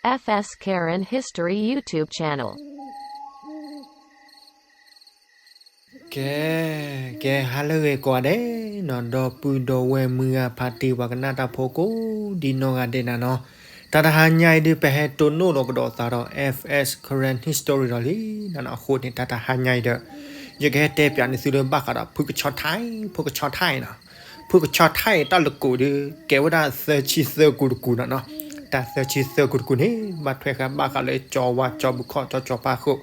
F S Karen History YouTube channel. ကဲ, ကဲ ဟါလၢအဂ့ၤကိးဂၤဒဲးနီၤ, ဒီပုၢ်ဒီဝဲၢ်မုၢ်ဂၤဖါတံၢ်ပှၤကနၣ်တၢ်ဖိကိးဒ်နီၢ်ဂၤဒဲးနၤနီၤ, တၢ်တဟါညါအံၤဒုး ပဟဲတိၢ်နီၣ်လီၤကဒီးသးဒီး F S Karen History ဒီးလံနၤနီၤ, အဃိန့ၣ် တၢ်တဟါညါအံၤဒီး ယကဟဲတဲပၠးန့ၢ်သုလၢဘၣ်ဃးဒီး ဖုကဆီထၢၣ်, ဖုကဆီထၢၣ်နီၤ, ဖုကဆီထၢၣ်တၢ်လၢကိးဒုး ကဲဝဲဒၣ်သၢဆံသၢကူတကူနီၤနီၤ, တၢ်သၢဆံသၢကူတကူန့ၣ် ဘၣ်ထွဲဃာ်ဘၣ်ဃးလၢကၠီဝါ ကၠီဖုခီၣ် ကၠီကၠီဖါဃုာ်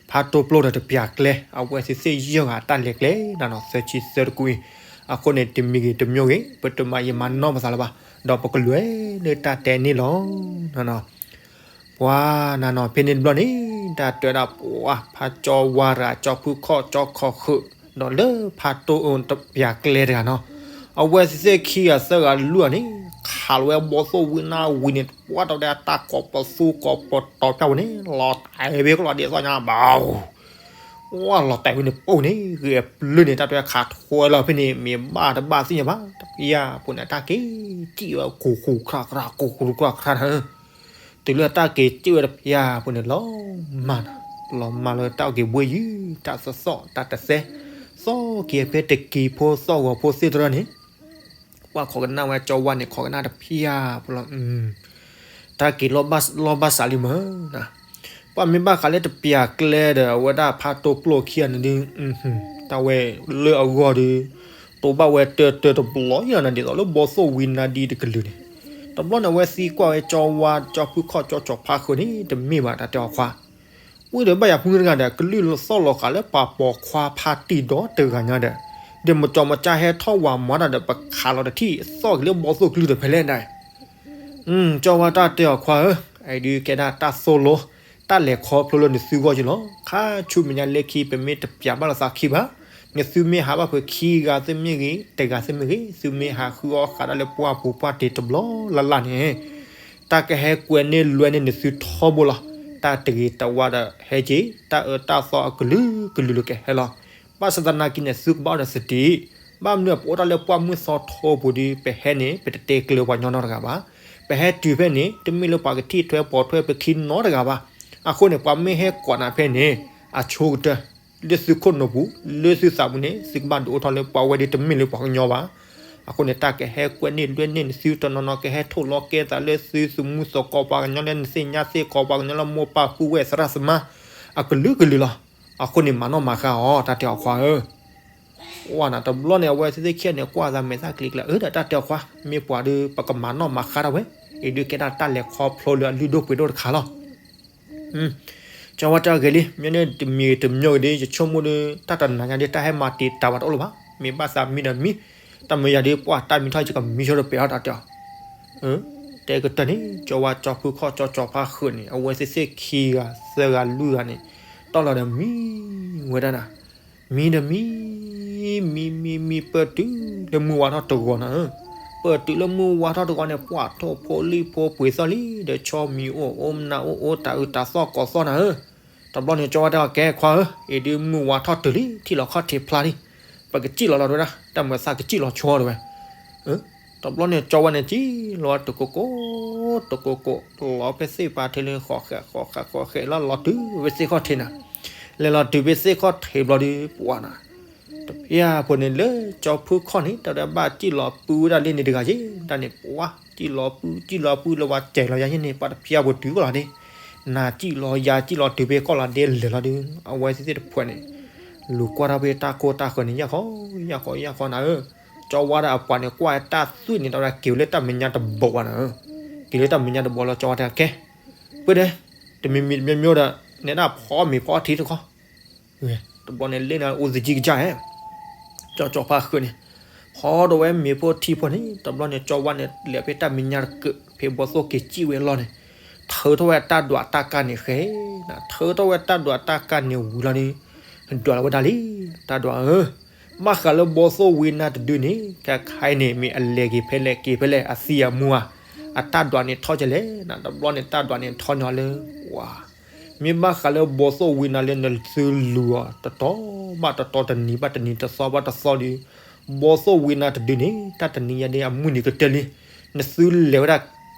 ဖါတိပျိၢ်ဒီးတပျၢ်ကျဲ အဝဲသ့ၣ်သ့ၣ်ယဲၢ်ဂၤတၢ်လဲၤကျဲနၤနီၤ, သၢဆံသၢတကူအံၤ, အဃိန့ၣ် တမံၤဂ့ၤတမံၤဂ့ၤ ပတမၤယံာ်မၤနီၢ်ပသးလၢၤဘၣ်, ဒီးပကလဲၤလၢတၢ်တဲန့ၣ်လီၤနၤနီၤ. ပှၤနၤနီၤ ဖဲန့ၣ်တဘျီန့ၣ် တၢ်တဲဝဲဒၣ်ပှၤ ဖါကၠီဝါတဂၤ ကၠီဖုခီၣ် ကၠီခီၣ်ဃုာ် ဒီးလၢဖါတိအၢတပျၢ်ကျဲတဂၤနီၤ, အဝဲသ့ၣ်သ့ၣ်ခံဂၤသၢဂၤလွံၢ်ဂၤန့ၣ် ခးလီၤဝဲဘီသိၣ်ဝံၤနၢ်ဝံၤန့ၣ် ပှၤတၢ်ဝဲဒၣ်တၢ်ကိးပသူကိးပတီၤဖၠၣ်ဝဲန့ၣ် လီၤတဲာ်ဝဲကလီၤဒ်သိးညါဘၣ် ဝဲလီၤတဲာ်ဝဲန့ၣ်ပိၢ်န့ၣ် ဂ့ၤအပျုၢ်န့ၣ် တၢ်တဲဝဲခးထွဲလီၤဖဲန့ၣ် မ့ၢ်ဘၣ်တဘၣ်သ့ၣ်ညါဘၣ် တပျၢ်ဖိန့ၣ် တၢ်က့ၤစံၣ်ဝဲ ကူကူခရၣ်ခရၣ် ကူကူခရၣ်ခရၣ်နၤ, တုၤလၢတၢ်က့ၤစံၣ်ဝဲတပျၢ်ဖိန့ၣ် လီၤမၢ်နၤ, လီၤမၢ်လၢတၢ်က့ၤဘှ့ၣ်ယုၢ် တၢ်သီၣ်သီၣ် တၢ်တသဲ သီၣ်က့ၤဖဲတကံၤဖိသီၣ်ဂီၤဖိသ့ၣ်တဖၣ်န့ၣ် ပှၤခိးကနၣ်ဝဲကၠီဝါန့ၣ် ခိးကနၣ်တပျၢ်ဖိလီၤ တၢ်က့ၤလီၤဘၣ်လီၤဘၣ်စးလံမၢ်, ပှၤမ့ၢ်ဘၣ်ဃးလၢတပျၢ်ကျဲဒီး အဝဲဒၣ်ဖါတိပျိၢ်ခံဂၤန့ၣ်ဒုး တၢ်ဝဲလၢအဂီၢ်ဒီး တိဘၣ်ဝဲတၢတၢတဘျီယၤနၤ ဒ်သိးလၢဘီသိၣ်ဝံၤနါဒ်တကလုာ်န့ၣ်, တဘျီန့ၣ် အဝဲသံကွၢ်ဝဲကၠီဝါ ကၠီဖုခီၣ် ကၠီကၠီဖါဃုာ်န့ၣ် တမ့ၢ်ဘၣ် တၢ်တဲအီၤခွါ ဝံၤဒီးဘၣ်ယၤမုၢ်တဂၤဒီး ကလုၢ်သီၣ်လီၤဃာ်လၢပှၤပိာ်ခွါဖါတံၢ်ဒီတဂၤညါဒီး, ဒီးမၤကၠီမၤကၠၢ်ဟဲထီၣ်ဝးမၤတၢ်ဒီး ပခးလီၤတထံၣ်သီၣ်က့ၤလၢဘီသိၣ်ကလုၢ်ဒီးဖဲလဲၣ်ဒၣ်, ကၠီဝါတၢ်တဲအီၤခွါဧၢ, အအံၤဒုးကဲဒၣ်တၢ်သိၣ်လိ တၢ်လဲၤခီဖျိလၢနသုဂီၢ်က့လီၤ. ခါဆူမဲာ်ညါလၢခံ ပမ့ၢ်တပျၢ်ဘၣ်လိာ်သးခံဘၣ်, နသုမ့ၢ်ဟးဘၣ်ဖဲခံဂၤသ့ၣ်မ့ၢ်ဂ့ၤ တဂၤသ့ၣ်မ့ၢ်ဂ့ၤ သုမ့ၢ်ဟးဃုအီၣ်ဃးဒၣ်လၢပှၢ်ပူၤပှၢ်တ့ၢ်တဘျီလၢ်လၢ်န့ၣ် တၢ်ကဟဲကွဲန့ၢ်လွဲန့ၢ်နသုထီဘိလီၤ. တၢ်တဂ့ၤတဝါဒီးဟဲက့ၤ တၢ်အၢတၢ်သီအကလုာ်ကလုာ်လၢကဟဲလီၤ. ဘၣ်ဆၣ်သနာ်က့န့ၣ် သုကဘၣ်အိၣ်ဒီးသတ့ၣ်, ဘၣ်မနုၤပအိၣ်တၢ်လၢပှၢ်မုၢ်သီထီပူၤဒီး ပဟဲန့ၣ် ပတတဲကျၢၤပှၤကညီနီတဂၤဘၣ်. ပဟဲတုၤဖဲန့ၣ် တမ့ၢ်လၢပှၤကထံၣ်ထွဲပိာ်ထွဲပခံနီတဂၤဘၣ်. အဃိန့ၣ် ပှၤမ့ၢ်ဟဲကိးနၤဖဲန့ၣ် အဆိကတၢၢ် လၢသုခိၣ်နူာ်ပူၤ လၢသုသးပူၤန့ၣ် သုကဘၣ်ဒုးအိၣ်ထီၣ်လၢပှၤဝဲဒ်တမ့ၢ်လၢပှၤကညီဘၣ်. အဃိန့ၣ် တၢ်ကဟဲကွဲန့ၢ်လွဲန့ၢ်နသုတနီၤနီၤ ကဟဲထိၣ်လီၤကဲသးလၢသုသမူသကိးပှၤကညီလၢနသ့ၣ်ညါသ့ၣ်ကီးပှၤကညီလၢမိၢ်ပၢ်ပုၢ်ဝဲၢ်သရၣ်သမါ အကလုာ်ကလုာ်လီၤ. အဃိန့ၣ် မၤနီၣ်မၤဃါအီၤ တၢ်တဲအီၤခွါဧၢ ဝဲနၤတဘျီန့ၣ် အဝဲသ့ၣ်သ့ၣ်ခံဂၤန့ၣ် ကွၢ်သးမဲာ်သၣ်ကျံၤကျၢၤ အၢ ဒီးတၢ်တဲအီၤခွါ မ့ၢ်ပှၤဒီး ပကမၤနီၣ်မၤဃါဒၣ်ဝဲ, အံၤဒုးကဲဒၣ်တၢ်လဲၤခီဖျိလၢအလုၢ်ဒိၣ်ပှ့ၤဒိၣ်တခါလီၤ. ကၠီဝါတဲအီၤဂ့ၤလံ, မ့ၢ်န့ၣ်တမံၤတမံၤဂ့ၤဒီး ယဆိကမိၣ်ဒီး တၢ်တနၤညါဒီး တၢ်ဟဲမၤတံာ်တာ်ဝဲတအိၣ်လၢၤဘၣ်. မ့ၢ်ဘၣ်သးမံဒီးမံ, တၢ်မ့ၢ်ယၤဒီး ပှၤတၢ်မံထီၣ် ယကမံဆိဒီးပဲာ်ထီၣ်တၢ်တဲအီၤ တဲကတၢၢ်န့ၣ် ကၠီဝါကၠီဖုခီၣ်ကၠီကၠီဖါဃုာ်န့ၣ် အဝဲသ့ၣ်သ့ၣ်ခံဂၤသၢဂၤလွံၢ်ဂၤန့ၣ် တီၢ်လီၤဒီးမံဝဲဒၣ်နၤ, မံဒီးမံ, မံမံမံပၢၢ်တုၤလၢမုၢ်ဝါထီၣ်တဂီၤနၤဧၢ, ပၢၢ်တုၤလၢမုၢ်ဝါထီၣ်တဂီၤန့ၣ် ပှၤထိၣ်ဖိလံၣ်ဖိပှ့ၤသီၣ်လံ ဒီးဆီမံၤအိၣ်အိၣ်မနၤအိၣ်အိၣ်တၤအုးတၤသီၣ်ကိးသီၣ်နၤဧၢ, တဘျီန့ၣ် ကၠီဝါတဲအီၤကဲခွါဧၢ, အံၤဒုးမုၢ်ဝါထီၣ်တုၤလံ ထံၣ်လီၤခီၣ်ထံးဖျါလံ, ပကစံၣ်လီၤလီၤတဲဝဲဒၣ် တၢ်မၤသးကစံၣ်လီၤဆိတဲဝဲ တဘျီန့ၣ် ကၠီဝါန့ၣ် စံၣ်လီၤတကိးကိး, တကိးကိး, လီၤဖဲသ့ၣ်ပာ်ထံးလၢဃီၤဃဲးဃီၤဃဲးဃီၤဃဲးလီၤ လီၤတုၤဖဲသ့ၣ်ခီၣ်ထံးနၤ, လဲၤလီၤတုၤဖဲသ့ၣ်ခီၣ်ထံးဘျီဒီး ပှၤနၤ, တပျၢ်ဖိန့ၣ်လၢကၠီဖုခီၣ်န့ၣ် တၢ်ဒၣ်ဘၣ်စံၣ်လီၤပုၢ်ဝဲဒၣ်လၢန့ၣ်တဂၤယ့ၣ်, တၢ်န့ၣ် ပှၤစံၣ်လီၤပုၢ် စံၣ်လီၤပုၢ်လၢပှၤစဲးလီၤယၤယ့ၣ်န့ၣ် ပှၤတပျၢ်ဖိတုၤကီၢ်လီၤဒ့, နၤစံၣ်လီၤယၤစံၣ်လီၤတုၤဖဲကီၢ်လီၤဒ့လဲၤလီၤဒီး အဝဲသ့ၣ်သ့ၣ်တဖုန့ၣ် လူၤကွၢ်ထီၣ်ဖဲတၢ်ကိၢ်တၢ်ဃၢၤန့ၣ် ယၢ်ဃီ ယၢ်ဃီ ယၢ်ဃီနၤဧၢ, ကၠီဝါဒီးအပှၤန့ၣ် ကွၢ်တၢ်သွံၣ်န့ၣ် တၢ်ဝဲဒၣ်က့ၤလၢတၢ်မဲာ်ညါတဘိးဘၣ်နၤဧၢ, က့ၤလၢတၢ်မဲာ်ညါတဘိးလီၤ ကၠီဝါတဲကဲ, ပှဲၤဒီး, တမံၤမံၤတမံၤမံၤဒီး, နဲဒၣ်ဖီမ့ၤဖီထံတခီ, တဘျီန့ၣ်လၢနၤအိၣ်သယံကစၢ်ဧဲ ကၠီကၠီဖါဃုာ်န့ၣ်, ဖီဒီးဝဲမ့ၤဖိထံဖိန့ၣ် တဘျီန့ၣ် ကၠီဝါန့ၣ် လဲၤဖဲတၢ်မဲာ်ညါတကၢၢ် ဖဲဘီသိၣ်က့ၤစံၣ်ဝဲအလီၢ်န့ၣ်, ထုးထီၣ်ဝဲတၢ်ဒွးတၢ်ကါန့ၣ်ဃဲ, ထုးထီၣ်ဝဲတၢ်ဒွးတၢ်ကါန့ၣ်ဝံၤလီၤန့ၣ်, ဒွးလီၤဝဲဒၣ်လံ, တၢ်ဒွးဧၢ, ဘၣ်ဃးလၢဘီသိၣ်ဝံၤနၤတဒုန့ၣ် ခဲခါအံၤန့ၣ် မ့ၢ်အလဲၤက့ၤဖဲလဲၣ်က့ၤဖဲလဲၣ် အသံအမူဧါ, အတၢ်ဒွးန့ၣ်ထီၣ်ကလဲၣ်, တဘျီန့ၣ် တၢ်ဒွးန့ၣ်ထီၣ်ညီလၢ, ဝါ မ့ၢ်ဘၣ်ဃးလၢဘီသိၣ်ဝံၤနၤလၢနသုလူၤအီၤ တတီၤဘၣ်တတီၤ တနံၤဘၣ်တနံၤ တသီဘၣ်တသီဒီး, ဘီသိၣ်ဝံၤနၤတဒုန့ၣ် တၢ်တနံၤညါဒ်အမုၢ်နံၤကတၢၢ်လံ, နသုလဲၤဝဲဒၣ်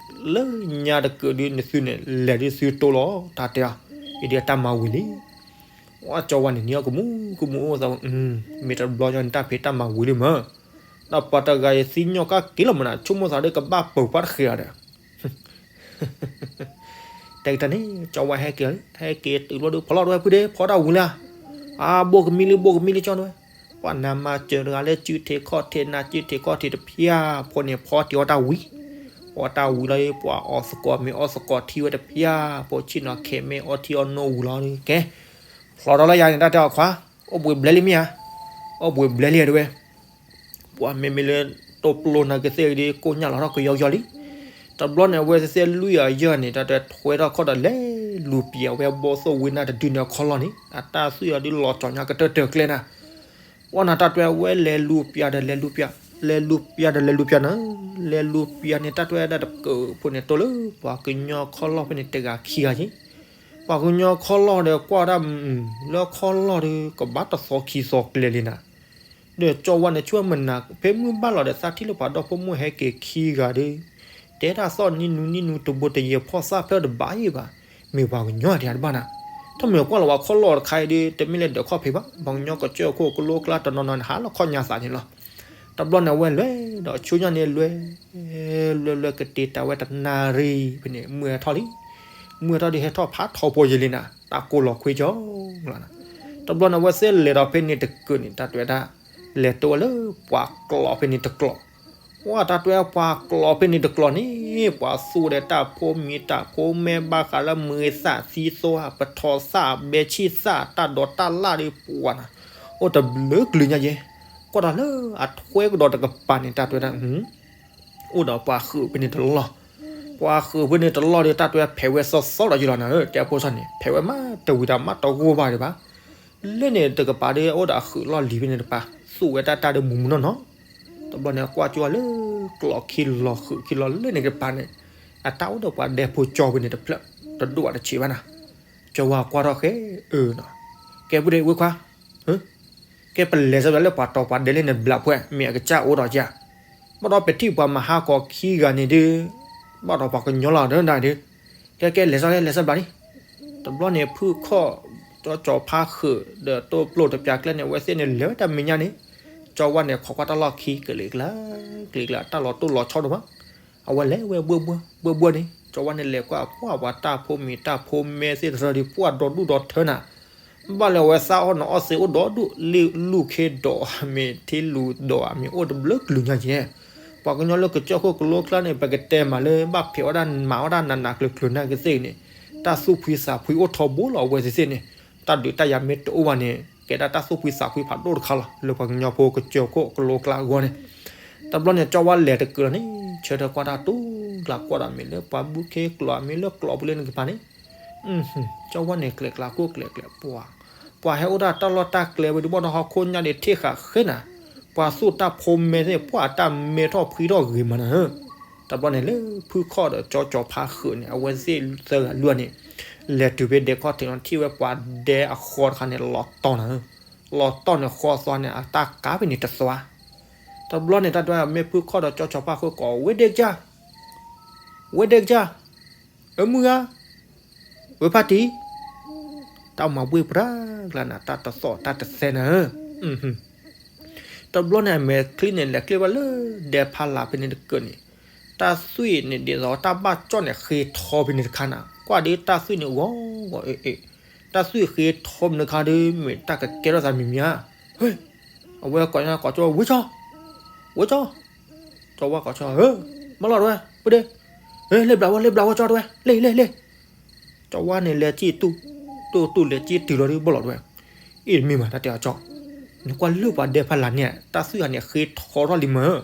လၢညါတကၢၢ်ဒုးနသုန့ၣ် လဲၤဒုးသုတိလီၤ တၢ်တဲအီၤ, အံၤဒုးတၢ်မၤဝံၤလံ. ဝဲကၠီဝါန့ၣ် နံၤအီၣ်ကမူကမူအိၣ်သး, မ့ၢ်တဘျီညါန့ၣ် တၢ်ဖံးတၢ်မၤဝံၤလံမး, ဒီးပှၤတဂၤအံၤသံညီၣ်ကၢ်က့ၤလီၤမးနၤ, ဆိကမိၣ်သးဒ်ကဘၣ်ပၢၤပှၢ်တဃ့ဧါဒီး တဲကတၢၢ်န့ၣ် ကၠီဝါဟဲက့ၤ, ဟဲက့ၤတုၤလီၤဒုး ဖီလီၤတဝဲဖုဒ့ ဖီတၢ်ဝံၤလံဧါ, အါ ဘိၣ်ကမံလံ ဘိၣ်ကမံလံကၠီတဝဲ, ပှၤနၤမၤစၢၤတဂၤလၢစုထံးခီၣ်ထံး နၤစုထံးခီၣ်ထံးတဖၠၣ်ဖိန့ၣ် ဖီတ့ၢ်အီၣ်တၢ်ဝံၤ, အီၣ်တၢ်ဝံၤလီၤ ပှၤအီၣ်သကိးမ့ၤအီၣ်သကိးထံဝဲတဖၠၣ်ဖိ ဆ့ၣ်နီၤခဲမ့ၢ်အီထံအီနိဝံၤလီၤ, ကဲ ဖျီထီၣ်လၢယၤန့ၣ် တၢ်တဲအီၤခွါ, အိၣ်ဘှံးဘျဲလံမ့ၢ်ဧါ, အိၣ်ဘှံးဘျဲလံတဝဲ ပှၤမ့မ့ၢ်လၢတိၢ်ပျိနၤကသ့ၣ်ဒ်ကိၣ်ညၣ်လီၤထီၣ်ကယီကယီလံ. တဘျီန့ၣ် အဝဲသ့ၣ်လွံၢ်အယဲၢ်န့ၣ် တၢ်တဲထွဲထီၣ်ခီၣ်ဒီးလဲၤလူၤပျံၤအဝဲဘီၣ်သိၣ်ဝ့နၢ်တဒုန့ၣ်အခီၣ်လီၢ်န့ၣ် အတၢ်သွံၣ်အီၤဒုးလီၤကၠီၤညါကတၢၢ်တၢၢ်ကျဲနၤ. ဝဲနၤတၢ်တွဲဝဲလဲၤလူၤပျံၤဒီးလဲၤလူၤပျံၤ, လဲၤလူၤပျံၤဒီးလဲၤလူၤပျံၤနၤ, လဲၤလူၤပျံၤန့ၣ် တၢ်တွဲဒၣ်တကၢၢ်ဖိန့ၣ် တိၢ်လၢပှၤကညီခီၣ်လီၢ်ဖဲန့ၣ် တဂၤခံဂၤက့ၤ ပှၤကညီခီၣ်လီၢ်ဒီးကွၢ်ဒၣ် လၢခီၣ်လီၢ်ဒီး ကဘၣ်တသီခံသီကျဲလံနၤ. ဒီးကၠီဝါန့ၣ် ဆိကမိၣ်မနၤ ဖဲမုၢ်ဘၣ်လီၤဒီး သးထံၣ်လၢပှၤဒီဖိမိၢ်ဟဲက့ၤခံဂၤဒီး တဲဒၣ်သီၣ်နံၣ်နူနံၣ်နူ တဘိတယဲၢ်ဖီၣ်သၣ်ဖျၢၣ်တဘၣ်အံၤဘၣ်, မ့ၢ်ပှၤကညီဒံးတဘၣ်နၤ. တမ့ၢ်ကွၢ်လီၤဝဲခီၣ်လီၢ်တခါအံၤဒီး တမ့ၢ်လၢဒၢးခီၣ်ဖံးဘၣ်, ပှၤကညီကစၢၢ်ခိၣ်ကလိကျါတနီၤနီၤန့ၣ် ဟးလီၤခီၣ်ညါသးန့ၣ်လီၤ. တဘျီန့ၣ် အဝဲလဲၤဒီးဆူညါန့ၣ် လဲၤ လဲၤလဲၤကတ့ၤတၢ်ဝဲတနၣ်ရံၣ်ဖဲန့ၣ် မုၢ်ဟဲထီၣ်လံ. မုၢ်ဟဲထီၣ်ဒီး ဟဲထီၣ်ဖးထီဖိယံာ်လံနၤ, တၢ်ကိၢ်လီၤခွံကၠီလီၤနၤ. တဘျီန့ၣ် အဝဲသ့ၣ်လဲၤဒီးဖဲန့ၣ်တကၢၢ်န့ၣ် တၢ်တဲဝဲဒၣ် လဲၤတိဝဲလၢပှၤကျိးဖဲန့ၣ်တကျိး, ဝဲတၢ်တဲပှၤကျိးဖဲန့ၣ်တကျိးန့ၣ် ပှၤသူၣ်ဒီးတၢ်ဖိမံၤတၢ်ဖိမဲ ဘၣ်ဃးလၢမုၢ်သၣ်သံသိ ပထီၣ်သၣ်ဘဲဆံၣ်သၣ် တၢ်ဒိးတၢ်လၣ်ဒီးပှၤနၤ အိၣ်တဘျုးကလုာ်ညါယဲၢ်. ကွၢ်ဒီးလၢအထွဲကဒီးတကပၤန့ၣ် တၢ်တဲဝဲဒၣ် အိၣ်ဒီးပှၤဃုာ်ဖဲန့ၣ်တလီၢ်, ပှၤဃုာ်ဖဲန့ၣ်တလီၢ်ဒီး တၢ်တဲဖဲးဝဲသီသီဒီးယလီၤနၤဧၢ, တဲဖိဆီန့ၣ် ဖဲးဝဲမးတဝံၤဒီးမးတဂိၢ်ဘၣ်ဒံးဘၣ်. လၢန့ၣ်တကပၤဒီး အိၣ်ဒီးအဃုာ်လီၢ်လံၤဖဲန့ၣ်တပၤ သူၣ်ဝဲတၢ်တၢ်ဒီးမူးမူးနီၢ်နီၢ်. တဘျီန့ၣ် ကွၢ်ကၠီဝါလၢကျိးခံလီၤဃုာ်ခံလီၤလၢန့ၣ်တကပၤန့ၣ် အတၢ်အိၣ်ဒီးပှၤဒဲဖိကၠီဖဲန့ၣ်တဖျၢၣ် တဒိၣ်ဘၣ်တဆံးဘၣ်နၤ. ကၠီဝါကွၢ်ထီၣ်ဃဲအၢနီၤ, ကဲပူၤဒ့ဝဲခွါ ကဲပလဲၤစၢၤဘျးလၢပှၤတီၤပှၤဒဲလၢန့ၣ်ဘျးဖှဲး မ့ၢ်အကစၢ်အိၣ်ဒီးယၤ, ဘၣ်ဒီးပထံၣ်ပှၤမၤဟါကီးခံဂၤန့ၣ်ဒုး ဘၣ်ဒီးပှၤကညီလီၤဒၣ်ဒုး, ကဲကဲလဲၤစၢၤလဲၤစၢၤဘျးလံ. တဘျီန့ၣ် ဖုၣ်ခီၣ် ကၠီကၠီဖါဃုာ် ဒီးတိၢ်ပျိၢ်တပျၢ်ကျဲန့ၣ် အဝဲသ့ၣ်န့ၣ် လဲၤဝဲတၢ်မဲာ်ညါန့ၣ်, ကၠီဝါန့ၣ် ခိးကွၢ်တၢ်လီၢ်ခံ ကလံၤကျါ ကလံၤကျါ တၢ်လီၤတိၢ်လီၤဆီဒိၣ်မး, အဝဲလဲၤဝဲဘှၢဘှၢ ဘှၢဘှၢန့ၣ် ကၠီဝါန့ၣ် လဲၤကွၢ်ပှၢ်ပှၤတၢ်ဖိမံၤတၢ်ဖိမဲသ့ၣ်တဖၣ်ဒီး ပှၢ်ဒီဒူၣ်ဒီထၢနၤ ဘၣ်လၢအဝဲသးအီၣ်နီၤအီၣ်သ့အိၣ်ဒီဒူၣ်, လူၢ်ခ့ဒီးအမ့ၢ် ထံလူၤဒီးအမ့ၢ် အိၣ်တဘျုးကလုာ်ညါယဲၢ်. ပှၤကညီလၢကစၢၢ်ခိၣ်ကလိကျါန့ၣ် ပကတဲမးလၢ ဘၣ်ဖံးဝဲဒၣ်မၤဝဲဒၣ်နးနးကျၢၤကျၢၤနာ်က့သ့ၣ်န့ၣ်, တၢ်သူၣ်ဖှံသးဖှံအိၣ်ထီဘိလီၤအဝဲသ့ၣ်န့ၣ်, တၢ်ဒုးတၢ်ယၤမ့ၢ်တအိၣ်ဘၣ်န့ၣ် ကဲဒၣ်တၢ်သူၣ်ဖှံသးဖှံဖးဒိၣ်တခါလီၤ လၢပှၤကညီဖိကစၢၢ်ခိၣ်ကလိကျါအဂီၢ်န့ၣ်. တဘျီန့ၣ် ကၠီဝါလဲၤတကုာ်လီၤန့ၣ် ဆၢထၢၣ်ကွၢ်တၢ်တူၢ်ကျါ ကွၢ်ဒီးမ့ၢ်လၢပှၤဘုခ့ကျိး မ့ၢ်လၢကျိးပူၤလၢန့ၣ်တကပၤန့ၣ် ကၠီဝါန့ၣ် ကျဲၤကျါကျိၣ်ကျဲၤကျဲၤ ပှၤ, ပှၤဟဲအိၣ်ဒၣ်တၢ်လီၢ်တၢ်ကျဲဝဲဒုး ဘၣ်ဒီးဟီၣ်ခိၣ်ညါဒံးထံၣ်ဃာ်ဃဲနၤ, ပှၤသူၣ်တၢ်ဖိမဲသ့ၣ် ပှၤအတၢ်မဲထီၣ်ဖှံထီၣ်ဂ့ၤမးနၤဧၢ. တဘျီန့ၣ်လၢ ဖုၣ်ခီၣ်ဒီးကၠီကၠီဖါဃုာ်န့ၣ် အဝဲသ့ၣ်သၢဂၤလွံၢ်ဂၤန့ၣ် လဲၤတုၤဖဲဒဲခီၣ်ထံးလီၤ ထံၣ်ဝဲပှၤဒဲအဃီတခါန့ၣ် လီၤတီၢ်နၤဧၢ. လီၤတီၢ်န့ၣ်ဃီသွါန့ၣ် အတၢ်ကးဖဲန့ၣ်တသွါ. တဘျီန့ၣ် တၢ်တဲမ့ၢ်ဖုၣ်ခီၣ်ဒီးကၠီကၠီဖါဃုာ်ကိး ဝဲဒဲကစၢ် ဝဲဒဲကစၢ် အၢမုၢ်ဂၤ ဝဲဖါတံၢ် တၢ်မၤဘှ့ၣ်ပြၢကျါနၤ တၢ်တသီၣ်တၢ်တသဲနၤဧၢ. တဘျီန့ၣ် အမဲာ်ချံန့ၣ် လဲၤကျ့ၣ်ဘၣ်လၢဒဲဖးလးဖဲန့ၣ်တကၢၢ်န့ၣ်, တၢ်သွံၣ်န့ၣ် ဒ်သိးတၢ်ဘၣ်ကၠီၣ်န့ၣ် ဃ့ထီဖဲန့ၣ်တခါနၤ, ကွၢ်ဒ်တၢ်သွံၣ်န့ၣ် ဂီၤဂီၤအ့ၣ်အ့ၣ်, တၢ်သွံၣ်ဃ့ထီဖဲန့ၣ်တခါဒီး မ့ၢ်တၢ်ကကဲထီၣ်သးမံၤမံၤဧါ. အဝဲကိးညါကိးကၠီ ဝဲကၠီ ဝဲကၠီ, ကၠီဝါကိးကၠီ မၢလီၤတဝဲ ပဒ့, လဲၤဘျးဝဲ လဲၤဘျးဝဲကၠီတဝဲ လဲၤလဲၤလဲၤ. ကၠီဝါန့ၣ်လဲၤကံၣ်တူၢ်, တူၢ်တူၢ်လဲၤကံၣ်တုၤလီၤဒ်ဘၣ်လီၤတဝဲ, အ့ၣ်မ့ၢ်မး တၢ်တဲအီၤကၠီ, နကွၢ်လၢပှၤဒဲဖးလးန့ၣ် တၢ်သွံၣ်ဧါန့ၣ် ဃ့ထီထီၣ်လံမး,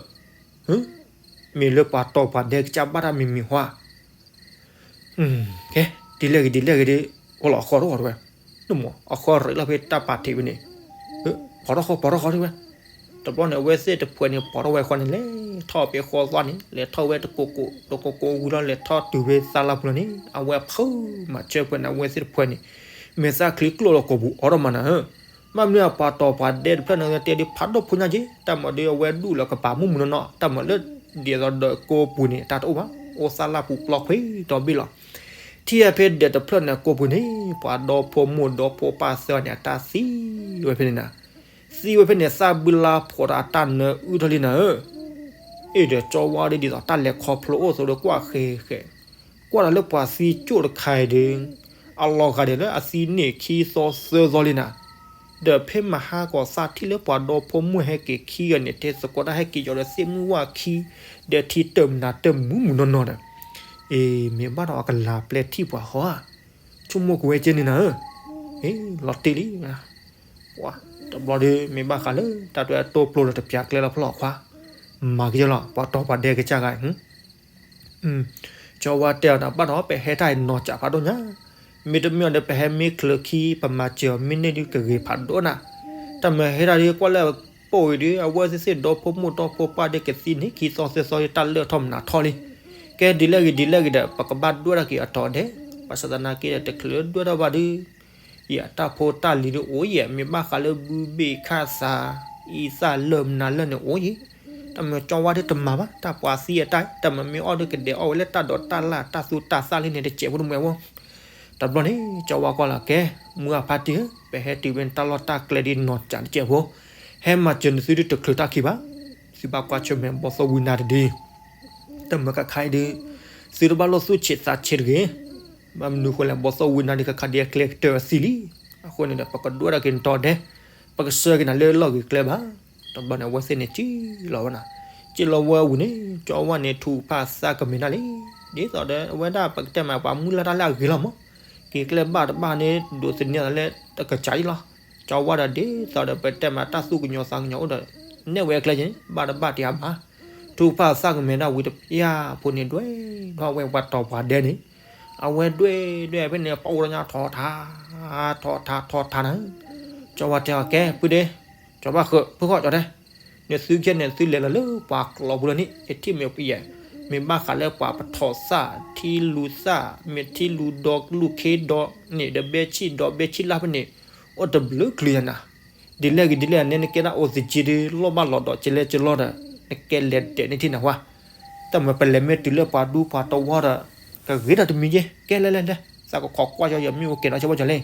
မ့ၢ်လၢပှၤတီၤပှၤဒဲကစၢ်ဘၣ်တၢ်မံၤမံၤဟါ ကဲ, ဒ်လဲၣ်ဂ့ၤဒ်လဲၣ်ဂ့ၤဒီး အိၣ်လီၤအဃီတအိၣ်တဝဲ, နမ့ၢ်အဃီရ့းလီၤဖဲတၢ်ပာ်ထံးဝဲန့ၣ်, ပီၤထီၣ်ဃီပီၤထီၣ်ဃီတဝဲ. တဘျီန့ၣ် အဝဲသ့ၣ်တဖှဲးန့ၣ် ပီၤထီၣ်ဝဲဃီန့ၣ် လဲၤထီၣ်ဖဲဃီသွါန့ၣ် လဲၤထီၣ်ဝဲတကိးကိး တကိးကိးဝံၤလီၤ လဲၤထီၣ်တုၤဖဲသါလါပူၤလီၤန့ၣ် အဝဲဖုးမၤစၢၤဖှဲးန့ၣ် အဝဲသ့ၣ်တဖှဲးန့ၣ် မဲာ်သၣ်ချံကျိၣ်လီၤကိာ်ပူၤအီၤထီၣ်မးနၤဧၢ. ဘၣ်မနုၤပှၤတီၤပှၤဒဲတဖျၢၣ်န့ၣ် တဲဒ်ဖးဒိၣ်ဖိညါက့ တၢ်မၤဒ်အဝဲဒူၣ်လီၤကပၤမုၢ်မုၢ်နီၢ်နီၢ် တၢ်မၤလၢဒ်သိးဒီးကိးပူၤန့ၣ် တၢ်တအိၣ်ဘၣ် အိၣ်သၣ်လၢ်ပူၤပျီခွံတီၤဘ့ၣ်လီၤ. ထံၣ်ဖဲဒဲးတဖျၢၣ်န့ၣ်ကိာ်ပူၤန့ၣ် ပှၤဒီဖိမိၢ်ဒီဖိပၢ်သၢဂၤန့ၣ် အတၢ်သံဝဲဖဲန့ၣ်နၤ. သံဝဲဖဲန့ၣ် သၣ်ဘုလါဖှီၣ်ဒီးအတၢ်နၢအုၣ်ထီၣ်လံနၤဧၢ. အ့ၣ်ဒီးကၠီဝါဒ်သိးတၢ်လဲၤခီဖျိအိၣ်သိးဒီးကွၢ်ဃဲဃဲ ကွၢ်ဒီးလၢပှၤသံကၠိၣ်တခါအံၤဒီး အလီၤဂာ်ဒဲးလၢအသံန့ၢ်ခံသီသၢသီလံနၤ. ဒီးဖဲမဟါကီၢ်သးထံၣ်လၢပှၤဒီဖိမိၢ်ဟဲက့ၤခံဂၤန့ၣ် တဲသကိးတၢ်ဟဲက့ၤယီၤဒီးသ့ၣ်မုၢ်ဝၣ်ခံ ဒီးထံတၢၢ်မနၤတၢၢ်မူးမူးနီၢ်နီၢ်ဒီး အ့ မ့ၢ်ဘၣ်ဒီးအကလၤပျဲထံၣ်ပှၤဃီဧါ. ဆိကမိၣ်ကွံာ်ဝဲကဲန့ၣ်နၤဧၢ. အ့ လီၤတံၢ်လံ. တဘျီဒီးမ့ၢ်ဘၣ်ဃးလၢတၢ်တဲအတိၢ်ပျိဒီးတပျးကျဲလီၤဖျီၣ်ခွါ, မၤက့ၤလီၤ ပှၤတီပှၤဒဲကစၢ်ဂၤ ကၠီဝါတဲအီၤဒီး ဘၣ်ဒီးပဟဲတၢ်အံၤနီၢ်စၢ်ဖးဒိၣ်ညါ, မ့တမ့ၢ်အီၤဒီး ပဟဲမ့ၢ်ချၢခံ ပမၤစၢၤအီၤမ့ၢ်န့ၢ်ဒုးကဂ့ၤဖးဒိၣ်နၤ, တၢ်မၤဟဲတၢ်ဒုးကွၢ်လၢအပိာ်အံၤဒုး အဝဲသ့ၣ်သ့ၣ်ဒီဖိမိၢ်ဒီဖိပၢ်ဒုးကသံန့ၢ်ခံသီသၢသီ တၢ်လၢာ်ထီၣ်မနုၤထီၣ်လံ. ကဲဒ်လဲၣ်ဂ့ၤဒ်လဲၣ်ဂ့ၤဒီး ပကဘၣ်ဒွဲၣ်ထီၣ်က့ၤအတီၤဒဲး, ဘၣ်ဆၣ်သနာ်က့ဒီး တချုးဒွဲၣ်ထီၣ်ဘၣ်ဒုး ယတၢ်ဖိတၢ်လံၤဒုးအိၣ်ယဲၢ် မ့ၢ်ဘၣ်ဃးလၢဘုဘ့ၣ်ခၣ်သး အံသၣ်လၢာ်မနုၤလၢာ်န့ၣ်အိၣ်ယဲၢ်, တၢ်မၤကၠီဝါဒုးတမၤဘၣ် တၢ်ပှၤသံအတၢ် တၢ်မၤမ့ၢ်အီၣ်ဒုးကဒဲးအီၣ်ဝဲလၢတၢ်ဒိးတၢ်လၢ်တၢ်သူတၢ်သၣ်လံန့ၣ် တစဲးဖိတမှဲးဖိ. တဘျီန့ၣ် ကၠီဝါကွၢ်လီၤ ကဲ မုၢ်အဖါတံၢ်ဧၢ, ပဟဲတုၤဖဲန့ၣ်တၢ်လီၢ်တၢ်ကျဲဒုးနီၢ်စၢ်တစဲးဖိ, ဟဲမၤစၢၤနသုဒုးတချုးတၢ်ခံဘၣ်, သုဘၣ်ကွၢ်ဆၢၣ်မဲာ်ဘီၣ်သိၣ်ဝံနၤတဒု တၢ်မၤခါခါအံၤဒုး သုတဘၣ်လိၣ်သူၣ်ဆံးသးဆံးတဂ့ၤ. ဘၣ်မနုၤဃိလဲၣ် ဘီၣ်သိၣ်ဝံနၤဒုးခါခါဒုးအကျဲကတၢၢ်အသံလံ. အဃိန့ၣ်ဒီး ပကဒွဲၣ်ထီၣ်က့ၤနတီၤဒဲး, ပကဆှၢက့ၤနၤလၢလီၢ်ဂ့ၤကျဲဘၣ်. တဘျီန့ၣ် အဝဲသ့ၣ်န့ၣ်စံၣ်လီၤဝဲနၤ, စံၣ်လီၤဝဲအဝံၤန့ၣ် ကၠီဝါန့ၣ်ထူးဖးသးကမဲာ်နၤလံ. ဒ်သိးဒီးအဝဲဒၣ်ပကတဲမး ပှၤမုၢ်လၢ်တၢ်လၢအဂ့ၤလီၤမး, က့ၤကျဲဘၣ်တဘၣ်န့ၣ် ဒိးသန့ၤသးလၢတကစၢ်အံၤလီၤ. ကၠီဝါဒီးဒ်သိးဒီးပတဲမးတၢ်သူၣ်ကညီၤသးကညီၤအိၣ်ဒီး နဲၣ်ဝဲအကျဲက့ၤန့ၣ် ဘၣ်တဘၣ်တယၤဘၣ်. ထူးဖးသးကမဲာ်ဒၣ်ဝံၤတပျၢ်ဖိန့ၣ်ဒွဲၣ်ဒီးဝဲပှၤတီၤပှၤဒဲန့ၣ်, အဝဲဒွဲၣ်ဒွဲၣ်ဖဲန့ၣ် ပအိၣ်ဒီးညါထီၣ်ထါ ထီၣ်ထါထီၣ်ထါနၤ. ကၠီဝါတဲအီၤ ကဲ ဖုဒဲး, ကၠီဘၣ်ဃၢၤ ဖုဃီၣ်ကၠီတဲ, နသုကဲန့ၣ် သုလဲၤလီၤလၢပှၤကျိာ်ပူၤလီၤန့ၣ် ယထံၣ်မ့ၢ်ယဲၢ်, မ့ၢ်ဘၣ်ဃးလၢပှၤပထီၣ်သၣ် ထံလူၤသၣ် မ့ၢ်ထံလူၤဒီးလူၤခ့ဒီးန့ၣ် ဒီးဘဲဆံၣ်ဒီးဘဲဆံၣ်လၢ်ဖဲန့ၣ် အိၣ်တဘျုးချုးယၤနၤ. ဒ်လဲၣ်ဂ့ၤဒ်လဲၣ်န့ၣ် နကဲဒၣ်အိၣ်သက့ဒုး လီၢ်ဘၣ်လီၤဒီးကလဲကလီဒီး နကဲလဲၤဒဲးန့ၣ်ထံၣ်နၤဝါ. တၢ်မၤပလဲၤမ့ၢ်တုၤလၢပှၤဒူပှၤတဝီဒီး ကဂ့ၤဒီးတမံၤက့ ကဲလဲၣ်လဲၣ်လဲၣ် သးကခိးကွၢ်ကၠီယမ့ၢ်အိၣ်ကဲဒီးဆၢဝဲကၠီလဲၣ်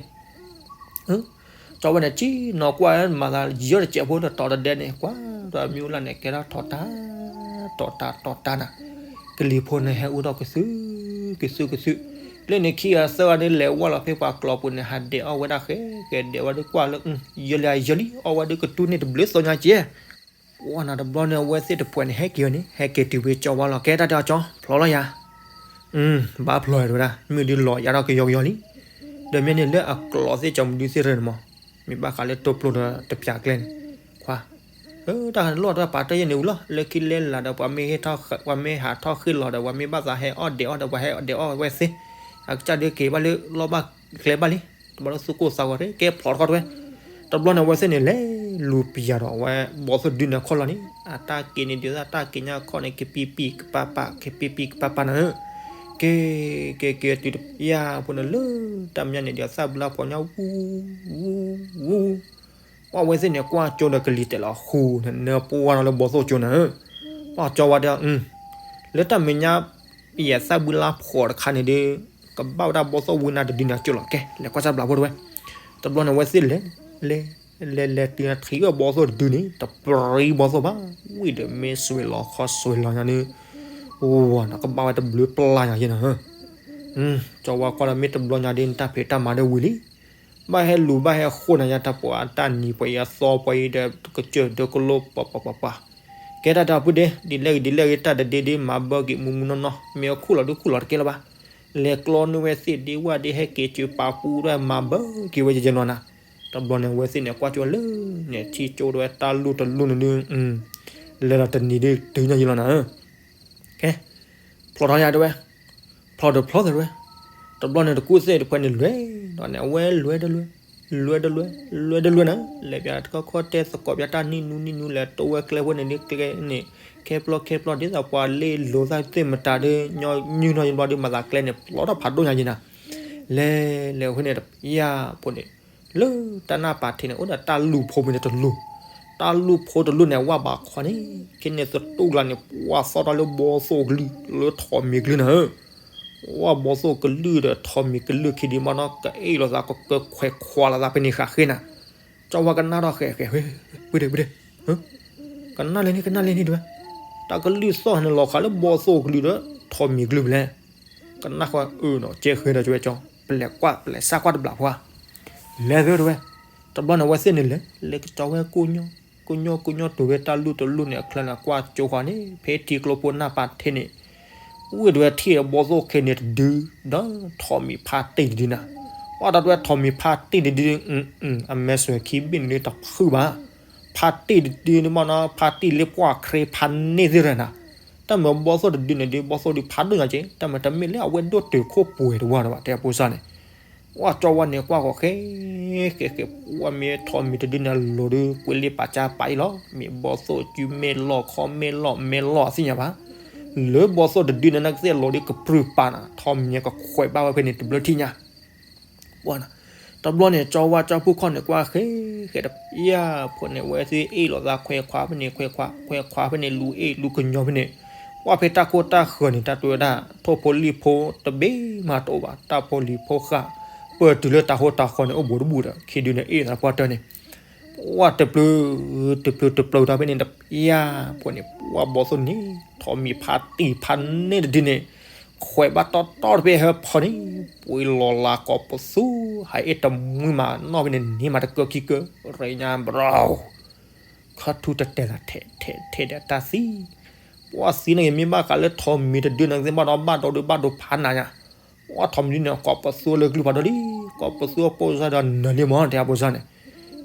ကၠီဝဲန့ၣ် ကံၣ်နီၤကွၢ်မၤသးယံာ်ဒီးတစဲးဖိဒီး တီၤတဒဲန့ၣ် ကွၢ်ဒီးမ့ၢ်အိၣ်လၢန့ၣ် ကဲထီၣ်ထီၣ်တၢ် တီၤတၢ်တီၤတၢ်နၤ. ကလံၤဖိန့ၣ်ဟဲအိၣ်ထီၣ်ကသုၣ် ကသုၣ်ကသုၣ်, လၢန့ၣ်ခံဂၤသၢဂၤန့ၣ် လဲၤဝဲလီၤဖဲပှၤကျိာ်ပူၤန့ၣ် ဟးဒဲးအီၣ်ဝဲဒၣ်ဃဲ ကဲဒဲးဝဲဒၣ်ကွၢ်လၢ ယဲလၢယဲလံ အီၣ်ဝဲဒၣ်ကတူၢ်န့ၢ်တဘျုးသီညါကဲ ကွၢ်နၤတဘျီန့ၣ် အဝဲသ့ၣ်တပှဲၤန့ၣ် ဟဲက့ၤဝဲန့ၣ် ဟဲက့ၤတုၤဝဲကၠီဝါလီၤ ကဲတၢ်တဲအီၤကၠီ ဖျိးလီၤယၤ ဘၣ်ဖျိးတဝဲဒၣ် မ့ၢ်ဒုးလီၤယၤထီၣ်ကယီကယီလံ. ဒီးမ့ၢ်န့ၣ်လၢအကျိာ်သ့ၣ်ကၠီမဒုသ့ၣ်ရၢန့ၣ်မး မ့ၢ်ဘၣ်ဃးလၢတိၢ်ပျိဒီးတပျးကျဲန့ၣ် ခွါ တၢ်လီၢ်တၢ်ပာ်တၢ်ယဲၢ်န့ၣ်ဝံၤလီၤ လၢခံလဲၤလးဒီး ပှၤမ့ၢ်ဟးထီၣ်ဃ့ၢ်လီၤဒီး ပှၤမ့ၢ်ဘၣ်သးဟဲအီၣ်ဒဲးအီၣ်ဒီး ပှၤဟဲအီၣ်ဒဲးအီၣ်ဝဲသ့ အကစၢ်ဒုးက့ၤဘၣ်လၢလီၢ်ဘၣ်ကျဲဘၣ်လံ. တဘျီလၢသူၣ်ကိၢ်သးဂီၤ ကဲဖျိးတခီတဝဲ တဘျီန့ၣ် အဝဲသ့ၣ်န့ၣ် လဲၤလူၤပယၤဒီး အဝဲဘီၣ်သိၣ်ဒုန့ၣ်ခီၣ်လီၤန့ၣ် အတၢ်က့ၤန့ၣ်ဒ်သိးတၢ်က့ၤညါခီၣ်န့ၣ် ကပံပံကပၤပၤ ကပံပံကပၤပၤနၤဧၢ. က့ၤ က့ၤက့ၤတုၤတပျၢ်ဖိန့ၣ်လၢ တၢ်မညါန့ၣ်ဒီး သၣ်ဘုလါဖှီၣ်ညါ ဝူ ဝူ ဝူ ဝူ ဝူ အဝဲသ့ၣ်န့ၣ် ကွၢ်ကၠိဒီးကလံၤတဲာ်လီၤဟူးန့ၣ် နၢပှၢ်ဒီးလၢဘီၣ်သိၣ်ကၠိနၤဧၢ. ပှၤကၠီဝါတဲ လၢတၢ်မဲာ်ညါ ပယဲၢ်သၣ်ဘုလါဖှီၣ်တခါန့ၣ်ဒီး ကဘၣ်ဝဲဒၣ်ဘီၣ်သိၣ်ဝံနၤတဒုန့ၣ်ကၠိလီၤ ကဲ လဲၤကွၢ်စၢ်ဘျးဖိတဝဲ တဘျီန့ၣ် အဝဲသ့ၣ်လဲၤ လဲၤ လဲၤလဲၤတုၤထံၣ်ဝဲဘီၣ်သိၣ်တဒုန့ၣ် တပြံဘီၣ်သိၣ်ဘၣ် ဝံၤဒီးမ့ၢ်စွဲးလီၤခီစွဲးလီၤညါန့ၣ် ဝဲနကဘၣ်ဝဲတဘျုးပျၢ်ညါယဲနၤဧၢ. ကၠီဝါကွၢ်ဒီးမ့ၢ်တဘျီညါဒီး နတၢ်ဖံးတၢ်မၤဒီးဝံၤလံ ဘၣ်ဟဲလူၤဘၣ်ဟဲဃိနၤညါတၢ်ပှၤအတၢ်နံၤပှၤအံၤအသီပှၤအံၤဒီး ကစၢၢ်ဒၢကလိပှၤပှၤပှၤပှၤ ကဲတၢ်တၢ်ဖုဒ့ ဒ်လဲၣ်ဂ့ၤဒ်လဲၣ်ဂ့ၤ တၢ်တဒ့ဒ့မၤဘၢက့ၤမူးမူးနီၢ်နီၢ် မ့ၢ်အခိၣ်လီၤဒုးခိၣ်လီၤတကဲလၢၤဘၣ် လဲၤကျီန့ၢ်ဝဲသ့ၣ်ဒ့ဝၣ်ဒ့ ဟဲက့ၤစၢၤပာ်ပူၤဒၣ်မၤဘၢက့ၤဝဲယဲယဲနီၢ်နၤ တဘျီန့ၣ် အဝဲသ့ၣ်န့ၣ် ကွၢ်ကၠိလၢန့ၣ် ထံကၠိတဝဲတၢ်လူၢ်တလူၢ်န့ၣ်ဒုး လဲၤဒီးတနံၤဒုးတုၤညါယဲလီၤနၤဧၢ ကဲ ဖျိးထီၣ်ညါတဝဲ ဖျိးဒီးဖျိးသ့တဝဲ တဘျီန့ၣ် တကူၣ်သ့ၣ်တဖၣ်န့ၣ်လွဲၢ်ဒီးန့ၣ် အဝဲလွဲၢ်တလွဲၢ် လွဲၢ်တလွဲၢ် လွဲၢ်တလွဲၢ်နၤ လဲၤပၠးတခီခီတဲသကိးပၠးတၢ်နံၣ်နူနံၣ်နူလဲၤတိဝဲကျဲဖိန့ၣ်ဒုးကျဲန့ၣ် ခဲဖျိခဲဖျိဒ်သိးပှၤလ့လိာ်သးသ့ၣ်မတၤဒီး ညီနုၢ်နီၢ်ယဘျီဒုးမၤသးကျဲန့ၣ် ဖျိးထီၣ်ဖးဒိၣ်ညါယဲနၤ လဲၤလဲၤအဃိန့ၣ် တပျၢ်ဖိန့ၣ် လၢတၢ်နၢ်ပာ်ထံးန့ၣ် အိၣ်ဒီးတၢ်လူၤဖိမ့ၢ်တလူၤ တၢ်လူၢ်ဖိတလူၢ်န့ၣ် ဝၢ်ဘးခီန့ၣ် ခဲန့ၣ်သတူၢ်ကျါန့ၣ် ပှၢ်သီၣ်ထီၣ်လၢဘီသိၣ်ကလုၢ် လၢထိးမံၤကလုၢ်နၤဧၢ, ဝၢ်ဘီသိၣ်ကလုၢ်ဒီးထိးမံၤကလုၢ်ခံဒံးမးနီၤ ကအ့ၣ်လိာ်သးကကၢခွဲးခွါလိာ်သးဖဲန့ၣ်ဃာ်ဃ့နၤ, ကၠီဝါကနၣ်ထီၣ်ဃဲးဃဲး ဝ့ၢ်ဒ့ဝ့ၢ်ဒ့ ကနၣ်လဲၣ်န့ၣ် ကနၣ်လဲၣ်န့ၣ်တဲဝဲ, တၢ်ကလုၢ်သီၣ်န့ၣ်လီၤဃာ်လၢဘီသိၣ်ကလုၢ်ဒီးထိးမံၤကလုၢ်ဖဲလဲၣ်, ကနၣ်ဃီအၢနီၤ ကဲဃဲဒီးကၠီဝဲကၠီ ပလဲၤကွၢ်ပလဲၤစၢ်ကွၢ်တဘျီဖိဧါ, လဲၤသၢတဲဝဲ, တဘျီန့ၣ် အဝဲသ့ၣ်န့ၣ်လဲၤ လဲၤကၠီဝဲ ကိၣ်ညီ ကိၣ်ညီကိၣ်ညီတုၤဝဲတၢ်လူၢ်တလူၢ်န့ၣ် အချၢန့ၣ် ကွၢ်ကၠိဃီန့ၣ် ဖဲထံကျိဖိနၢ်ပၤထဲန့ၣ် ဝ့ၢ်တဲဝဲထံၣ်ဘီသိၣ်ခဲန့ၣ်တဒု ဒီးထိးမံၤဖါတံၢ်တဒုနၤ, ပှၢ်တၢ်တဲဝဲထိးမံၤဖါတံၢ်တဒု အမဲာ်ဆှဲခံဘ့ၣ်န့ၣ်ဒုတဖုၣ်ဘၣ်, ဖါတံၢ်တဒုန့ၣ်မးနီၤ ဖါတံၢ်လၢပှၢ်ခရ့ဖါန့ၢ်သ့ၣ်ရၤနၤ, တၢ်မ့ၢ်ဘီသိၣ်တဒုန့ၣ်ဒု ဘီသိၣ်ဒုဖးဒိၣ်ညါက့ တၢ်မ့ၢ်တမ့ၢ်လၢအဝဲဒိၣ်တုာ်ခိၣ်ပှဲၤတဝၢ်ဒီးဘၣ် တဲအဖိစၢ်န့ၣ်, ပှၢ်ကၠီဝါန့ၣ်ကွၢ်ဃီဃဲ ဃဲဃဲ ပှၢ်မ့ၢ်ထိးမံၤတဒုန့ၣ်လိၤဒု ကွဲးလံာ်ပာ်ကၢ်ပာ်အံၤလီၤ မ့ၢ်ဘီသိၣ်စုမဲာ်လီၢ်ခီမဲာ်လီၢ်မဲာ်လီၢ်သ့ၣ်ညါဘၣ်, လၢဘီသိၣ်တဒုန့ၣ် နကသ့ၣ်လိၤဒုကပြုၢ်ပာ်နၤ ထိးမံၤကခွဲးဘၣ်ဝဲဖဲန့ၣ်တဘျုးထံၣ်ညါ ပှၢ်နၤ, တဘျီန့ၣ် ကၠီဝါကၠီဖုၣ်ခီၣ်န့ၣ် ကွၢ်ဃဲဃဲတပျၢ်ဖိန့ၣ် ဝဲသ့ၣ်အ့ၣ်လိာ်သးခွဲးခွါဖဲန့ၣ် ခွဲးခွါ ခွဲးခွါဖဲန့ၣ် လူၤအ့ၣ်လူၤကညီဖဲန့ၣ်, ပှၢ်ဖဲတၢ်ကိၢ်တၢ်ဃၢၤန့ၣ် တၢ်တဲဝဲဒၣ် ထိၣ်ဖိလံၣ်ဖိတဘ့ၣ်မးတအိၣ်ဘၣ် တၢ်ဖိလံၤဖိဃာ် ပၢၢ်တုၤလၢတၢ်ဟိတၢ်ဃီန့ၣ် အိၣ်ဘူးတဘူးဒီး ခံဒုန့ၣ်အ့ၣ်သးပှၢ်တၢၢ်န့ၣ် ပှၢ်တပျုၢ် တပျုၢ်တပျုၢ်တၢ်ဖဲန့ၣ်တပျၢ်ဖိန့ၣ် ပှၢ်ဘီသိၣ်န့ၣ် ထိးမံၤဖါတံၢ်ဖါန့ၢ်တဒုန့ၣ် ခွဲးဘၣ်တီတီတဖဲဟၢဖီန့ၣ် ပှ့ၤလီၤလးကိးပသူ ဟဲအ့ၣ်တမှံမးနီၣ်ဖဲန့ၣ်န့ၢ်မးတကၢခံကၢ ရ့ညါဘြီ ခီထူတတဲာ်သးထဲထဲထဲဒီးတၢ်သံ, ပှၢ်သံန့ၣ်မ့ၢ်ဘၣ်ဃးလၢထိးမံၤတဒုန့ၣ် ကသ့ၣ်ဘၣ်ဒီးဘၣ်ဒိဒုဘၣ်ဒိဖးနးညါ, ပှၢ်ထိးမံၤဒုန့ၣ် ကိးပသူလၢကလုၢ်ဖးဒိၣ်လံ, ကိးပသူအပိၢ်စၢ်ဒီးနၢၤလံမး တဲအပိၢ်စၢ်န့ၣ်,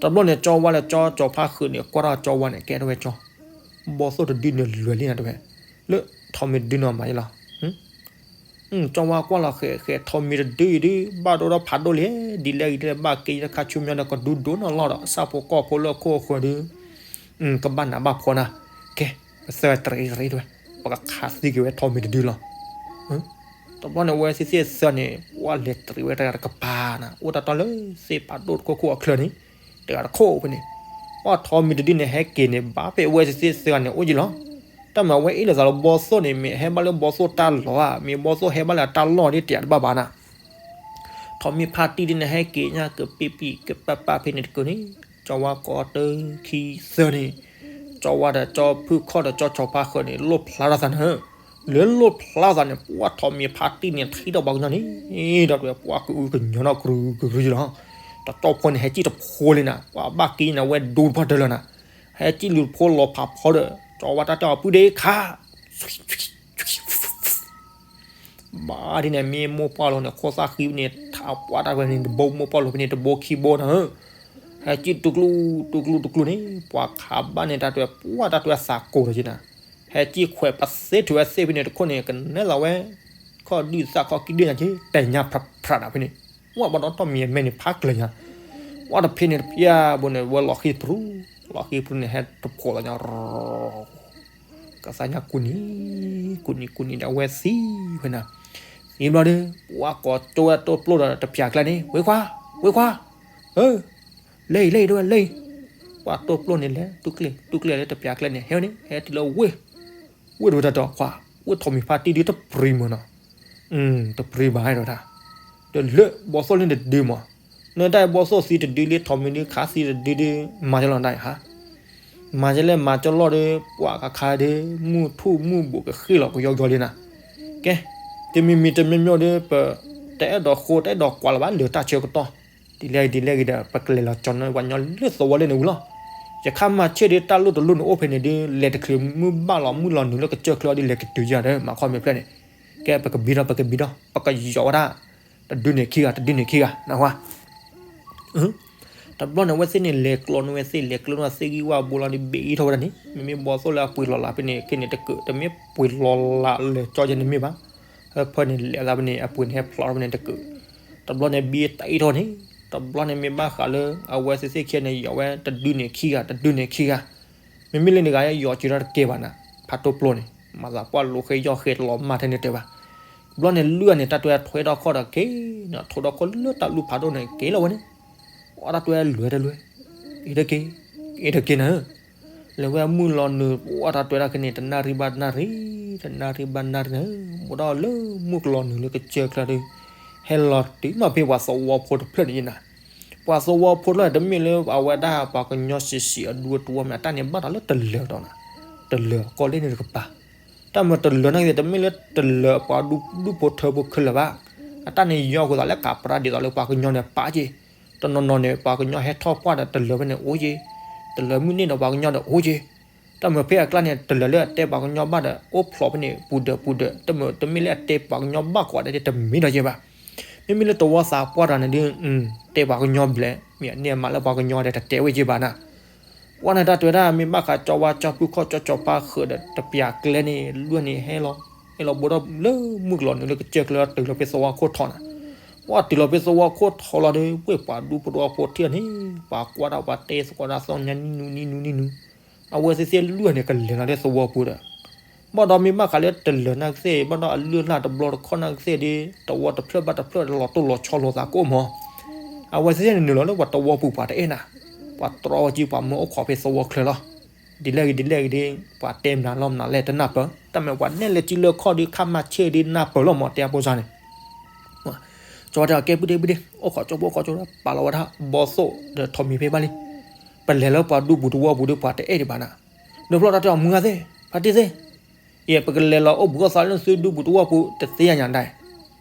တဘျီန့ၣ် ကၠီဝါလၢကၠီကၠီဖါဃုာ်န့ၣ် ကွၢ်ထီၣ်ကၠီဝါန့ၣ် ကဲထီၣ်ဝဲကၠီ, ဘီသိၣ်တဒုန့ၣ်လွဲၤလံနၤတဲဝဲ, လၢထိးမံၤတဒုန့ၣ်မၤယလီၤ ကၠီဝါကွၢ်လီၤဃဲးဃဲး ထိးမံၤတဒုအံၤဒု ဘၣ်ဒိဒီးဖးဒိၣ်လံ, ဒ်လဲၣ်ဂ့ၤဒ်လဲၣ် ဘၣ်က့ၤတခါဆူမဲာ်ဒီးကဒုဒိၣ်နီၢ်လီၢ်ဒီး ဆၣ်ဖိကီၢ်ဖိလၢခိၣ်ဃၢၤဒု ကဘၣ်နးဘၣ်ဖှီၣ်နၤ, ကဲ ပသၢတရံးတရံးတဲဝဲ, ပကခးသံက့ၤဝဲထိးမံၤတဒုလီၤ. တဘျီန့ၣ် အဝဲသ့ၣ်သၢန့ၣ် ပှၢ်လဲၤတရံးဝဲတဂၤတကပၤနၤ, အိၣ်တၢ်တီလၢသ့ၣ်ဖးဒိၣ်တခိၣ်ခိၣ်အချၢန့ၣ် တဂၤတခိၣ်ဖဲန့ၣ်, ပှၢ်ထိးမံၤတဒုန့ၣ် ဟဲက့ၤန့ၣ် ဘၣ်ဖဲအဝဲသ့ၣ်သၢဂၤန့ၣ်အိၣ်ယံၤလီၤ. တၢ်မၤဝဲအ့ၣ်လိာ်သးလၢဘီသိၣ်န့ၣ် မ့ၢ်ဟဲဘၣ်လၢဘီသိၣ်တၢ်လီၢ်ဧါ, မ့ၢ်ဘီသိၣ်ဟဲဘၣ်လၢအတၢ်လီၢ်ဒ်တဲတဘၣ်ဘၣ်နၤ ထိးမံၤဖါတံၢ်ဒ်န့ၣ် ဟဲက့ၤညါကပံးပံးကပာ်ပာ်ဖဲန့ၣ်တကၢန့ၣ်, ကၠီဝါကိးတၢ်ခံသၢန့ၣ်, ကၠီဝါဒီးကၠီဖုၣ်ခီၣ်ဒီးကၠီဆီဖါဃၢၤန့ၣ် လိၣ်ဖျါထီၣ်သးနၤဧၢ, လၢလိၣ်ဖျါထီၣ်သးန့ၣ် ပှၢ်ထိးမံၤဖါတံၢ်န့ၣ် ထံၣ်ထီၣ်ပှၤကညီန့ၣ်, ဒီးပှၢ်ကအုကညီနီၢ်ကရူၢ်ကရူၢ်လီၤ. တတီၢ်ဖိန့ၣ် ဟဲစံၣ်တဖိလံနၤ, ပှၢ်ဘၣ်က့ၤနၤဝဲဒိတပှၢ်တၢၢ်လီၤနၤ, ဟဲစံၣ်လူၤတဖိလီၤဖးဖီဒီး ကၠီဝါတၢ်တဲအီၤပုၢ်ဒ့ခါ ဘၣ်ဒ်န့ၣ် မ့ၢ်မိၢ်ပှၢ်လိၤန့ၣ် ခိၣ်သၣ်ဃံဖဲန့ၣ် ထးပှၢ်တၢ်ဝဲန့ၣ် တဘိမိၢ်ပှၢ်လိၤဖဲန့ၣ် တဘိခံဘိနၤဧၢ, ဟဲစံၣ်တူၢ်ကျူၣ်တူၢ်ကျူၣ်တူၢ်ကျူၣ်န့ၣ် ပှၤခးဘၣ်န့ၣ် တၢ်တဲပှၢ်တၢ်တဲသးကိးဒီးက့နၤ, ဟဲစံၣ်ခွဲးပသ့ထုးဝဲသ့ၣ်ဖဲန့ၣ်တခိၣ်န့ၣ် ကနဲၣ်လီၤဝဲ ခီၣ်ဒုၣ်သၣ်ခီၣ်ကံၣ်ဒုၣ်ညါက့ တဲာ်ညါဖြးဖြးနၤဖဲန့ၣ်, ဝဲဘၣ်ဒီးတီၢ်မံၤအမဲာ်န့ၣ် ဖးကျၢၤညါ ပှၢ်တဖဲန့ၣ်တပျၢ်ဘိန့ၣ် ဝဲလီၤဃံတပရူၤ, လီၤဃံတပရူၤန့ၣ် ဟဲတဖိးလီၤညါ ကသါညါကူနံၤ, ကူနံၤကူနံၤဒီးအဝဲသံဝဲနၤ, သံဘျီဒီး ပှၢ်ကိးကၠိဝဲတိၢ်ပျိၢ်ဒီးတပျၢ်ကျဲန့ၣ် ဝ့ခွါ, ဝ့ခွါ, ဧၢ, လဲၤအံၤ လဲၤအံၤ တဝဲလဲၤအံၤ, ပှၢ်တိၢ်ပျိၢ်န့ၣ်လဲၤ တူၢ်ကျဲ တူၢ်ကျဲလၢတပျၢ်ကျဲန့ၣ် ဟဲဝဲန့ၣ် ဟဲတုၤလၢဝ့ၢ် ဝ့ၢ်တဝဲတတီၤခွါ, ဝ့ၢ်ထိးမံၤဖါတံၢ်ဒုတပရံၤမးနီၤ, တပရံၤဘၣ်ဒဝဲဒၣ်, ဒီးလၢဘီသိၣ်လၢတဒုမး, နတၢ်ဘီသိၣ်သံတဒုလၢထိးမံၤဒုခးသံတဒုဒု မၤယလီၤတၢ်အံၤဟါ, မၤယလဲၣ်မၤကလီၢ်ဒီး ပှၤကခါဒီး မုၢ်ထူၣ်မုၢ်ဘူးကဃ့ၢ်လီၤကယီကယီလံနၤ, ကဲ, တမံၤမံၤတမံၤမံၤဒီး ပတအဲၣ်ဒိးဃိတအဲၣ်ဒိးကွၢ်လၢၤဘၣ် လၢတၢ်ဆၢကတီၢ်, ဒ်လဲၣ်ဒ်လဲၣ်ဂ့ၤဒီး ပကလဲၤလီၤကၠီၤန့ၢ်ပှၤညီလၢသဝီလၢန့ၣ်ဝံၤလီၤ, ယခါမၤဆ့ၣ်ဒီးတၢ်လိၣ်တလိၣ်န့ၣ်အိၣ်ဖဲန့ၣ်ဒီး လဲၤတချုးမုၢ်ဘၣ်လီၤမုၢ်လီၤနုာ်လၢကစၢၢ်ချၢဒီး လဲၤကတုၤယၤဒီး မၤခီမ့ၢ်ဖျဲၣ်န့ၣ်, ကဲပကဘံထီၣ် ပကဘံထီၣ် ပကယီၤဝဲဒၣ်, တဒုန့ၣ်ခံဂၤ တဒုန့ၣ်ခံဂၤ နၢ်ဟူဧါ တဘျီန့ၣ် အဝဲသ့ၣ်န့ၣ် လဲၤကျီန့ၢ်ဝဲသ့ၣ် လဲၤကျီန့ၢ်သ့ၣ်ဂံၢ်ဝါဘိလီၤဒီး ဘ့ၣ်အံၤထီၣ်ဝဲဒၣ်န့ၣ် မ့မ့ၢ်ဘီသိၣ်လၢအပှ့ၤလီၤလးဖဲန့ၣ် ခဲန့ၣ်တကုး တမ့ၢ်ပှ့ၤလီၤလးလဲၤကၠီယဲန့ၣ်မ့ၢ်ဘၣ်, ဟၢဖၢန့ၣ် လဲၤသးဖဲန့ၣ် အပှ့ၤန့ၣ်ဟဲဖျိးထီၣ်ဖဲန့ၣ်တကုး, တဘျီန့ၣ် ဘ့ၣ်တၢ်အံၤထီၣ်န့ၣ် တဘျီန့ၣ် မ့ၢ်ဘၣ်ဃးလၢ အဝဲသ့ၣ်သ့ၣ်ခဲန့ၣ် ယီၤဝဲတဒုန့ၣ်ခံဂၤ တဒုန့ၣ်ခံဂၤ, မ့မ့ၢ်လၢန့ၣ်ဂၤ ယီၤက့ၤထီၣ်တကဲဘၣ်နၤ, ဖးတိၢ်ပျိၢ်န့ၣ် မၤသးပှၢ်လိာ်ဃဲယီၢ်ဃဲလီၤမၢ်ထဲန့ၣ်တဲဘၣ်, တဘျီန့ၣ် လုၢ်အန့ၣ် တၢ်တွဲထွဲထီၣ်ခီၣ်ဒီးက့ၤ, ထိးထီၣ်ခီၣ်လၢတၢ်လူၢ်ဖးဒိၣ်န့ၣ် က့ၤလီၤဝဲန့ၣ်, အတၢ်တွဲလွဲတလွဲ, အ့တက့ၤ, အ့တက့ၤနၤဧၢ, လဲၤဝဲမုၢ်လီၤနုာ် ပှၤတၢ်တွဲဒၣ်က့ၤန့ၣ် တနၣ်ရံၣ်ဘၣ်နၣ်ရံၣ်, တနၣ်ရံၣ်ဘၣ်နၣ်ရံၣ်န့ၣ်, ဘူးဒီးလၢမုၢ်ကလီၤနုာ်လၢကစၢၢ်ချၢဒီး ဟဲလီၤတုၤမ့ၢ်ဖဲပှၤသဝီဖိတဖျၢၣ်န့ၣ်နၤ. ပှၤသဝီဖိတဖျၢၣ်န့ၣ် တမ့ၢ်လၢအဝဲဒၣ်ပှၤကညီဆံးဆံးအဒူအတဝီမ့ၢ် အတၢ်န့ၣ်ဘၣ်ဒီးလၢတလၢၤဒီးနၤ, တလၢၤကီၢ်လၢန့ၣ်တကပၤ, တၢ်မ့ၢ်တလၢၤနာ်က့ၤ တမ့ၢ်လၢတလၢၤပှၤဒူၣ်ဖိထၢဖိခဲလၢာ်ဘၣ်. အတၢ်န့ၣ်ယီၤဃုာ်သးလၢကးပြၢဒ်သိးလၢပှၤကညီန့ၣ်ပာ်က့ၤ, တနီၤနီၤန့ၣ် ပှၤကညီဟဲထီၣ်ပှၢ်ဒီးတလၢၤဖဲန့ၣ်အိၣ်က့ၤ, တလၢၤမုၢ်န့ၣ်ဒီးပှၤကညီဒီးအိၣ်က့ၤ, တၢ်မ့ၢ်ဖဲအကျါန့ၣ် တလၢၤလၢအတဲပှၤကညီဘၣ်ဒီး အိၣ်ဖျိးဖဲန့ၣ် ပူၤဒၢးပူၤဒၢး, တမ့ၢ်တမ့ၢ်လၢအတဲပှၤကညီဘၣ်ကိးဂၤဒဲးတမ့ၢ်ဒီးယဲဘၣ်. မ့မ့ၢ်လၢသဝီသးပှၢ်တဂၤန့ၣ်ဒုး တဲပှၤကညီဘျဲၣ်, မ့ၢ်အန့ၢ်အမးလၢပှၤကညီဒီးတတဲဝဲယဲဘၣ်နၤ. ပှၤန့ၣ်တၢ်တွဲဒၣ် မ့ၢ်ဘၣ်ဃးကၠီဝါကၠီဖုခီၣ်ကၠီကၠီဖါဃုာ်ဒီးတပျၢ်ကျဲန့ၣ် လွံၢ်န့ၣ်ဟဲလီၤ, ဟဲလီၤဘူးဒီးလၢမုၢ်ကလီၤနုာ်လၢကစၢၢ်ကျဲတုၤလီၤဖဲသဝီခိၣ်ထီးနၤ. ပှၤတုၤလီၤဖဲသဝီခိၣ်ထီးလီၤဒီး ဝဲၢ်ပှၤဒူဖိတဝီဖိထံၣ်န့ၣ် ပှၤကွၢ်တၢ်ပှၤတဲသကိးတၢ်သီညါနံနူနံနူနံနူ အဝဲသ့ၣ်သ့ၣ်လွံၢ်န့ၣ် ကလဲၤလီၤလၢသဝီပူၤဒီး ဘၣ်ဒီးမ့ၢ်ဘၣ်ဃးလၢတလၢၤနာ်က့ၤသ့ၣ် ဘၣ်ဒီးအလုၢ်အလၢ်တဘျီတခီၣ်နာ်က့ၤသ့ၣ်ဒီး သဝီတဖျၢၣ်ဘၣ်တဖျၢၣ်လီၤတိၢ်လီၤဆီလိာ်သးကအိၣ်မး. အဝဲသ့ၣ်သ့ၣ်န့ၣ်နုာ်လီၤလၢပှၤသဝီပူၤပှၤတအဲၣ်နၤ, ပှၤတြီဝဲက့ၤပှၤမၢအိၣ်ခိးဖဲသဝီချၢလီၤ. ဒ်လဲၣ်ဂ့ၤဒ်လဲၣ်ဂ့ၤဒီး ပှၤတဲမနုၤလီၤမနုၤလဲၣ်တနၢ်ပၢၢ်, တၢ်မ့ၢ်ပှၤနဲၣ်လၢကံလၢခီၣ်ဒီး ခါမၤဆ့ၣ်ဒီးနၢ်ပၢၢ်လီၤမး တဲအဖိစၢ်န့ၣ် ကၠီဝါတဲအီၤ ကဲ ပုၢ်ဒ့ပုၢ်ဒ့, အိၣ်ခိးကၠီဖိအိၣ်ခိးကၠီဖိ ပာ်လီၤဝဲဒၣ်ဘီသိၣ်ဒီးထိးမံၤဖဲဘၣ်လံ. ပလဲၤလၢပှၤဒူပူၤတဝီပူၤဒီး ပှၤတအဲၣ်ဒံးဘၣ်နၤ. ဒီးဖျီၣ်တၢ်တဲအီၤ မုၢ်ဂၤသ့ၣ်, ဖါတံၢ်သ့ၣ်, ယဲ ပကလဲၤလီၤအိၣ်ဘှံးအိၣ်သါလၢနသုဒူပူၤတဝီပူၤ တသ့ယၤညါဒၣ်.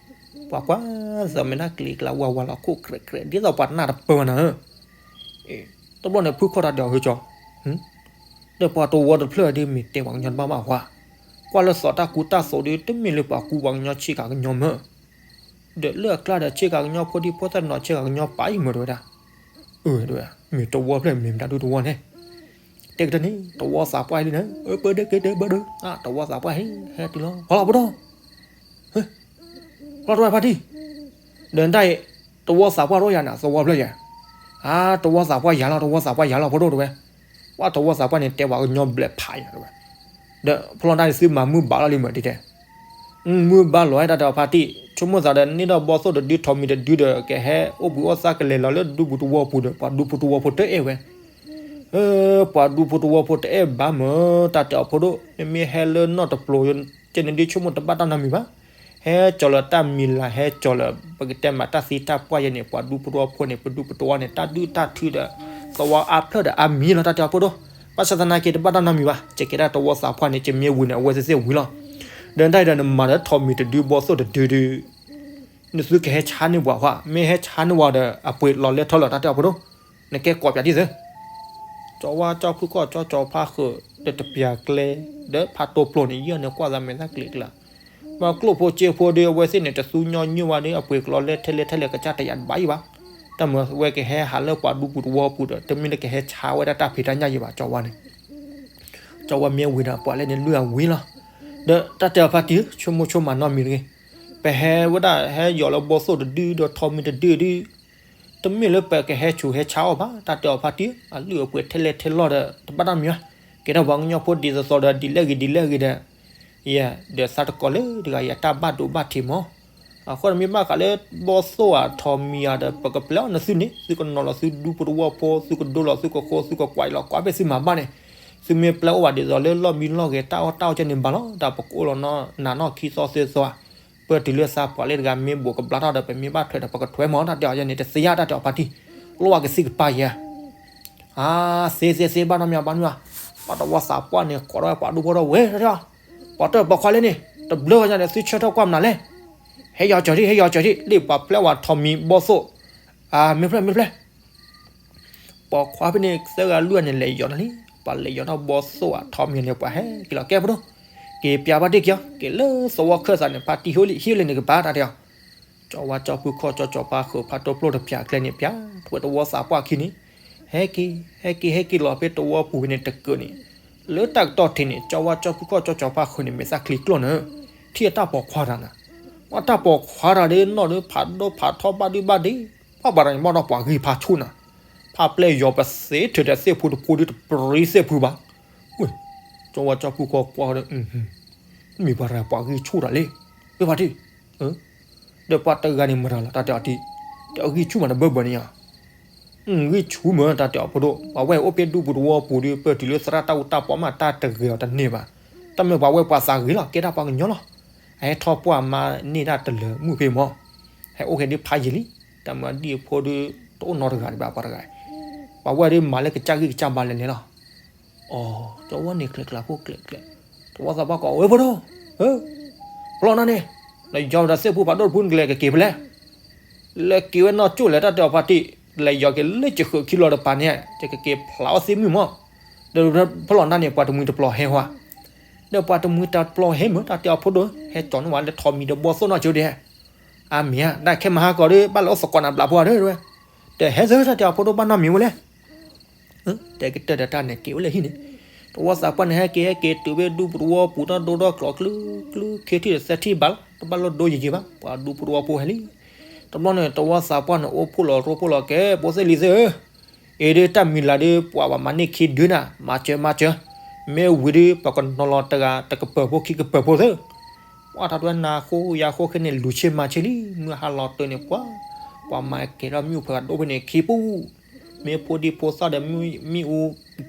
ပှၤကွၢ်သးမဲာ်နၢ်ကျံၤကျါ ဝးဝးလီၤခိၣ်ခြဲးခြဲး ဒ်သိးပှၤနၢ်တပၢၢ်ဘၣ်နၤဧၢ. တဘျီန့ၣ် ဖုခီၣ်တၢ်တဲအီၤ ဟၢကၠီ, ဒီးပှၤတဝီတဖျၢၣ်ဒီး မ့ၢ်တဲပှၤကညီတဘၣ်ဘၣ်ဟါ, ကွၢ်လၢသီးတၢ်ကူတၢ်သိးဒီး တမ့ၢ်လၢပှၤကူပှၤကညီဆ့ကၤကညီမၢ် ဒီးလၢအကျါဒီး ဆ့ကၤကညီဖိဒံဖိသၣ်နီၤ ဆ့ကၤကညီပာ်အံၤမၢ်တဲဝဲဒၣ်. အၢ တဲဝဲ, မ့ၢ်တဝီဖျၢၣ် မ့ၢ်မတၤဒူတဝီန့ၣ်. တဲကတၢၢ်န့ၣ် တဝီသးပှၢ်လံန့ၣ်, အၢ ပဒိၣ်က့ၤတဲဘၣ်ဒီး, တဝီသးပှၢ်ဟဲ ဟဲတုၤလီၤ ဖီလီၤပဒိၣ်, ဖီလီၤတဝဲဖါတံၢ်, ဒီးနတၢ်အံၤ တဝီသးပှၢ်တအိၣ်ယၤန့ၣ် သဝီဖျၢၣ်ယၤ, အါ တဝီသးပှၢ်ယၤလီၤ တဝီသးပှၢ်ယၤလီၤ ဖီဒိၣ်တဝဲ. ပှၤတဝီသးပှၢ်န့ၣ် တဲပှၤကညီဘျဲးဖးယၤတဝဲ. ဒီးဖီလီၤတၢ်အံၤ သုမၤမုၢ်ဘၣ်လီၤလံမၢ်တဲတဲ မုၢ်ဘၣ်လီၤဝဲတၢ်တဲအီၤဖါတံၢ်, ဆိကမိၣ်သးဒီး န့ၢ်ဒီးဘီသိၣ်တဒု ထိးမံၤတဒုဒီး ကဟဲအိၣ်ဘှံးအိၣ်သါကလဲၤလီၤလၢဒူပူၤတဝီပူၤဒီး ပှၤဒူဖိတဝီဖိတအဲၣ်ဝဲ. ပှၤဒူဖိတဝီဖိတအဲၣ်ဘၣ်မၢ် တၢ်တဲအီၤဖိဒိၣ်, မ့မ့ၢ်ဟဲလၢနီၢ်တပျိၤ ကဲန့ၣ်ဒု ဆိကမိၣ်တဘၣ်တၢ်နီတမံၤဘၣ်. ဟဲကၠီၤလၢတၢ်မံၤလၢ် ဟဲကၠီၤလၢ ပကတဲမးတၢ်သံတၢ်ပှၢ်ယဲန့ၣ် ပှၤဒူဖိတဝီဖိန့ၣ် ပဒူပတဝီန့ၣ် တၢ်ဒုၣ်တၢ်ထုဒီး သဝီအါဖျၢၣ်ဒီးအါမံၤလီၤ တၢ်တဲအီၤဖိဒိၣ်. ဘၣ်ဆၣ်သနာ်က့တဘၣ်တၢ်နီတမံၤဘၣ်, ကကဲဒၣ်တဝီသးပှၢ်န့ၣ် ကမ့ၢ်ဝံၤန့ၣ် အဝဲသ့ၣ်သ့ၣ်ဝံၤလီၤ. ဒီးတၢ်အံၤဒီး နမၤဒီးထိးမံၤတဒုဘီသိၣ်တဒုဒု နသုကဟဲဆါန့ၢ်ပှၤဧါ, မ့ၢ်ဟဲဆါန့ၢ်ဝဲဒီး အပှ့ၤလီၤလဲၢ်ထီၣ်လၢတၢ်တဲအီၤဖိဒိၣ်, နကဲကိးပၠးဒ်သိး ကၠီဝါကၠီဖုၣ်ကီၢ် ကၠီကၠီဖါဃုာ် ဒီးတပျၢ်ကျဲ ဒီးဖးတိၢ်ပျိၢ်န့ၣ် ယဲၢ်န့ၣ်ကွၢ်သးမဲာ်သၣ်ကျ့ကျါ, မ့ၢ်ကျိၣ်ဖိစ့ဖိဒီး အဝဲသ့ၣ်န့ၣ် တသူညီနုၢ်ဝဲဒီး အပှ့ၤကလီၤလဲၢ်ထဲလဲၢ်ထဲလဲၢ်ကစၢ်တယၤတဘၣ်အံၤဘၣ်. တၢ်မ့ၢ်ဝဲကဟဲဟးလၢပှၤဒူပူၤတဝီပူၤဒီး တမ့ၢ်လၢကဟဲဆါဝဲဒၣ်တၢ်ဖံးတၢ်ညၣ်ယံၤဘၣ် ကၠီဝါန့ၣ်. ကၠီဝါမ့ၢ်ဝံၤဒီး ပှၤလဲၣ်န့ၣ်လွံၢ်အဝံၤလီၤ. ဒီးတၢ်တဲအီၤဖါတံၢ် ဆိကမိၣ်ဆိကမးနီတမံၤတဂ့ၤ. ပဟဲဝဲဒၣ်ဟဲယီၤလၢဘီသိၣ်တဒုဒီးထိးမံၤတဒုဒု တမ့ၢ်လၢပကဟဲဆူးဟဲဆါအီၤဘၣ်, တၢ်တဲအီၤဖါတံၢ် အလုၢ်အပှ့ၤထဲလဲၢ်ထဲလီၢ်ဒီး တဘၣ်တၢ်မံၤဘၣ်, ကဲထီၣ်ပှၤကညီဖိဒ်သိးသိးဒီး ဒ်လဲၣ်ဂ့ၤဒ်လဲၣ်ဂ့ၤဒီး ယဲ ဒီးသးတကိးလၢတဂၤယတၢ်ဘၣ်ဒိဘၣ်ထံးမး. အဃိန့ၣ်မ့ၢ်ဘၣ်ဃးလၢဘီသိၣ်ဧါ ထိးမံၤဧါဒီး ပကပျဲအီၤနသုန့ၣ် သုကနီၤလီၤသုဒူဖိတဝီဖိ သုကဒိလီၤသုကဃိ သုကကွၢ်အံၤလီၤ ကွၢ်ဖဲသုမၤဘၣ်န့ၣ်, သုမ့ၢ်ပျဲအိၣ်ဘၣ်ဒ်သိးလၢလီၢ်မံလီၢ်ဂဲၤတၢ်အီၣ်တၢ်အီကဲန့ၣ်ဘၣ်လီၤ, တၢ်ပကအိၣ်လီၤနီၢ်နးနီၢ်ခံသီသၢသီဧါ. ပတုၤလၢသးပှၢ်လၢတဂၤမ့ၢ်ဘိးကဘျါထီၣ်ဒီး ပမ့ၢ်ဘၣ်ထွဲဒီး ပကထွဲမး တၢ်တဲအီၤယဲန့ၣ် တသ့ဧါ တၢ်တဲအီၤဖါတံၢ်, လိၣ်ဝဲကသံၣ်ကပၤယဲ အါ, သ့သ့သ့ဘၣ်နီတမံၤဘၣ်နီဘၣ်, ပှၤတဝီသးပှၢ်န့ၣ် ကိးထီၣ်ဝဲပှၤဒူဖိထီၣ်ဝဲတၢ်တဲအီၤ, ပှၤတပိာ်ခွါလၢန့ၣ် တဘျုးဂၤညါဒီး သုဆၢထၢၣ်ကွၢ်မနုၤလဲၣ်, ဟဲယီၤစၢၤဒံး ဟဲယီၤစၢၤဒံး လၢပှၤပျဲဝဲထိးမံၤဘီသိၣ်, အါ မ့ၢ်ဖျဲၣ် မ့ၢ်ဖျဲၣ် ပိာ်ခွါဖဲန့ၣ် သၢဂၤလွံၢ်ဂၤန့ၣ် လဲၤယီၤတၢ်လံ, ပှၤလဲၤယီၤထီၣ်ဘီသိၣ်ဧါ ထိးမံၤန့ၣ် ပှၤဟဲက့ၤလီၤ ကဲဖိဒိၣ်, က့ၤပျးဘၣ်တ့ၢ်က့ၤအီၤ က့ၤလၢသဝီခၢၣ်သးန့ၣ် ဖါတံၢ်ဟိလံ ဟံးလံန့ၣ်ကဘၣ်တၢ်တဲအီၤ, ကၠီဝါကၠီဖုၣ်ခီၣ် ကၠီကၠီဖါဃုာ် ဖးတိၢ်ပျိၢ်တပျၢ်ကျဲန့ၣ် ပျးထွဲတဝီသးပှၢ်ခံန့ၣ်, ဟဲက့ၤ ဟဲက့ၤ ဟဲက့ၤလီၤဖဲတဝီပူၤဖဲန့ၣ် တကၢးန့ၣ်, လၢတၢ်ကတီၢ်ထံးန့ၣ် ကၠီဝါကၠီဖုၣ်ခီၣ် ကၠီကၠီဖါဃုာ်န့ၣ် မဲာ်သၣ်ချံကျိၣ်န့ၣ်, ထံၣ်အတၢ်ပိာ်ခွါတဂၤန့ၣ်, ပှၤတၢ်ပိာ်ခွါတဂၤဒီး နီၢ်ဒီးဖးဒိၣ်ဖးထီဘၣ်ဒုဘၣ်ဒ့, ပှၤဘၣ်တဂၤန့ၣ် ဘၣ်ဒီးပှၤဂံၢ်ဖးဆူၣ်နၤ, ဖးပျဲၢ်ယီၤပသ့ထုးဒီးသ့ၣ်ဖူတဖိဒီးတပြံသ့ၣ်ဖူဘၣ်, ဝ့ၢ်, ကၠီဝါကၠီဖုၣ်ခီၣ်ကွၢ်ဒီး မ့ၢ်ပှၤတဂၤပှၤဂံၢ်ဆူၣ်တၢ်လံ, ဝ့ၢ်ဖါတံၢ်, ဒီးပှၤတဂၤန့ၣ်မတၤလီၤ တၢ်တဲအီၤတံၢ်, ဒီးအဂံၢ်ဆူၣ်မးတဘၢဘၢန့ၣ်ဧါ, ဂံၢ်ဆူၣ်မး တၢ်တဲအီၤဖိဒိၣ်, ပှၤဝဲၢ်အိၣ်ဖဲဒူပူၤသဝီပူၤဒီး ပၢၢ်တုၤလၢသရၣ်တၢ်အူတၢ်ပီမး တၢ်တဂ့ၤအီၤတန့ၢ်ဘၣ်. တၢ်မ့ၢ်ပှၤဝဲၢ်ပှၤသးဂ့ၤလီၤ, ကဲဒၣ်ပှၤကညီလီၤ. အဟဲထီၣ်ပှၢ်မါန့ၢ်ဒၣ်တလၢာ်မုၣ်ဖဲမၢ်, ဟဲအိၣ်က့ၤဒ်ဖးယံာ်လံ. တၢ်မ့ၢ်အဒံၣ်အဖိဒီး တအိၣ်နီတဂၤဒံးဘၣ်ပှၤတဂၤ, ပှၤဝဲၢ်ဒီးမၤလၢကစၢ်ဂံၢ်ကစၢ်ဘါလဲၤလဲၤလီၤ. အီၤ ကၠီဝဲၢ်န့ၣ် ကျဲၤကျဲၤဖိကျဲၤကျဲၤ, တဝီသးပှၢ်ကိးဝဲဖိဒိၣ်, ဖျီၣ်နၢ်န့ၣ်, နယီၤဒီးသ့ၣ်ဖိဖးဒိၣ်တဖုနကလဲၤကက့ၤဖဲလဲၣ်. လဲၤက့ၤဝဲနီၢ်ကၠိၣ်လဲၣ် တၢ်တဲအီၤဖါတံၢ်, လဲၤယီၤက့ၤလၢကဃုးခံလီၤတပၤန့ၣ် ယကက့ၤဖျးအီၣ်သ့ၣ်မုၣ်မၢ်. ဒီးဖျီၣ်နၢ်န့ၣ် ပှၤတမှံၤတပျီၤဟဲဝဲ, ဒီးပှၤတမှံၤတပျီၤဟဲမၢ် တၢ်တဲအီၤဖိဒိၣ်, ဟဲကၠီၤန့ၢ်ဝဲလၢထိးမံၤဒီးဘီသိၣ်နီၢ်ကၠိဒဲး. အမ့ၢ်ဧါ, တၢ်ခဲမဟါကီးဒီး ဘၣ်လဲၤအိၣ်သကိးနၤဘျးဖိဧါဒီးဝဲ, တဟဲစၢၤ တၢ်တဲအီၤဖိဒိၣ် ဘၣ်နီတမံၤဝဲလဲၣ်. တဲကတၢၢ်ဒီးတၢ်န့ၣ်က့ၤဝဲလၢဟံၣ်န့ၣ်, တဝီသးပှၢ်န့ၣ် ဟဲက့ၤဟဲက့ၤတုၤဖဲဒူပူၤသဝီပူၤ တၢ်ဒိဒီကျိးကျုကျုခ့ထံၣ်ဒီးသဲထံၣ်ဘၣ်လီၤ, တဘၣ်လိၣ်ဒိယံာ်ယံာ်ဘၣ်, ပှၤဒူပူၤသဝီဖိဟဲလံ. တဘျီန့ၣ် တဝီသးပှၢ်န့ၣ် အိၣ်ဖှိၣ်လီၤရိဖှိၣ်လီၤကဲ ဖိသ့ၣ်လံၤသ့ၣ်ဧၢ, အံၤဒုးတၢ်မံၤလၢ်ဒုး ပှၤဘၣ်မၤန့ၢ်ခံဒုနၤ, မၤစၢၤမၤစၢၤ, မ့ၢ်ဝံၤဒီး ပှၤကနီၤလီၤတဂၤတကပၢၤဖိခံကပၢၤဖိသ့ၣ်. ပှၤတၢ်ဒွဲနၤဃိယၤဃိခဲန့ၣ် လူၤဆ့မၤဆ့လံ, မုၢ်ဟါလီၤတၢ်န့ၣ်ပှၤ, ပှၤမၤကဲၤထီၣ်မ့ၣ်အူဖဲဒိၣ်ဖဲန့ၣ်ခံပူၤ မ့ၢ်ဖိဒံဖိသၣ်ဒီးမ့ၣ်အူ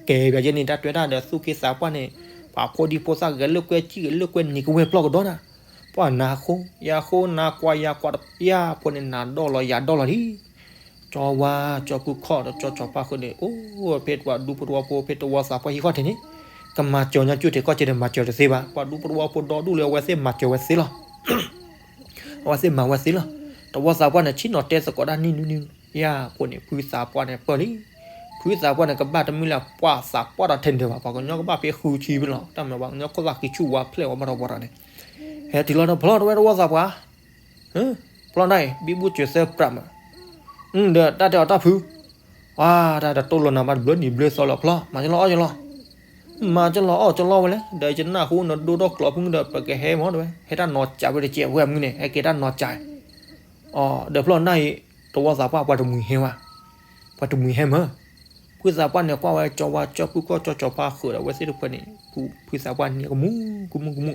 ကဲၤဘၣ်ယဲန့ၣ် တၢ်တွဲတၢ်ဒီးသူၣ်က့သးပှၢ်န့ၣ်, ပှၤဖိဒံဖိသၣ်ဂဲၤလိာ်ကွဲစံၣ်ဂဲၤလိာ်ကွဲနံၤကဝဲၤပျီၢ်ကဒီးနၤ, ပှၤနၤဃိယၤဃိနၤကွၢ်ယၤကွၢ်တပျၢ်ဖိန့ၣ် နၤဒီၣ်လီၤယၤဒီၣ်လီၤလံ. ကၠီဝါ ကၠီဖုခီၣ်ဒီးကၠီကၠီဖါဃုာ်န့ၣ် အိၣ်ဖဲပှၤဒူဖိသဝီဖိဖဲတဝီသးပှၢ်ဟံၣ်ခီၣ်ထံးန့ၣ်, ကမၤစၢၤညီကၠိၣ်ထံးကီၢ်စဲးဒီးမၤစၢၤတသ့ဘၣ်, ပှၤဒူဖိသဝီဖိဒီဒူၣ်လၢအဝဲသ့ၣ်မၤစၢၤဝဲသ့လီၤ. အဝဲသ့ၣ်မၤဝဲသ့လီၤ. တဝီသးပှၢ်န့ၣ် ဆ့ၣ်နီၤတဲသကိးတၢ်နံၣ်နွံနံၣ်, ယၤအဃိန့ၣ် ဖုသးပှၢ်န့ၣ်ပၢၢ်လံ. ဖုသးပှၢ်န့ၣ် ကဘၣ်တမုၢ်လၢ်ပှၢ်သးပှၢ်ဒီးထဲန့ၣ်ဘၣ်, ပှၤကညီကဘၣ်ဖဲဃုဆံဖဲလီၤ, တၢ်မ့ၢ်ပှၤကညီခိၣ်သၣ်ဃံဆူၣ်ဝါဖျဲၣ်ဝဲဘၣ်ဒီးပှၤတဂၤန့ၣ်, ဟဲတုၤလီၤဒီးဖျီၣ်တဝဲတဝီသးပှၢ်, ဖျီၣ်နၢ်အံၤ ဘံဘူစၢၤသၢပြးမး, ဒီးတၢ်တဲအီၤတၢ်ဖု ပှၤတၢ်တတိၢ်လီၤနၤဘၣ်တဘျီနံၤဘျီသီလီၤဖျီၣ်, မၤကလီအီၣ်ကလီ, မၤကလီအီၣ်ကလီဝဲလဲၣ်, ဒီးယနၢ်ဟူနဒိၣ်ထီၣ်ကျိးဖုဒီး ပကဟဲမၢ်တဝဲ, ဟဲတၢ်နီၤစးဝဲတကဲးဝဲမုၢ်န့ၣ် ဟဲက့ၤတၢ်နီၤစး, အီၤ ဒီးဖျီၣ်နၢ်အံၤ တဝီသးပှၢ်ပှၤတမှံၤဟဲဝဲ, ပှၤတမှံၤဟဲမၢ်, ဖုသးပှၢ်န့ၣ်ကွၢ်ဝဲကၠီဝါကၠီဖုခီၣ်ကၠီကၠီဖါဃုာ်ဒီး အဝဲသ့ၣ်တဖၣ်န့ၣ်, ဖုသးပှၢ်န့ၣ်ကမူကမူကမူ,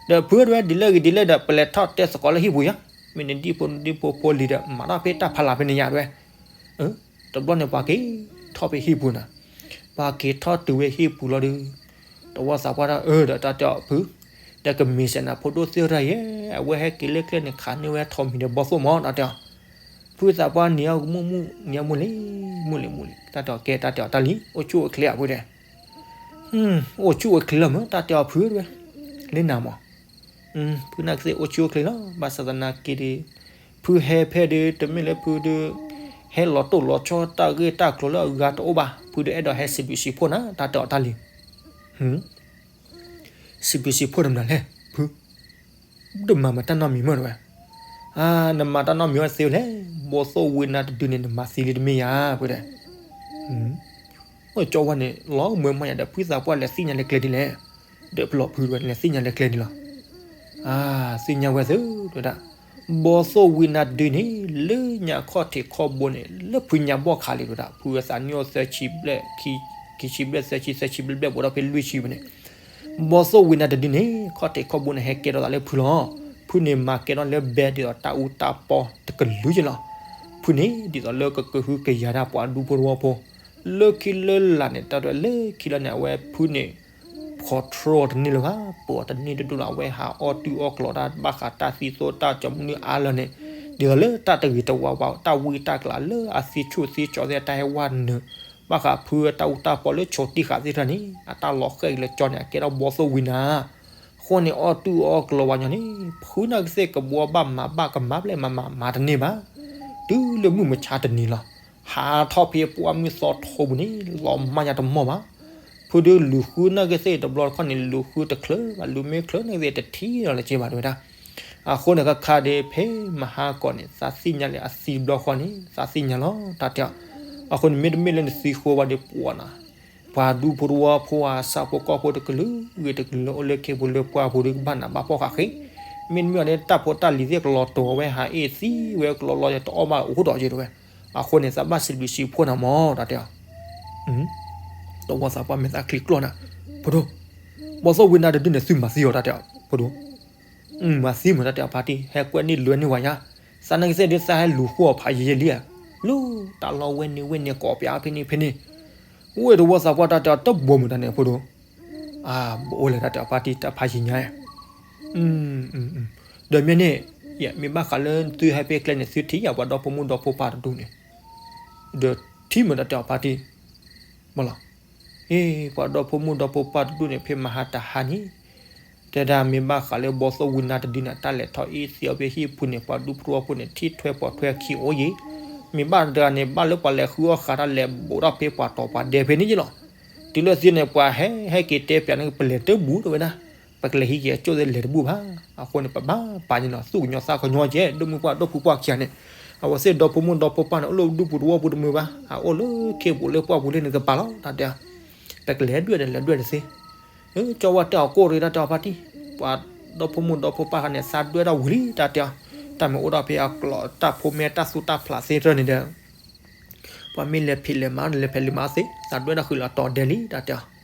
ဒီးဖုတဝဲဒ်လဲၣ်ဂ့ၤဒ်လဲၣ်ဒီး ပလဲၤထီၣ်တဲသကိးလၢဟံၣ်ပူၤယါ, မ့ၢ်နဒံၣ်ဖိဒံၣ်ဖိဖိလံၤဒီး မၤထီၣ်ဖဲတၢ်ဖးလၢ်ဖဲန့ၣ်ယါတဝဲ တဘျီန့ၣ် ပှၤက့ၤထီၣ်ဖဲဟံၣ်ပူၤနၤ, ပှၤက့ၤထီၣ်တုၤဝဲဟံၣ်ပူၤလီၤဒီး, တဝီသးပှၢ်တၢ်အၢဒီးတၢ်တဲအီၤဖု, ဒီးကမ့ၢ်စဲးနၤဖိဒိၣ်သ့ၣ်ရၣ်ယဲ, အဝဲဟဲက့ၤလၢကျဲန့ၣ် ခးန့ၢ်ဝဲထိးမံၤဒီးဘီသိၣ်မၢ် တၢ်တဲအီၤ, ဖုသးပှၢ်နံၤအီၣ်ကမူၣ်မူၣ် နံၤအီၣ်မူၣ်လံ, မူၣ်လံမူၣ်လံ, တၢ်တဲအီၤကဲ တၢ်တဲအီၤတၢ်လံ, အိၣ်ဆူၣ်အိၣ်ချ့အပူၤဒီး အိၣ်ဆူၣ်အိၣ်ချ့လီၤမၢ် တၢ်တဲအီၤဖုတဝဲ, လၢနၤမၢ်, ဖုနာ်ကသ့ၣ်အိၣ်ဆူၣ်အိၣ်ချ့လီၤ, ဘၣ်ဆၣ်သနာ်က့ဒီး, ဖုဟဲဖဲဒီး တမ့ၢ်လၢဖုဒီး, ဟဲလီၤတိၢ်လီၤဆီတၢ်ဂ့ၢ်တၢ်ကျိၤလၢအဂၤတအိၣ်ဘၣ်, ဖုဒီးအဲၣ်ဒိးဟဲစံးဘျုးစံးဖှိၣ်နၤ တၢ်တဲအီၤတၢ်လံ စံးဘျုးစံးဖှိၣ်တမနုၤလဲၣ်, ဖု, တမၤမၤတၢ်နီတမံၤမၢ်တဝဲ, နမၤတၢ်နီတမံၤဝဲသ့ဝဲလဲၣ်, ဘီသိၣ်ဝံနၤတဒုန့ၣ် နမၤသံလံတမ့ၢ်ယါ, ဖုဒီး အိၣ်ကၠီဝဲန့ၣ် လီၤမၢ်မးယၤဒီး ဖုသးပှၢ်လဲၤသ့ၣ်ညါလၢကျဲဒ်လဲၣ်, ဒီးဖျီၣ်ဖုတဝဲလဲၤသ့ၣ်ညါလၢကျဲဒ်လီၤ, သ့ၣ်ညါဝဲသ့တဝဲဒၣ်, ဘီသိၣ်ဝံနၤတဒုန့ၣ် လၢညါခီၣ်ထံးခီၣ်ဘိန့ၣ် လၢဖုညါဘီၣ်ခးလံတဝဲဒၣ်, ဖုအသးနံၣ်အိၣ်သၢဆံဘျဲၣ်, ခံဆံဘျဲၣ်သၢဆံ သၢဆံဘျဲၣ်ဘျဲၣ် ဘူးဒီးဖဲလွံၢ်ဆံဝဲန့ၣ်, ဘီသိၣ်ဝံနၤတဒုန့ၣ် ခီၣ်ထံးခီၣ်ဘိန့ၣ် ဟဲကဲထီၣ်သးလၢဖုလီၤ, ဖုန့ၣ်မၤကဲထီၣ်လၢဘဲဒ်သိးတၢ်အူတၢ်ပီတကလုာ်က့လီၤ, ဖုန့ၣ်ဒ်သိးလၢကကဟုကယာ်တၢ်ပှၤဒူဖိသဝီဖိ, လၢခံလၢလာ်န့ၣ် တၢ်တဝဲလၢခံလီၤန့ၣ် အဝဲဖုန့ၣ် control တန့ၢ်လၢၤဘၣ်, ပၢၤအီၤတန့ၢ်တဒူၣ်လီၤ, အဝဲဟးအီၣ်တုၢ်အီၣ်ကျိၤတၢ်ဘၣ်ဃးတၢ်သံသိတၢ်ကၠီမနုၤအါလၢာ်န့ၣ်, ဒ်သိးလၢတၢ်တဂ့ၤတဝါဘၣ် တၢ်ဝံတၢ်ကျးလၢအသံဆူၣ်သံကၠီသ့ၣ်တၢ်ဟဲဝဲနုာ်, ဘၣ်ဃးဖုတၢ်အူတၢ်ပီလၢဆိးတံၢ်ဃာ်သ့ၣ်တဖၣ်န့ၣ် အတၢ်လီၤဃဲၣ်က့ၤလၢကၠီန့ၣ် အကဲထီၣ်ဘီသိၣ်ဝံနၤ အဃိန့ၣ် အီၣ်တုၢ်အီၣ်ကျိၤဝဲညီန့ၣ် ဖုနာ်က့သ့ၣ်ကဘှီဘၣ်မၤဘၣ်ကမၤဘျဲၣ်မၤမၤမၤတန့ၢ်ဘၣ်, တုၤလၢမုၢ်မဆါတနံၤလီၤ, ဟးထီၣ်ဖဲပှၢ်မုၢ်သီထိပူၤန့ၣ် လီၤမၢ်ညါတမီၢ်ဘၣ်, ဖုဒုးလူၤဃုနာ်က့သ့ၣ်တဘျီတခီန့ၣ် လူၤဃုတချၢဘၣ်, လူၤမ့ၢ်ချၢနာ်က့သ့ၣ်တထံၣ်လီၤလၢၤက့ဘၣ်တဝဲဒၣ်, အဃိန့ၣ်ခါခါဒီး ဖဲမဟါကီးန့ၣ် သးသ့ၣ်ညါလၢအသံတဘျီဃီန့ၣ် သးသ့ၣ်ညါလီၤ တၢ်တဲအီၤ, အဃိန့ၣ် မ့တမ့ၢ်လၢနသံဃိဘၣ်ဒီးပှၤနၤ ပှၤဒူဖိတဝီဖိဧါ ဆၣ်ဖိကီၢ်ဖိတကလုာ်ဂ့ၤတကလုာ်လၢအိၣ်လၢခ့ပူၤလၢပှၢ်ပူၤဒီး ကဘၣ်နးဘၣ်ဖှီၣ်ဃာ်ဃ့, မ့တမ့ၢ်အီၤန့ၣ် တၢ်ဖိတၢ်လံၤသ့ၣ်ကလီၤတိၤဝဲ ဟးအ့ၣ်သံဝဲကလီလီၤ ယတအီၣ်ဘၣ်အိၣ်ဒီးက့တဝဲ, အဃိန့ၣ် သးဘၣ်စံးဘျုးစံးဖှိၣ်နၤမၢ် တၢ်တဲအီၤ, တဝီသးပှၢ်မဲာ်သၣ်ချံကျီၢ်နၤ, ဖိဒိၣ်, ဘီသိၣ်ဝံနၤတဒုန့ၣ် သုမၤသံအီၤ တၢ်တဲအီၤ ဖိဒိၣ် မၤသံမး တၢ်တဲအီၤ ဖါတံၢ် ဟဲကွဲးန့ၢ်လွဲန့ၢ်ဝဲညါ, သးနာ်က့သ့ၣ်ဒုး သးဟဲလူၤဃုအီၤဖးယံာ်ယံာ်လံဧါ, လၢတၢ်လီၢ်ဝဲန့ၣ်ဝဲန့ၣ် ကိးပၠးဖဲန့ၣ်ဖဲန့ၣ်, ဝဲတဝီသးပှၢ်တၢ်တဲအီၤတဘိမုၢ်တၢ်န့ၣ်ဖိဒိၣ်, အဘိၣ်အိၣ်လဲၣ်တၢ်တဲအီၤဖါတံၢ် တၢ်ဖးယံာ်ညါ, ဒီးမ့ၢ်န့ၣ်, ယမ့ၢ်ဘၣ်ဃးလၢသုဟဲဖဲကျဲန့ၣ် သုထံၣ်ယၤပှၤဒီဖိမိၢ်ဒီဖိပၢ်တဒူၣ်န့ၣ်, ဒီးထံၣ်မုၢ်တၢ်တဲအီၤဖါတံၢ်, မ့ၢ်လီၤ, အ့ ပှၤဒီဖိမိၢ်ဒီဖိပၢ်တဒူၣ်န့ၣ် ဖဲမဟါတဟါန့ၣ် တဲဒၣ်မ့ၢ်ဘၣ်ဃးလၢဘီသိၣ်ဝံနါတဒုန့ၣ် တၢ်လဲၤထီၣ်အ့ၣ်သ့အီၤဖဲဟံၣ်ပူၤန့ၣ် ပှၤဒူဖိတဝီဖိန့ၣ် ထံၣ်ထွဲပိာ်ထွဲခံအိၣ်ယံၤ, မ့ၢ်ဘၣ်တဂၤန့ၣ် ဘၣ်လၢပှၤလဲၤဃုအီၣ်ဃာ်တၢ်လဲၤဘူးထီၣ်ဖဲပှၤတီၤပှၤဒဲဖဲန့ၣ်ယ့လီၤ. တုၤလၢသ့န့ၣ် ပှၤဟဲဟဲက့ၤတဲပၠးန့ၣ် ပလဲၤတဘူးတဝဲဒၣ်, ပကလဲၤဟံးက့ၤအကၠိၣ်သ့လဲၤတဘူးဘၣ်, အဃိန့ၣ် ပဘၣ်ပာ်န့ၣ်လီၤ သူၣ်ကညီၤသးကညီၤကဲ ဒိၣ်မုၢ်ပှၢ်ဒိၣ်ဖုပှၢ်ခံဂၤန့ၣ်, အဝဲသ့ၣ်ဒီဖိမိၢ်ဒီဖိပၢ်န့ၣ် အိၣ်လၢဒူပူၤတဝီပူၤတမုာ်ဘၣ်, အအိၣ်လၢခ့ပူၤလၢပှၢ်ပူၤလၢန့ၣ်ကပၤလီၤ တၢ်တဲ ပကလဲၤဒွဲၣ်ဒီးလဲၤဒွဲၣ်တသ့, ကၠီဝါတဲအီၤကိၢ်ရ့ၣ်တၢ်တဲအီၤဖါတံၢ်, ပှၤဒီဖိမိၢ်ဒီဖိပၢ်ခါန့ၣ် သးဒွဲၣ်တၢ်ဝံၤလံတၢ်တဲအီၤ, တၢ်မ့ၢ်အိၣ်ဒၣ်ဖဲအကျိးတၢ်ဖိမဲတၢ်သူတၢ်ဖျးသ့တရၢန့ၣ်ဒီး, ပှၤမ့ၢ်လဲၤဖံးလဲၤမၤန့ၣ် လဲၤဖံးလဲၤမၤသ့, သးဒွဲၣ်တၢ်ဃုာ်လီၤတီၤဒဲးလံတၢ်တဲအီၤ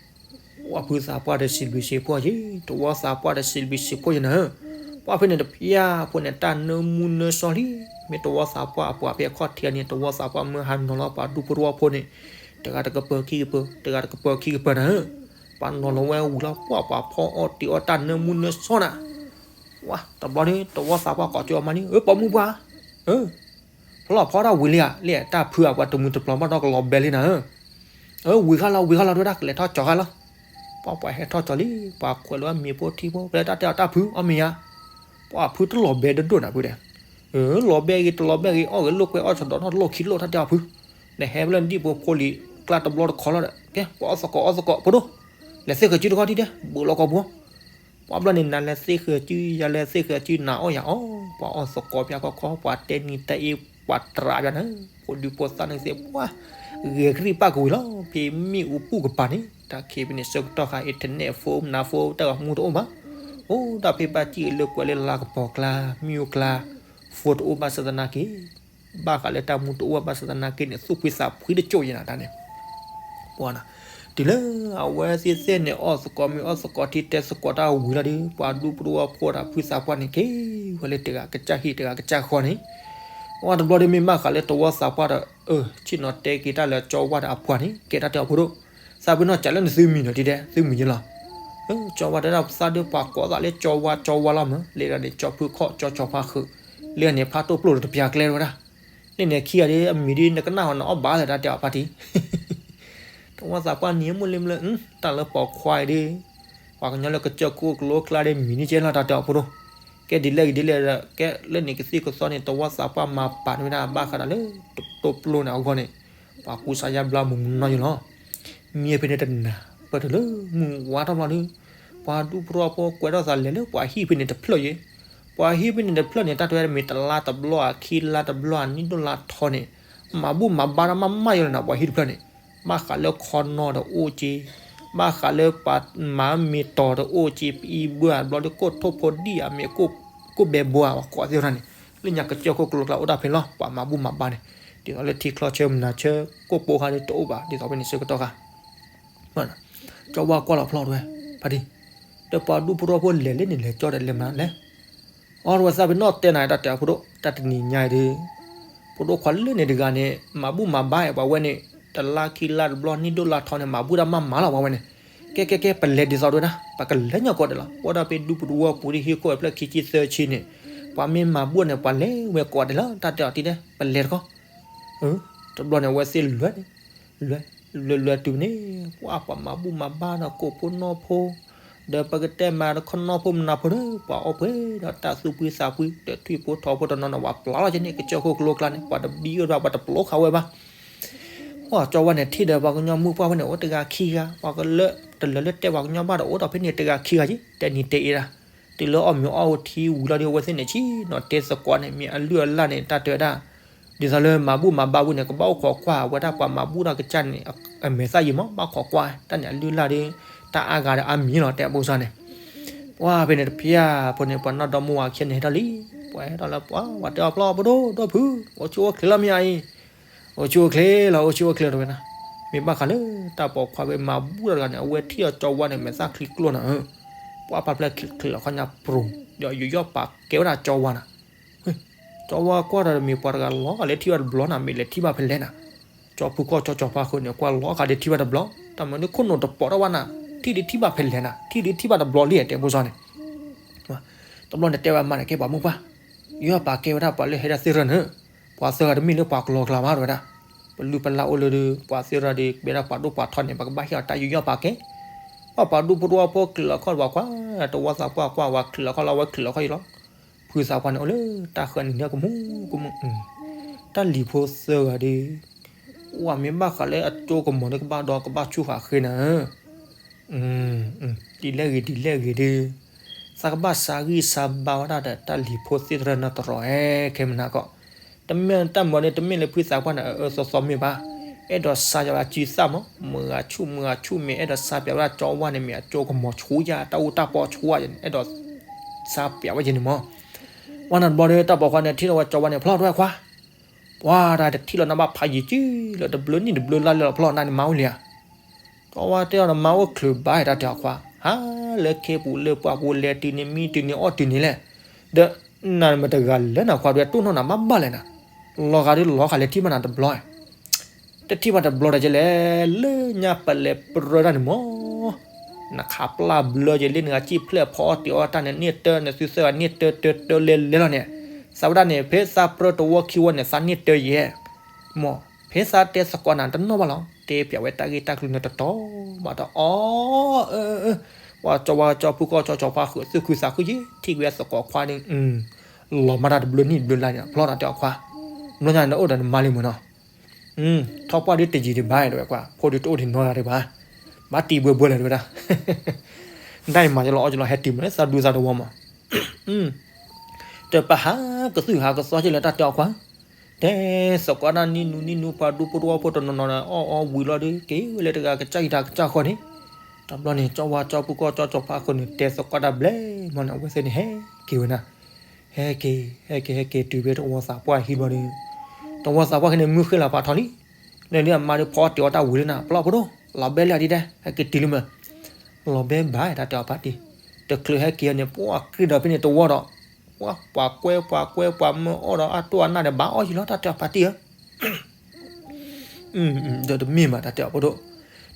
ပှၤဖုသးပှၢ်ဒီးစံးဘျုးစံးဖှိၣ်ယ့ၤ, တဝီသးပှၢ်ဒီးစံးဘျုးစံးဖှိၣ်ယ့ၤနၤဧၢ, ပှၤဖဲန့ၣ်တဖၠၣ်ဖိန့ၣ် တၢ်နၢမူနၢဆီလံ, မ့ၢ်တဝီသးပှၢ်အပှၤဖဲအခီၣ်ထံးန့ၣ် တဝီသးပှၢ်မၢဟးနီၤလီၤပှၤဒူဖိတဝီဖိန့ၣ်, တဂၤတကပၤခံကပၤ, တဂၤတကပၤခံကပၤနၤဧၢ, ပှၤနီၤလီၤဝဲဝံၤလီၤ ပှၤပှၤဖီအီၣ်တ့ၤအီၣ်တၢ်နၢမူနၢဆီနၤ, ဝါ တဘျီန့ၣ် တဝီသးပှၢ်ကိးကၠီအမါန့ၣ် အၢ ပိာ်မုၣ်ပှၢ်, အၢ ဖီလီၤဖီတၢ်ဝံၤလံဧါ, လၢတၢ်ဖုအပှၤတမုာ်တပျီၤဘၣ်ဒီးကလီၤဘဲလံနၤဧၢ, အၢ ဝံၤဃါလီၤ ဝံၤဃါလီၤ တဝဲဒၣ်ကလဲၤထီၣ်ကၠီၤဃါလီၤ, ပှၤပှၤဟဲထီၣ်ကၠီၤလံ, ပှၤခွဲးလီၤမ့ၤဖိထံဖိ ပလဲၤတၢ်တဲအီၤတၢ်ဖု အီၣ်မ့ၤယါ, ပှၤဖုတလီၤဘဲဒိၣ်ဒိၣ်နၤဖုဒီး, အၢ လီၤဘဲဂ့ၤတလီၤဘဲဂ့ၤ အီၣ်ဂ့ၤလိာ်ကွဲအီၣ်ဆီဒီးနီၢ်တလိၣ်ခံလိၣ်တၢ်တဲအီၤဖု, နဟဲဖဲလၢနဒံၣ်ဖိဖိလံၤကျါတဘျီတခီလီၤဒီး ကဲ ပှၤအီၣ်သကိးအီၣ်သကိးဖိဒိၣ်, လဲၤသ့ၣ်ဃဲၤစုတခီထံၣ်ဒဲး ဘူးလီၤကီၢ်ပူၤ ပှၤဘျီန့ၣ် နၤလဲၤသ့ၣ်ဃဲၤစု ယၤလဲၤသ့ၣ်ဃဲၤစု နၤအီၣ်ယၤအီၣ် ပှၤအီၣ်သကိးပၠးခီခီ ပှၤတဲနံၤတဲအ့ ပှၤတရးပၠးနၤ, ဖိဒံဖိသၣ်န့ၣ်သ့ၣ်ပှၢ်, ဂဲၤကရံၣ်ပၣ်ကဝံၤလီၤ ဖဲမ့ၣ်အူပူၤကပၤန့ၣ် တၢ်ခံးဖဲန့ၣ်ဆၢကတီၢ်ခါ internet phone မနၤ phone တၢ်ဂီၤမူတအိၣ်ဘၣ်, အိၣ်ဒၣ်ဖဲဘၣ်စံၣ်လၢကွဲးလၢလါကပီၤကျါ မ့ၣ်အူကျါ, phone တအိၣ်ဘၣ်ဆၣ်သနာ်က့ ဘၣ်ဃးလၢတၢ်မူတအိၣ်ဘၣ်ဆၣ်သနာ်က့န့ၣ် သူၣ်ဖှံသးဖှံတကၠိၢ်ယဲနၤတၢ်န့ၣ် ပှၤနၤ, တုၤလၢအဝဲသ့ၣ်သ့ၣ်န့ၣ် အီၣ်သကိးမ့ၤအီၣ်သကိးထံတဲသကိးတၢ်ဝံၤလီၤဒီး ပှၤဒူဖိတဝီဖိဒီးဖုသးပှၢ်န့ၣ် က့ၤဝဲလၢတဂၤကစၢ်ဟံၣ်တဂၤကစၢ်ဃီန့ၣ်, ပှၤတဘျီဒီးမ့ၢ်ဘၣ်ဃးလၢတဝီသးပှၢ်ဒီး အၢ ဆ့ၣ်နီၤတဲက့ၤတၢ်လၢကၠီဝါဒီးအပှၤန့ၣ် ကဲတၢ်တဲအီၤဖိဒိၣ်, သးပ့ၤနီၣ်စးလၢနသုမံၤနီၤတံၤဒဲး သုမံၤယဲလီၤ ကၠီဝါတဲဒၣ်သးဒုးပှၤကိးသးလၢကၠီဝါကၠီဝါလီၤမး လၢဒၣ်န့ၣ် ကၠီဖုခီၣ်ကၠီကၠီဖါဃုာ်, လၢန့ၣ်ဖးတိၢ်ပျိၢ်ဒီးတပျၢ်ကျဲဝဲဒၣ်, လၢန့ၣ်ခံဂၤဒီး အမံၤဒ်နကနၣ်ဟီနအီၣ်ဘၣ်လၢတၢ်တဲအီၤဖါတံၢ်, တဝီသးပှၢ်နံၤမုၢ်လံမုၢ်လၢ တၢ်လၢပိာ်ခွါအံၤဒီး ပှၤကညီလၢကစၢၢ်ခိၣ်ကလိကျါဒီးမံၤန့ၣ်ကဲလီၤတၢ်တဲအီၤဖိဒိၣ်, ကဲဒ်လဲၣ်ဂ့ၤဒ်လဲၣ်ဒီး ကဲလၢန့ၣ်ကသံၣ်ကသီန့ၣ် တဝီသးပှၢ်မၤပာ်န့ၢ်ဝဲဒၣ်ဘၣ်ဃးဒီးလၢ တိၢ်ပျိၢ်န့ၣ်အဂီၢ်န့ၣ် ပှၤကူစါယါဘျါမုၢ်မုၢ်နီၢ်ယဲလီၤ မ့ၢ်ဖဲန့ၣ်တနၤ ပၢၢ်တုၤလၢမုၢ်ဝါထီၣ်ဘျီဒီး ပှၤဒူဖိတဝီဖိကွဲးထီၣ်သးလဲၤလၢပှၤဟံၣ်ဖဲန့ၣ်တဖျၢၣ်ယဲ, ပှၤဟံၣ်ဖဲန့ၣ်တဖျၢၣ်န့ၣ် တၢ်တဝဲမ့ၢ်တလါတဘျီဧါ ခံလါတဘျီဧါ နံၣ်ဒိၣ်လါထီန့ၣ် မၤဘူၣ်မၤဘါတၢ်မးမးယဲလီၤနၤ ပှၤဟံၣ်တဖျၢၣ်န့ၣ်, ဘၣ်ဃးလၢခီနီၤဒီးအိၣ်က့ၤ, ဘၣ်ဃးလၢပှၤမၤမ့ၤတီၤဒီးအိၣ်က့ၤ ပအံဘှၢဘျီဒီး ကိၣ်ထိၣ်ဖိဒံၣ်ဧါ မ့ၢ်ကိၣ်ဘဲဘှီဧါ ပှၤကိးသ့ၣ်တဖၣ်န့ၣ်, လၢညါကစၢၢ်ခိၣ်ကလိကျါအိၣ်ဒၣ်ဖဲလီၤ ပှၤမၤဘူၣ်မၤဘါန့ၣ်, ဒ်သိးလၢထံချီဆၢမနၤဆၢ ကိၣ်ပိခါဒီးတအိၣ်ဘၣ် ဒ်သိးဖဲန့ၣ်ဆၢကတီၢ်ခါ ကၠီဝါကွၢ်လီၤဖျီၣ်တဝဲ, ဖါတံၢ်, ဒီးပှၤဒူဖိတဝီဖိလဲၤလၢန့ၣ်လဲၤကၠီဒီးလဲၤမနုၤလဲၣ်, အီတဝဲသးပ့ၤနီၣ်တဲနၤတၢ်တဲအီၤဖိဒိၣ် တၢ်တနံၤညါအံၤဒီး ဖိဒိၣ်ခွါလၢန့ၣ်တဂၤန့ၣ် မၤဘူၣ်မၤဘါအံၤပှၤဝဲန့ၣ် တလါခံလါတဘျီ နံၣ်ဒိၣ်လါထီန့ၣ် မၤဘူၣ်တၢ်မးမးလီၤပှၤဝဲန့ၣ်, ကဲကဲကဲ ပလဲၤဒ်သိးတဝဲဒၣ် ပကလဲၤညီကိးဂၤဒဲးလီၤ အိၣ်ဒၣ်ဖဲဒူပူၤတဝီပူၤဒ်ဟံၣ်ခိၣ်အဖျၢၣ်ခံဆံသၢဆံန့ၣ်, ပှၤမ့ၢ်မၤဘူၣ်န့ၣ် ပှၤလဲၤဝဲကိးဂၤဒဲးလီၤ တၢ်တဲအီၤတံၢ်ဒဲး ပလဲၤတခီ တဘျီန့ၣ် အဝဲသ့ၣ်လဲၤန့ၣ်, လဲၤလဲၤလဲၤတုၤန့ၣ် ပှၤပှၤမၤဘူၣ်မၤဘါဒီးကိၣ်ဖိနီၢ်ဖိ, ဒီးပကတဲမၤဒီးခီနီၢ်ဖိမနၤဖိဒီး ပှၤအီၣ်ပှဲၤဒီးတၢ်သူၣ်ဖှံသးဖှံ ဒီးထွံၣ်ဖိထိးဖိတနီၤနီၤ ပှၤပျၢ်လီၤက့ၤန့ၣ် ကစၢၢ်ခိၣ်ကလိကျါန့ၣ် ပှၤတဘံအၢဘၣ် ပှၤတပျိခးဝဲဘၣ် ပှၤကၠီဝါန့ၣ် ထံၣ်ဒီးပှၤကညီမုၣ်ပှၢ်ဖိန့ၣ် အိၣ်တဂၤခံဂၤ ပှၤကလၢ တလၢလၢတဲပှၤကညီဘၣ်ဒီး အိၣ်ဒီးဖဲန့ၣ်တဂၤခံဂၤက့ၤ တဲနံၤတဲအ့ဒၣ်, တုၤလၢအီၣ်မ့ၤအီၣ်ဝဲထံဝံၤလီၤဒီး အဝဲသ့ၣ်န့ၣ် ဆ့ၣ်နီၤတဲသကိးန့ၣ် မ့ၢ်အလုၢ်အလၢ်န့ၣ် တၢ်တဲဝဲဒၣ်, ဒ်သိးလၢမၤဘူၣ်မၤဘါဝံၤန့ၣ် ကဘၣ်အိၣ်ခိးကွၢ်ဝဲဒၣ်ပှၤမၤဘူၣ်တၢ်ကစၢ်န့ၣ် အမဲာ်သၣ်ယံာ်မး ဘၣ်ခိးကွၢ် တၢ်န့ၣ်အလုၢ်အလၢ်ဒီး တၢ်အါဂၤဒီးအါမံၤလီၤ တဲအဘိစၢ်န့ၣ် ပှၤဖဲန့ၣ်တဖျၢၣ်ဖိန့ၣ် ပှၤနီၢ်ဒီမါဝၤခံဂၤန့ၣ်ဟဲထီၣ်လံ, ပှၤဟဲထီၣ်လၢပှၤ ပှၤတဲအီၤဖျီၣ် ပဒိၣ်ဒီဖု, အိၣ်ဆူၣ်အိၣ်ချ့လီၤမ့ၢ်အံၤ, အိၣ်ဆူၣ်အိၣ်ချ့လီၤ အိၣ်ဆူၣ်အိၣ်ချ့လီၤတဝဲဒၣ်, မ့ၢ်ဘၣ်ဃးလၢတၢ်ပိာ်ခွါဖဲမၤဘူၣ်တၢ်တဂၤန့ၣ် အဝဲထံၣ်အီၤကၠီဝါန့ၣ် မဲာ်သၣ်ချံကျိၣ်နၤဧၢ, ပှၤပာ်ဖျါချ့ချ့လီၤခီညါပြူၤ, ဒီးယူးယီၣ်ပာ်ကဲဝဲဒၣ်ကၠီဝါနၤ, ကၠီဝါကွၢ်ဒီးတမ့ၢ်ပှၤတဂၤလီၤဂာ်လၢထံၣ်ဘၣ်တဘျီနၤ မ့ၢ်လဲၤထံၣ်ဘၣ်ဖဲလဲၣ်နၤ, ကၠီဖုခီၣ်ကၠီကၠီဖါဃုာ်န့ၣ် ကွၢ်လီၤဂာ်ဒီးထံၣ်ဘၣ်တဘျီ, တၢ်မၤန့ၣ်ခိၣ်နူာ်တပိာ်ထီၣ်ဘၣ်နၤ, ထံၣ်ဒုးထံၣ်ဘၣ်ဖဲလဲၣ်နၤ, ထံၣ်ဒုးထံၣ်ဘၣ်တဘျီလံတဲဖိစီန့ၣ်, တဘျီန့ၣ်တဲဝဲမါန့ၣ် ကဲပှၤမိၢ်ပှၢ်, ယွၤပာ်ကဲဝဲဒၣ်ပှၤလၢဟဲဒၣ်သ့ၣ်ရၢန့ၣ်, ပှၤသၢဂၤတမ့ၢ်လၢပှၤကလီကလီဘၣ်တဲဝဲဒၣ်, ပလုၢ်ပလၢ်အိၣ်လၢဒုး ပှၤသ့ၣ်ရၢဒုး ကဲဒၣ်ပှၤဒိၣ်ပှၤထီန့ၣ် ပကဘၣ်ဟ့ၣ်အီၤတၢ်ယူးယီၣ်ပာ်ကဲ, ပှၤဒူဖိတဝီဖိချံးလီၤခီၣ်ပှၤကွၢ်, တဝီသးပှၢ်ကွၢ်ဝဲချံးလီၤခီၣ်လီၤဝဲချံးလီၤခီၣ်အံၤလီၤ, ဖုသးပှၢ်န့ၣ်အိၣ်လၢတၢ်ဃၢန့ၣ်န့ၣ်ကမူကမူ, တၢ်လံၤဖိသၢဂၤဒုး, ဝဲမ့ၢ်ဘၣ်ဃးလၢအကၠိကမီၤဒုးကဘၣ်ဒီးကဘၣ်ဆူၣ်ဃာ်ဃ့နၤ ဒ်လဲၣ်ဂ့ၤဒ်လဲၣ်ဂ့ၤဒုး, သးကဘၣ်စါဂံၢ်စါဘါဝဲဒၣ်ဒီးတၢ်လံၤဖိသ့ၣ်တရၢနီတရီၤဧဲ ခဲမုၢ်နၤကီး, တမ့ၢ်တၢ်မၤန့ၣ် တမ့ၢ်လၢဖုသးပှၢ်န့ၣ် အအၢသီသီမ့ၢ်ဘၣ်, အဲၣ်ဒိးစါယွၤအစုသၣ်မး, မုၢ်ဂၤဆူၣ်မုၢ်ဂၤဆူၣ်မ့ၢ်အဲၣ်ဒိးစါပျးဝဲဒၣ်ကၠီဝါန့ၣ် မ့ၢ်အကၠိကမီၤဆူၣ်ယါ တၢ်အူတၢ်ပီဆူၣ်ယါန့ၣ် အဲၣ်ဒိးစါပျးဝဲယဲန့ၣ်မး, ဝဲနၤတဘျီဒီး တၢ်ပိာ်ခွါန့ၣ် ထံၣ်လီၤဝဲကၠီဝါန့ၣ် ဖျီၣ်တဝဲခွါ ပှၤတၢ်တထံၣ်လီၤနၤဘၣ်ဖးယံာ်စုလၢတဘျုးနံၣ်တဘျုးလါလၢလီၤဖျီၣ်နၤန့ၣ်မၤအိၣ်လံဧါ, ကၠီဝါတဲအီၤနမၤအိၣ်ချုးဘၣ်တၢ်တဲအီၤခွါ, ဟါလၢခ့ပူၤလၢပှၢ်ပူၤလဲၤတုၤန့ၣ်မံတုၤန့ၣ်အီၣ်တုၤန့ၣ်လဲၣ်, ဒီးနမ့ၢ်တဂၤလၢနခွါဒုးတိၢ်နီၣ်နၤဘၣ်ဘၣ်လဲၣ်နၤ, လီၤဂာ်ဒုးလီၤဂာ်လဲၤထံၣ်ဘၣ်နၤတဘျီ တထံၣ်ဘၣ်တဘျီဒီးကလဲၣ် လၢညါပလဲၤပြၢတၢ်န့ၣ်မး, နခးပျၢ်ဘျၢက့ၤလံ နဂၤစံၣ်ဖျဲၣ်ဖီအီၣ်တ့ၤအီၣ်တၢ်န့ၣ် န့ၢ်တၢ်န့ၣ် သုသၢဂၤန့ၢ်တၢ်တၢ်တၢ်လဲၤလဲၤလီၤန့ၣ်, သးဝဲဒၣ်န့ၣ် ဖဲသးပြၢတဝီခံဝီန့ၣ် သးန့ၢ်တၢ်ယဲၢ်, မ့ၢ်ဖဲသးတဲသကိးနၤတနီၣ်ဘၣ်လီၤ တဲပျးဝဲတၢ်ဂ့ၢ်တၢ်ကျိၤန့ၣ်တတီၤဘၣ်ဒီး အီ အၢ အၢ ပှၤကၠီဝါကၠီဖုခီၣ်ကၠီကၠီဖါဃုာ် သူၣ်ခုသးခုယံာ် ထံၣ်ဝဲသကိးခွါန့ၣ် လီၤမၢ်တၢ်တဘျုးနံၣ်တဘျုးလါန့ၣ် ဖျီၣ်တၢ်တဲအီၤခွါ, ဘျီညါန့ၣ်အိၣ်ဒီးနမါလံမ့ၢ်နီၤ, ထီၣ်ပှၢ်ဒ်တယံာ်ဒံးဘၣ်တဲဝဲကွၢ် ဖိဒ်တအိၣ်ဒံးနီတဂၤဒံးဘၣ်, ဘၣ်တံၢ်ဘှဲဘှဲလဲၣ်တဲဝဲဒၣ်, ဒ်အံၤမၤယလီၤအီၣ်ယလီၤဟဲတုၤမးလၢသးဒူသးတဝီမး တပဟးကသုၣ်ဟးကသီက့ၤလၢတၢ်တဲအီၤခွါ, တဲသကိးတၢ်နံၣ်နူနံၣ်နူ ပှၤဒူဖိတဝီဖိတနီၤနီၤန့ၣ် အီၣ်အီဝံၤလီၤဒုး က့ၤဝဲလၢတဂၤကစၢ်ယတၢ်ကစၢ်ဃီန့ၣ်, တဘျီန့ၣ် ကၠီဝါကၠီဖုခီၣ်ကၠီကၠီဖါဃုာ်န့ၣ် တဲသကိးတၢ်ဘျဲၣ်မးန့ၣ် အဝဲသ့ၣ်န့ၣ် ဟဲက့ၤဝဲနၤ, ဟဲက့ၤ ဟဲက့ၤ ဟဲက့ၤတုၤဖဲတဝီသးပှၢ်ဟံးဘျီဒီး, တဝီသးပှၢ်ဟံးန့ၣ် မုၢ်ဃ့လီၤပာ်ထီၣ်လံ, လၢဒ်အမါဒုးဖီအီၣ်တ့ၤအီၣ်တၢ်ဝံၤလံနၤ ပျီၢ်ဖိဒိၣ် လီၤဘဲလၢဒ်ဒဲး ဟဲက့ၤတုၤလံမး လီၤဘဲဘၣ်တၢ်တဲအီၤဖါတံၢ်, တချုးဟဲက့ၤအီၤန့ၣ် ပှၤကြံၢ်ဒီးဖဲန့ၣ်တဝီဒီး, ပှၤကွဲပှၤကွဲ ပှၤမၢအီၣ်ဒီးအတိၢ်အနၢ်ဒီး ဘၣ်အီၣ်ယံၤလီၤတၢ်တဲအီၤဖါတံၢ်ဧၢ, ဒီးတမ့ၢ်မးတၢ်တဲအီၤဖိဒိၣ်,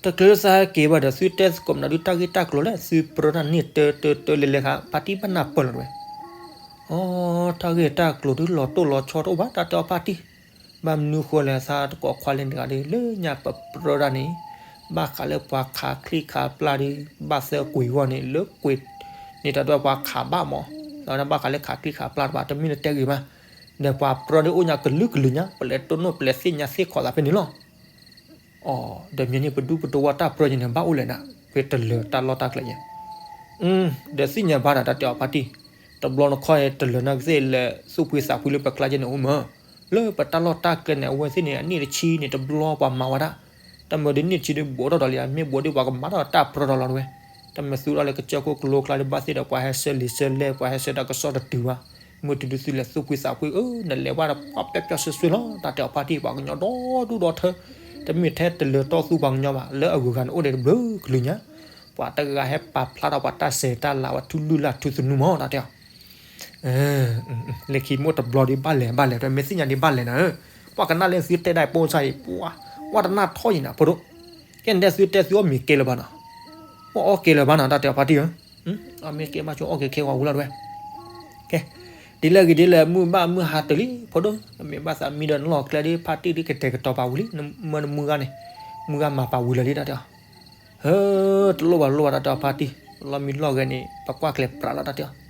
တချုးလၢသးဟဲက့ၤဘၣ်ဒီး သုတဲသကိးမနုၤဒုးတၢ်ဂ့ၢ်တၢ်ကျိၤလဲၣ် သုပြၢတၢ်န့ၢ်တၢ်တၢ်တၢ်လဲၤလဲၤခါ ဖါတံၢ်ဘၣ်နၢ်ပၢၢ်လီၤတဝဲ, အီ တၢ်ဂ့ၢ်တၢ်ကျိၤဒုးလီၤတိၢ်လီၤဆီတအိၣ်ဘၣ်တၢ်တဲအီၤဖါတံၢ် ဘၣ်မနုၤဃိလဲၣ် သးတကိးခွါလၢနဂၤဒီး လၢညါပပြၢတၢ်န့ၣ်, ဘၣ်ဃးလၢပှၤခးချံခးပျၢ်ဒီး ဘၣ်သၢကွံာ်ဂီၢ်န့ၣ် လၢကွံာ်န့ၣ်တၢ်ဒွဲၣ်ပှၤခးဘၣ်မး, သးဝဲဒၣ်ဘၣ်ဃးလၢခးချံခးပျၢ်တဘၣ် တမ့ၢ်လၢတဲဂ့ၤဘၣ်, ဒီးပှၤပြၢဒုးအိၣ်ညါကလုာ်ကလုာ်ညါ ပလဲၤတိၢ်နီၣ်ပလဲၤသ့ၣ်ညါသ့ၣ်ခီၣ်သးဖဲန့ၣ်လီၤ. အီ ဒီးမ့ၢ်န့ၣ်ပဒူပတဝီတၢ်ပြၢယဲန့ၣ် ဘၣ်အိၣ်လဲၣ်နၤ ဖဲတလၢၤတၢ်လီၢ်တၢ်ကျဲယဲ ဒီးသ့ၣ်ညါဘၣ်နၤတၢ်တဲအီၤဖါတံၢ်, တဘျီနခီတလၢၤနၤကသ့ၣ်လဲၤသူၣ်ဖှံသးဖှံလၢပကျါယဲန့ၣ်အိၣ်မး, လၢပတၢ်လီၢ်တၢ်ကျဲန့ၣ် အဝဲသ့ၣ်န့ၣ် အနံၣ်တဆံန့ၣ် တဘျီပှၤမၤဝဲဒၣ်, တၢ်မၤဒ်နံၣ်တဆံဒုးဘူးထီၣ်ဒီးလံ မ့ၢ်ဘူးဒ်ပှၤကမၤထီၣ်တၢ်ပြၢဒီးလီၤတဝဲ, တၢ်မၤသုးထီၣ်လၢကစၢၢ်ခိၣ်ကလိကျါဒုးဘၣ်သ့ၣ်ဒီး ပှၤဟဲဆှၢလံာ်ဆှၢလဲၢ် ပှၤဟဲဆှၢတၢ်ကစီၣ်တတုၤဘၣ်, မုၢ်တဒုးသုလဲၤသူၣ်ဖှံသးဖှံ အၢ နလဲၤဘၣ်ဒီးပှၤပျီပျီဆှဲဆှဲလီၤ တၢ်တဲအီၤဖါတံၢ် ပှၤကညီဒီဒူၣ်ဒီထၢ, တမ့ၢ်ထဲတလၢၤတီသူပှၤကညီဘၣ် လၢအဂုၤအဂၤန့ၣ်အိၣ်ဒံးတဘျုးကလုာ်ညါ, ပှၤတဂၤဟဲပာ်ဖျါထီၣ်ပှၤတၢ်စဲးတၢ်လၤ ပှၤထူလုၢ်လၢ်ထူသနူမး တၢ်တဲအီၤ လၢခံမိၢ်တဘျီဒုးဘၣ်လဲၤဘၣ်လဲၤ တမ့ၢ်သ့ၣ်ညါဒ်ဘၣ်လဲၤနၤဧၢ, ပှၤကနၣ်လၢသုတဲဒၣ်ပိစါအံၤ ပှၤ ပှၤတနၢ်ထီၣ်ယံၤနၤဖိဒိၣ်, ကဲန့ၣ်တဲသုတဲသုအီၣ်မ့ၤကဲလၢၤဘၣ်နီၤ, ပှၤအီၣ်ကဲလၢၤဘၣ်နီၤ တၢ်တဲအီၤဖါတံၢ်ဧၢ, အီၣ်မ့ၤကဲဘၣ်ဆိအီၣ်ကဲခဲဝဲဝံၤလီၤတဝဲ, ကဲ, ဒ်လဲၣ်ဂ့ၤဒ်လဲၣ် မုၢ်ဘၣ်မုၢ်ဟါတလံ ဖိဒိၣ်, မ့ၢ်ဘၣ်သးမံဒီးနလီၢ်ကျဲဒ် ဖါတံၢ်ဒ်ကတဲာ်ကတီၤပာ်ဝံၤလံ, မၢနမုၢ်ဂၤန့ၣ်, မုၢ်ဂၤမၤပာ်ဝံၤလၢာ်လံ တၢ်တဲအီၤ ဟၢ, တလိၣ်ဘၣ်တလိၣ်ဘၣ် တၢ်တဲအီၤဖါတံၢ်, လီၤမံလီၢ်ဂဲၤန့ၣ် ပကွၢ်ကျဲၤပြးလီၤ တၢ်တဲအီၤ,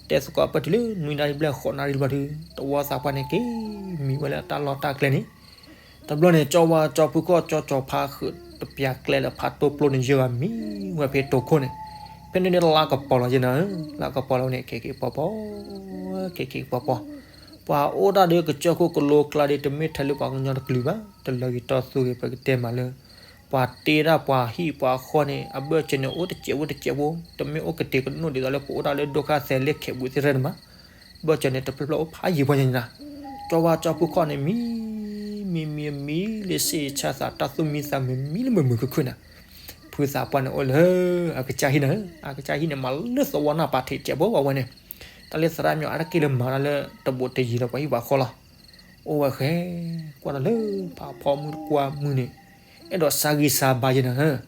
တဲသကိးပၢၢ်တုၤလၢနွံနၣ်ရံၣ်ဘျဲၣ်ဃိးနၣ်ရံၣ်တဘျီဒုး တဝီသးပှၢ်န့ၣ်က့ၤမံဝဲလၢတၢ်လီၢ်တၢ်ကျဲန့ၣ်, တဘျီန့ၣ် ကၠီဝါကၠီဖုခီၣ်ကၠီကၠီဖါဃုာ်တပျးကျဲလၢဖးတိၢ်ပျိန့ၣ် ယဲၢ်ဂၤမံဝဲဖဲတိာ်ခိၣ်န့ၣ်, ဖဲန့ၣ်န့ၣ်လါကပီၤလီၤယဲၢ်နၤဧၢ, လါကပီၤလီၤန့ၣ် က့ၤက့ၤပီၤပီၤ, က့ၤက့ၤပီၤပီၤ, ပှၤအိၣ်ဒၣ်ဒီးကစၢၢ်ခိၣ်ကလိကျါဒီး တမ့ၢ်ထဲလၢပှၤကညီတကလုာ်ဘၣ်, တလၢဂ့ၤတီသူဂ့ၤ ပကတဲမးလၢ ပှၤတ့ဒၣ်ပှၤဟံၣ်ပှၤဃီန့ၣ် အဘၢၣ်စၢၤန့ၣ် အိၣ်တစဲးဖိတစဲးဖိ, တမ့ၢ်အိၣ်ကတဲာ်ကနိၣ်ဒ်သိးလၢပအိၣ်ဒၣ်လၢဒိၣ်ခါသဲးလၢခဲးဘူးသ့ၣ်ရဲၣ်န့ၣ်မး, ဘၢၣ်စၢၤန့ၣ် တဖျၢၣ်ဖျၢၣ်အိၣ်ဖးယံာ်ပှၤညါန့ၣ်နၤ, ကၠီဝါကၠီဖုခီၣ်န့ၣ် မံ မံ မံ မံလၢစ့ၣ်ဆါသး တၢ်သူၣ်မံသးမုာ်မံလၢမုာ်မုာ်ခုၣ်ခုၣ်နၤ, ဖုသးပှၢ်န့ၣ်အိၣ်လၢ အကစၢ်ဟံၣ်နၤဧၢ, အကစၢ်ဟံၣ်န့ၣ် မၤလၢသဝီနၢ်ပာ်ထံးစဲးဖိဝဲန့ၣ်, တ တၢ်လၢသရၣ်မၠီၤအါတက့ၢ်လၢမၤတၢ်လၢတဘူးတယံၤဒီးပှၤဟံၣ်ပှၤဃီလီၤ. အိၣ်ဝဲဃဲ ကွၢ်တၢ်လၢဖးဖီမုၢ်တကွၢ်မုၢ်န့ၣ် အဲၣ်ဒိးစါဂံၢ်စါဘါယဲနၤဧၢ.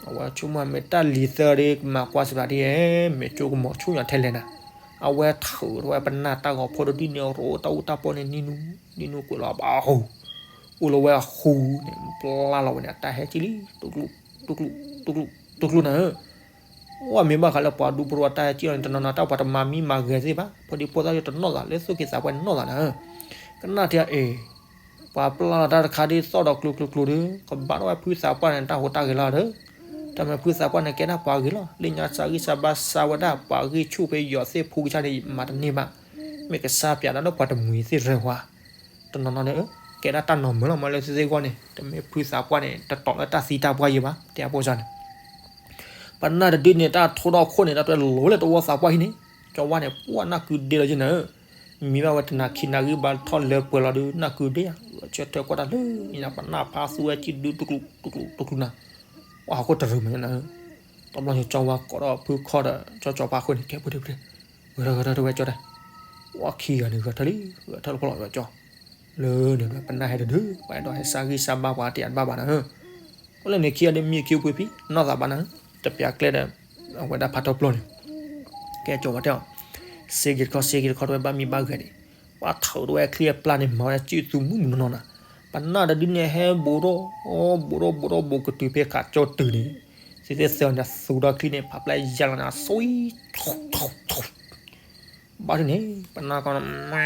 အဝဲဆိကမိၣ်မ့ၢ်တၢ်လံၤသၢဒ်ကမၤကွၢ်စှၤဒ်ဧဲ, မ့ၢ်ကၠိကမီၤဆူၣ်ညါထဲလဲၣ်နၤ. အဝဲထုးထီၣ်ဝဲပနၢ်တၢ်ဂီၤဖိတဒုန့ၣ် ရိတၢ်အူတၢ်ပီန့ၣ် နံၤနူ နံၤနူကွဲးလီၤဘၣ်ဟူ, အိၣ်လီၤဝဲအဃူန့ၣ် ပျၢ်လီၤဝဲန့ၣ် အတၢ်ဟဲကံၣ်လံ တူၢ်ကျူၢ် တူၢ်ကျူၢ် တူၢ်ကျူၢ် တူၢ်ကျူၢ်နၤဧၢ. အိၣ်မ့ၢ်ဘၣ်ဃးလၢပှၤဒူဖိတဝီတၢ်ဟဲကံၣ်လီၤန့ၣ် တနီၤနီၤတၢ်ပှၤတမၤမံမၤဂဲၤသ့ၣ်ဘၣ်, ဖိဒံဖိသၣ်တနီၣ်သးလၢသူၣ်က့သးပှၢ်န့ၣ်နီၣ်သးနၤဧၢ. ကနၣ်ထံအံၤ ပှၤပျၢ်လီၤတၢ်တခါဒ်သိးဒီးကျိၤကျိၤကျိၤဒီး ကဘၣ်ထီၣ်ဝဲဖုသးပှၢ်န့ၣ်တၢ်ဟူးတၢ်ဂဲၤလီၤဒီး, တၢ်မ့ၢ်ဖုသးပှၢ်န့ၣ်ကဲဒၣ်ပှၤဂ့ၤလီၤ. လၢညါစါဂံၢ်စါဘါစါဝဲဒၣ်ပှၤဂံၢ်ဆူၣ်ဖဲယီၤသ့ၣ်ဖူကစၢ်န့ၣ် မၤတန့ၢ်ဘၣ်. မ့ၢ်ကစၢ်ပျးဒၣ်လၢပှၤတမှံၤသ့ၣ်ရဲၣ်ဝါ, တနီၤနီၤန့ၣ် ကဲဒၣ်တၢ်နီၤမုာ်လီၤမးလၢသုသ့ၣ်ဂီၢ်န့ၣ် တမ့ၢ်ဖုသးပှၢ်န့ၣ် တတီၤလၢတၢ်သံတၢ်ပှၢ်ယံၤဘၣ် တဲအဖိစၢ်န့ၣ် ပနၢ်တဒုန့ၣ် တၢ်ထိၣ်ထီၣ်ခိၣ်န့ၣ် တၢ်တွဲလိၤလၢတဝီသးပှၢ်ဟံၣ်န့ၣ်, ကၠီဝါန့ၣ် ပှၢ်နၢ်ကုဒ့လီၤယဲနၤဧၢ. မံဘၣ်ဝဲတနၤခံနၤဂံၢ်ဘါထီၣ်လၢပှဲၤလီၤဒုး နၢ်ကုဒ့ယါ, ဂဲၤဆၢထၢၣ်ကွၢ်တၢ်လၢညါ ပနၢ်ဖးသူဝဲကံၣ်ဒုး တူၢ်ကျူၢ် တူၢ်ကျူၢ်နၤ, ပှၢ်ဟီၣ်ခိၣ်တရံးမးယဲနၤဧၢ. တဘျီန့ၣ် ကၠီဝါကိးထီၣ်ဖုခီၣ်ဒီး ကၠီကၠီဖါဃုာ်န့ၣ် ကဲပှ့ၤတပှ့ၤ, ဂဲၤထၢၣ်ဂဲၤထၢၣ်တဝဲကၠီတဲ, ပှၢ်ခံဂၤန့ၣ် ဂဲၤထၢၣ်လံ ဂဲၤထၢၣ်လီၤဖီလီၤဝဲကၠီ လၢန့ၣ် ပနၢ်ဟဲတဒုး ပှၤအဲၣ်ဒိးဟဲစါဂံၢ်စါဘါပှၤတယာ်တဘၣ်ဘၣ်နၤဧၢ. အိၣ်လၢန့ၣ်ခံဂၤဒ်မံခံဖှံဖံ နီၢ်သးဘၣ်နၤဧၢ, တပျးကျဲဒီး အဝဲဒၣ်ဖးထီပျီန့ၣ်, ကဲကၠီဝဲတဲအီၤ, စ့က့ၤတခီ စ့က့ၤတခီ တဝဲဘၣ်မံဘၣ်ဂဲၤန့ၣ်, ပှၤထုးတဝဲချံအပျၢ်န့ၣ် မၤဝဲဒၣ်စုသူမုၢ်နီၢ်နီၢ်နၤ, ပနၢ်တဒုန့ၣ်ဟဲဘူးဒီး ဘူးဒီး ဘူးဒီးဘူးကတုၤဖဲခးကၠီတုၤန့ၣ်, သ့ၣ်သ့ၣ်သၢန့ၣ် သူဒီးချံန့ၣ် ဖးပျဲယါလီၤန့ၣ် အသွံ ဘၣ်ဒုန့ၣ် ပနၢ်ကီန့ၣ် မၤ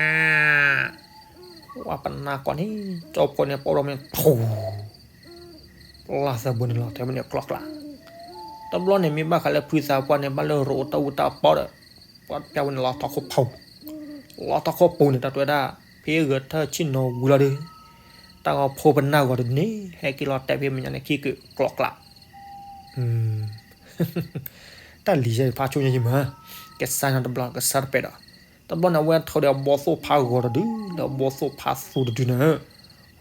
ဝဲပနၢ်ကီန့ၣ် ကၠီဖိန့ၣ် ပီၣ်ဒီးမ့ၢ်ထူ ပျၢ်သၢဘိန့ၣ်လီၤ ထဲမ့ၢ်န့ၣ်ကျီကျး, တဘျီန့ၣ်မ့ၢ်ဘၣ်ဃးလၢဖုသးပှၢ်န့ၣ် ဘၣ်လၢရိတၢ်အူတၢ်ပီဒီး ပှၤပျၢ်ဝဲန့ၣ်လီၤထီၣ်ခိၣ်ပူၤ, လီၤထီၣ်ခိၣ်ပူၤန့ၣ် တၢ်တဲဝဲဒၣ် ဖဲဂဲၤထၢၣ်ဆ့ၣ်နီၤဝံၤလီၤဒီး တၢ်ဂီၤဖိပနၢ်ဂီၤတဒုန့ၣ် ဟဲက့ၤလီၤတဲာ်ဖဲမဲာ်ညါန့ၣ် ခံကုာ်ကျီကျး တၢ်လံၤယဲဖးဆိညါယမၤ, ကစၢ်နီတဘျီ ကစၢ်တပဲာ်ဒီး, တဘျီန့ၣ် အဝဲထုးဒီးအဘီသိၣ်ဖးဂီၤတဒု လၢအဘီသိၣ်ဖးသူတဒုန့ၣ်,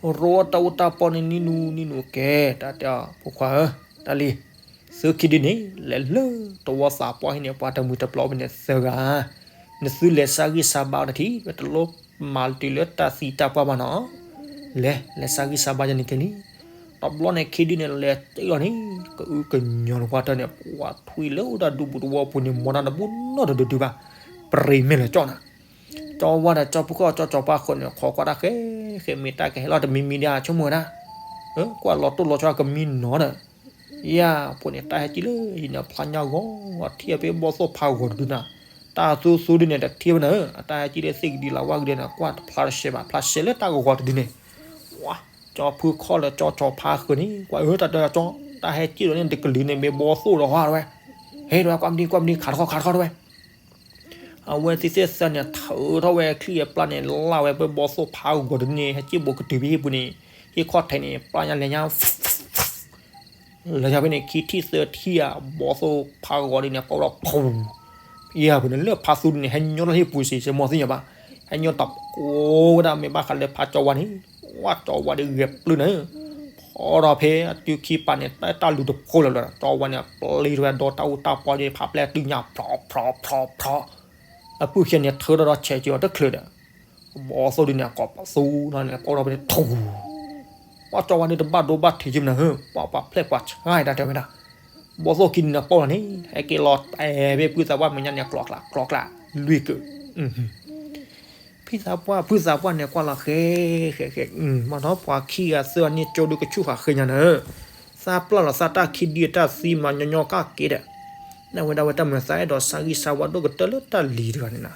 ရိတၢ်အူတၢ်ပီန့ၣ် နံၤနူနံၤနူကဲ တၢ်တဲအီၤ ဖိခွါဧၢ, တၢ်လံၤ, သုခံဒုန့ၣ် လဲၤလၢတဝီသးပှၢ်ဟံၣ်န့ၣ် ပှၤတမှံၤတပျီဘၣ်န့ၣ်သၢဂၤ, နသုလဲၤစါဂံၢ်စါဘါအီၤတထံၣ် ဝဲတလိၣ်မၤတုၤလၢတၢ်သံတၢ်ပှၢ်ဘၣ်နီၤ လဲၤ လဲၤစါဂံၢ်စါဘါယဲန့ၣ်ကဲလံ. တဘျီန့ၣ် ခံဒုန့ၣ် လဲၤတ့ၢ်လီၤန့ၣ် ကအုကညီၤလၢပှၤတၢၢ်န့ၣ် ပှၤထွံၣ်လၢအိၣ်တၢ်ဒူပူၤတဝီပူၤန့ၣ် မီတၢ်တဘိနီတဒုဒုဘၣ်, ပြံၤမဲာ်လၢကၠီနၤ, ကၠီဝါဒီးကၠီဖုခီၣ်ကၠီကၠီဖါဃုာ်န့ၣ် ခိးကွၢ်တၢ်ဃဲ ဃဲမ့ၢ်တၢ်ကဟဲလီၤတမံၤမံၤဒၣ်ဆိကမိၣ်ဝဲဒၣ်, ကွၢ်လီၤတိၢ်လီၤဆီကမံနီၤဒီး ယၤ ဖိန့ၣ် တၢ်ဟဲကံၣ်လၢယံၤန့ၣ် ဖျါညါဂီၤ ထံၣ်ဖဲဘီသိၣ်ဖးဂီၤတဒုနၤ, တၢ်သူသူဒုန့ၣ် တထံၣ်ဝဲနၤဧၢ, အတၢ်ဟဲကံၣ်လၢသ့ၣ်ကဒံလၢဝၣ်ကဒံန့ၣ် ကွၢ်တဖျါတရှဲဘၣ် ဖျါရှဲလၢတၢ်ဂီၤတဒုန့ၣ်, ဝါ ကၠီဖုခီၣ်လၢကၠီကၠီဖါဃုာ်န့ၣ် ကွၢ်အၢ တၢ်တဲကၠီ တၢ်ဟဲကံၣ်လီၤန့ၣ် တကလုာ်န့ၣ် မ့ၢ်ဘီသိၣ်ဒီးဟီတဝဲ, ဟဲတဝဲ ကွၢ်မနုၤ ကွၢ်မနုၤ ခးတခီ ခးတခီတဝဲ အဝဲသ့ၣ်သ့ၣ်သၢန့ၣ် ထုးထီၣ်ဝဲချံအပျၢ်န့ၣ် လၢ်ဝဲဖဲဘီသိၣ်ဖးဂီၤတဒုန့ၣ် ဟဲကံၣ်ဘိးကတုၤဖဲဟံၣ်ပူၤန့ၣ်, ဟံၣ်ခီၣ်ထံးန့ၣ် ပျၢ်ညါလဲၤညါ လဲၤညါဖဲန့ၣ် ခံထံၣ်သၢထံၣ်ဧါ ဘီသိၣ်ဖးဂီၤဒုန့ၣ် ပီၣ်ဒီးဖူ ယဲၢ်ပူၤန့ၣ် လၢဖးသူဒုန့ၣ် ဟဲညီထီၣ်ဟံၣ်ပူၤစ့ၢ် စ့ၢ်မီၢ်သ့ၣ်ညါဘၣ်, ဟဲညီတၢ်ကိးဝဲဒၣ် မ့ၢ်ဘၣ်ဃးလၢဖးကၠီဝါန့ၣ်, ဝါကၠီဝါဒုးဂဲၤပျုၢ်နၤ, ဖီထီၣ်ဖဲအတုခံပာ်န့ၣ် တၢ်လူၤတဖိလၢာ်လၢာ် ကၠီဝါန့ၣ် ပျံၤထီၣ်ဝဲဒီးတၢ်အူတၢ်ပီဒုး ဖးပျဲတုၤညါ ဖျီဖျီဖျီဖျီ, အပုၢ်ခံန့ၣ် ထုးထီၣ်ဒီးဆဲးက့ၤအီၤတချုးဒီး ဘီသိၣ်ဒုန့ၣ် အကိးပသူနီၤန့ၣ် ပီၣ်ထီၣ်ဖဲန့ၣ်ထူ, ပှၤကၠီဝါဒုးတဘၣ်ဒိဘၣ်ထံးက့မနၤဧၢ, ပှၤပှၤဖျဲၣ်ပှၤဆါတၢ်တဲဝဲဒၣ်, ဘီသိၣ်ခံဒုန့ၣ်ပီၣ်လီၤန့ၣ် ဟဲက့ၤလီၤတဲာ်ဖဲဖုသးပှၢ်မဲာ်ညါန့ၣ် ကျီကျး ကျီကျး လွံၢ်ကုာ် ဖုသးပှၢ် ဖုသးပှၢ်န့ၣ် ကွၢ်လီၤဃဲ ဃဲ ဃဲ မ့ၢ်နီၤ ပှၤခံဂၤသၢဂၤန့ၣ် ကၠိဒုကဆူၣ်ဃာ်ဃဲညါနၤဧၢ, သးပျၢ်လီၤသးတၢ်ခံဒုအတၢ်သံမၤညီညီကၢ်က့ၤဒီး, နဝဲဒၣ်ဝဲတၢ်မုာ်သးအဲၣ်ဒိးစါဂံၢ်စါဝါဒိၣ်ကတၢၢ်လၢတၢ်လံၤတဂၤန့ၣ်နၤ,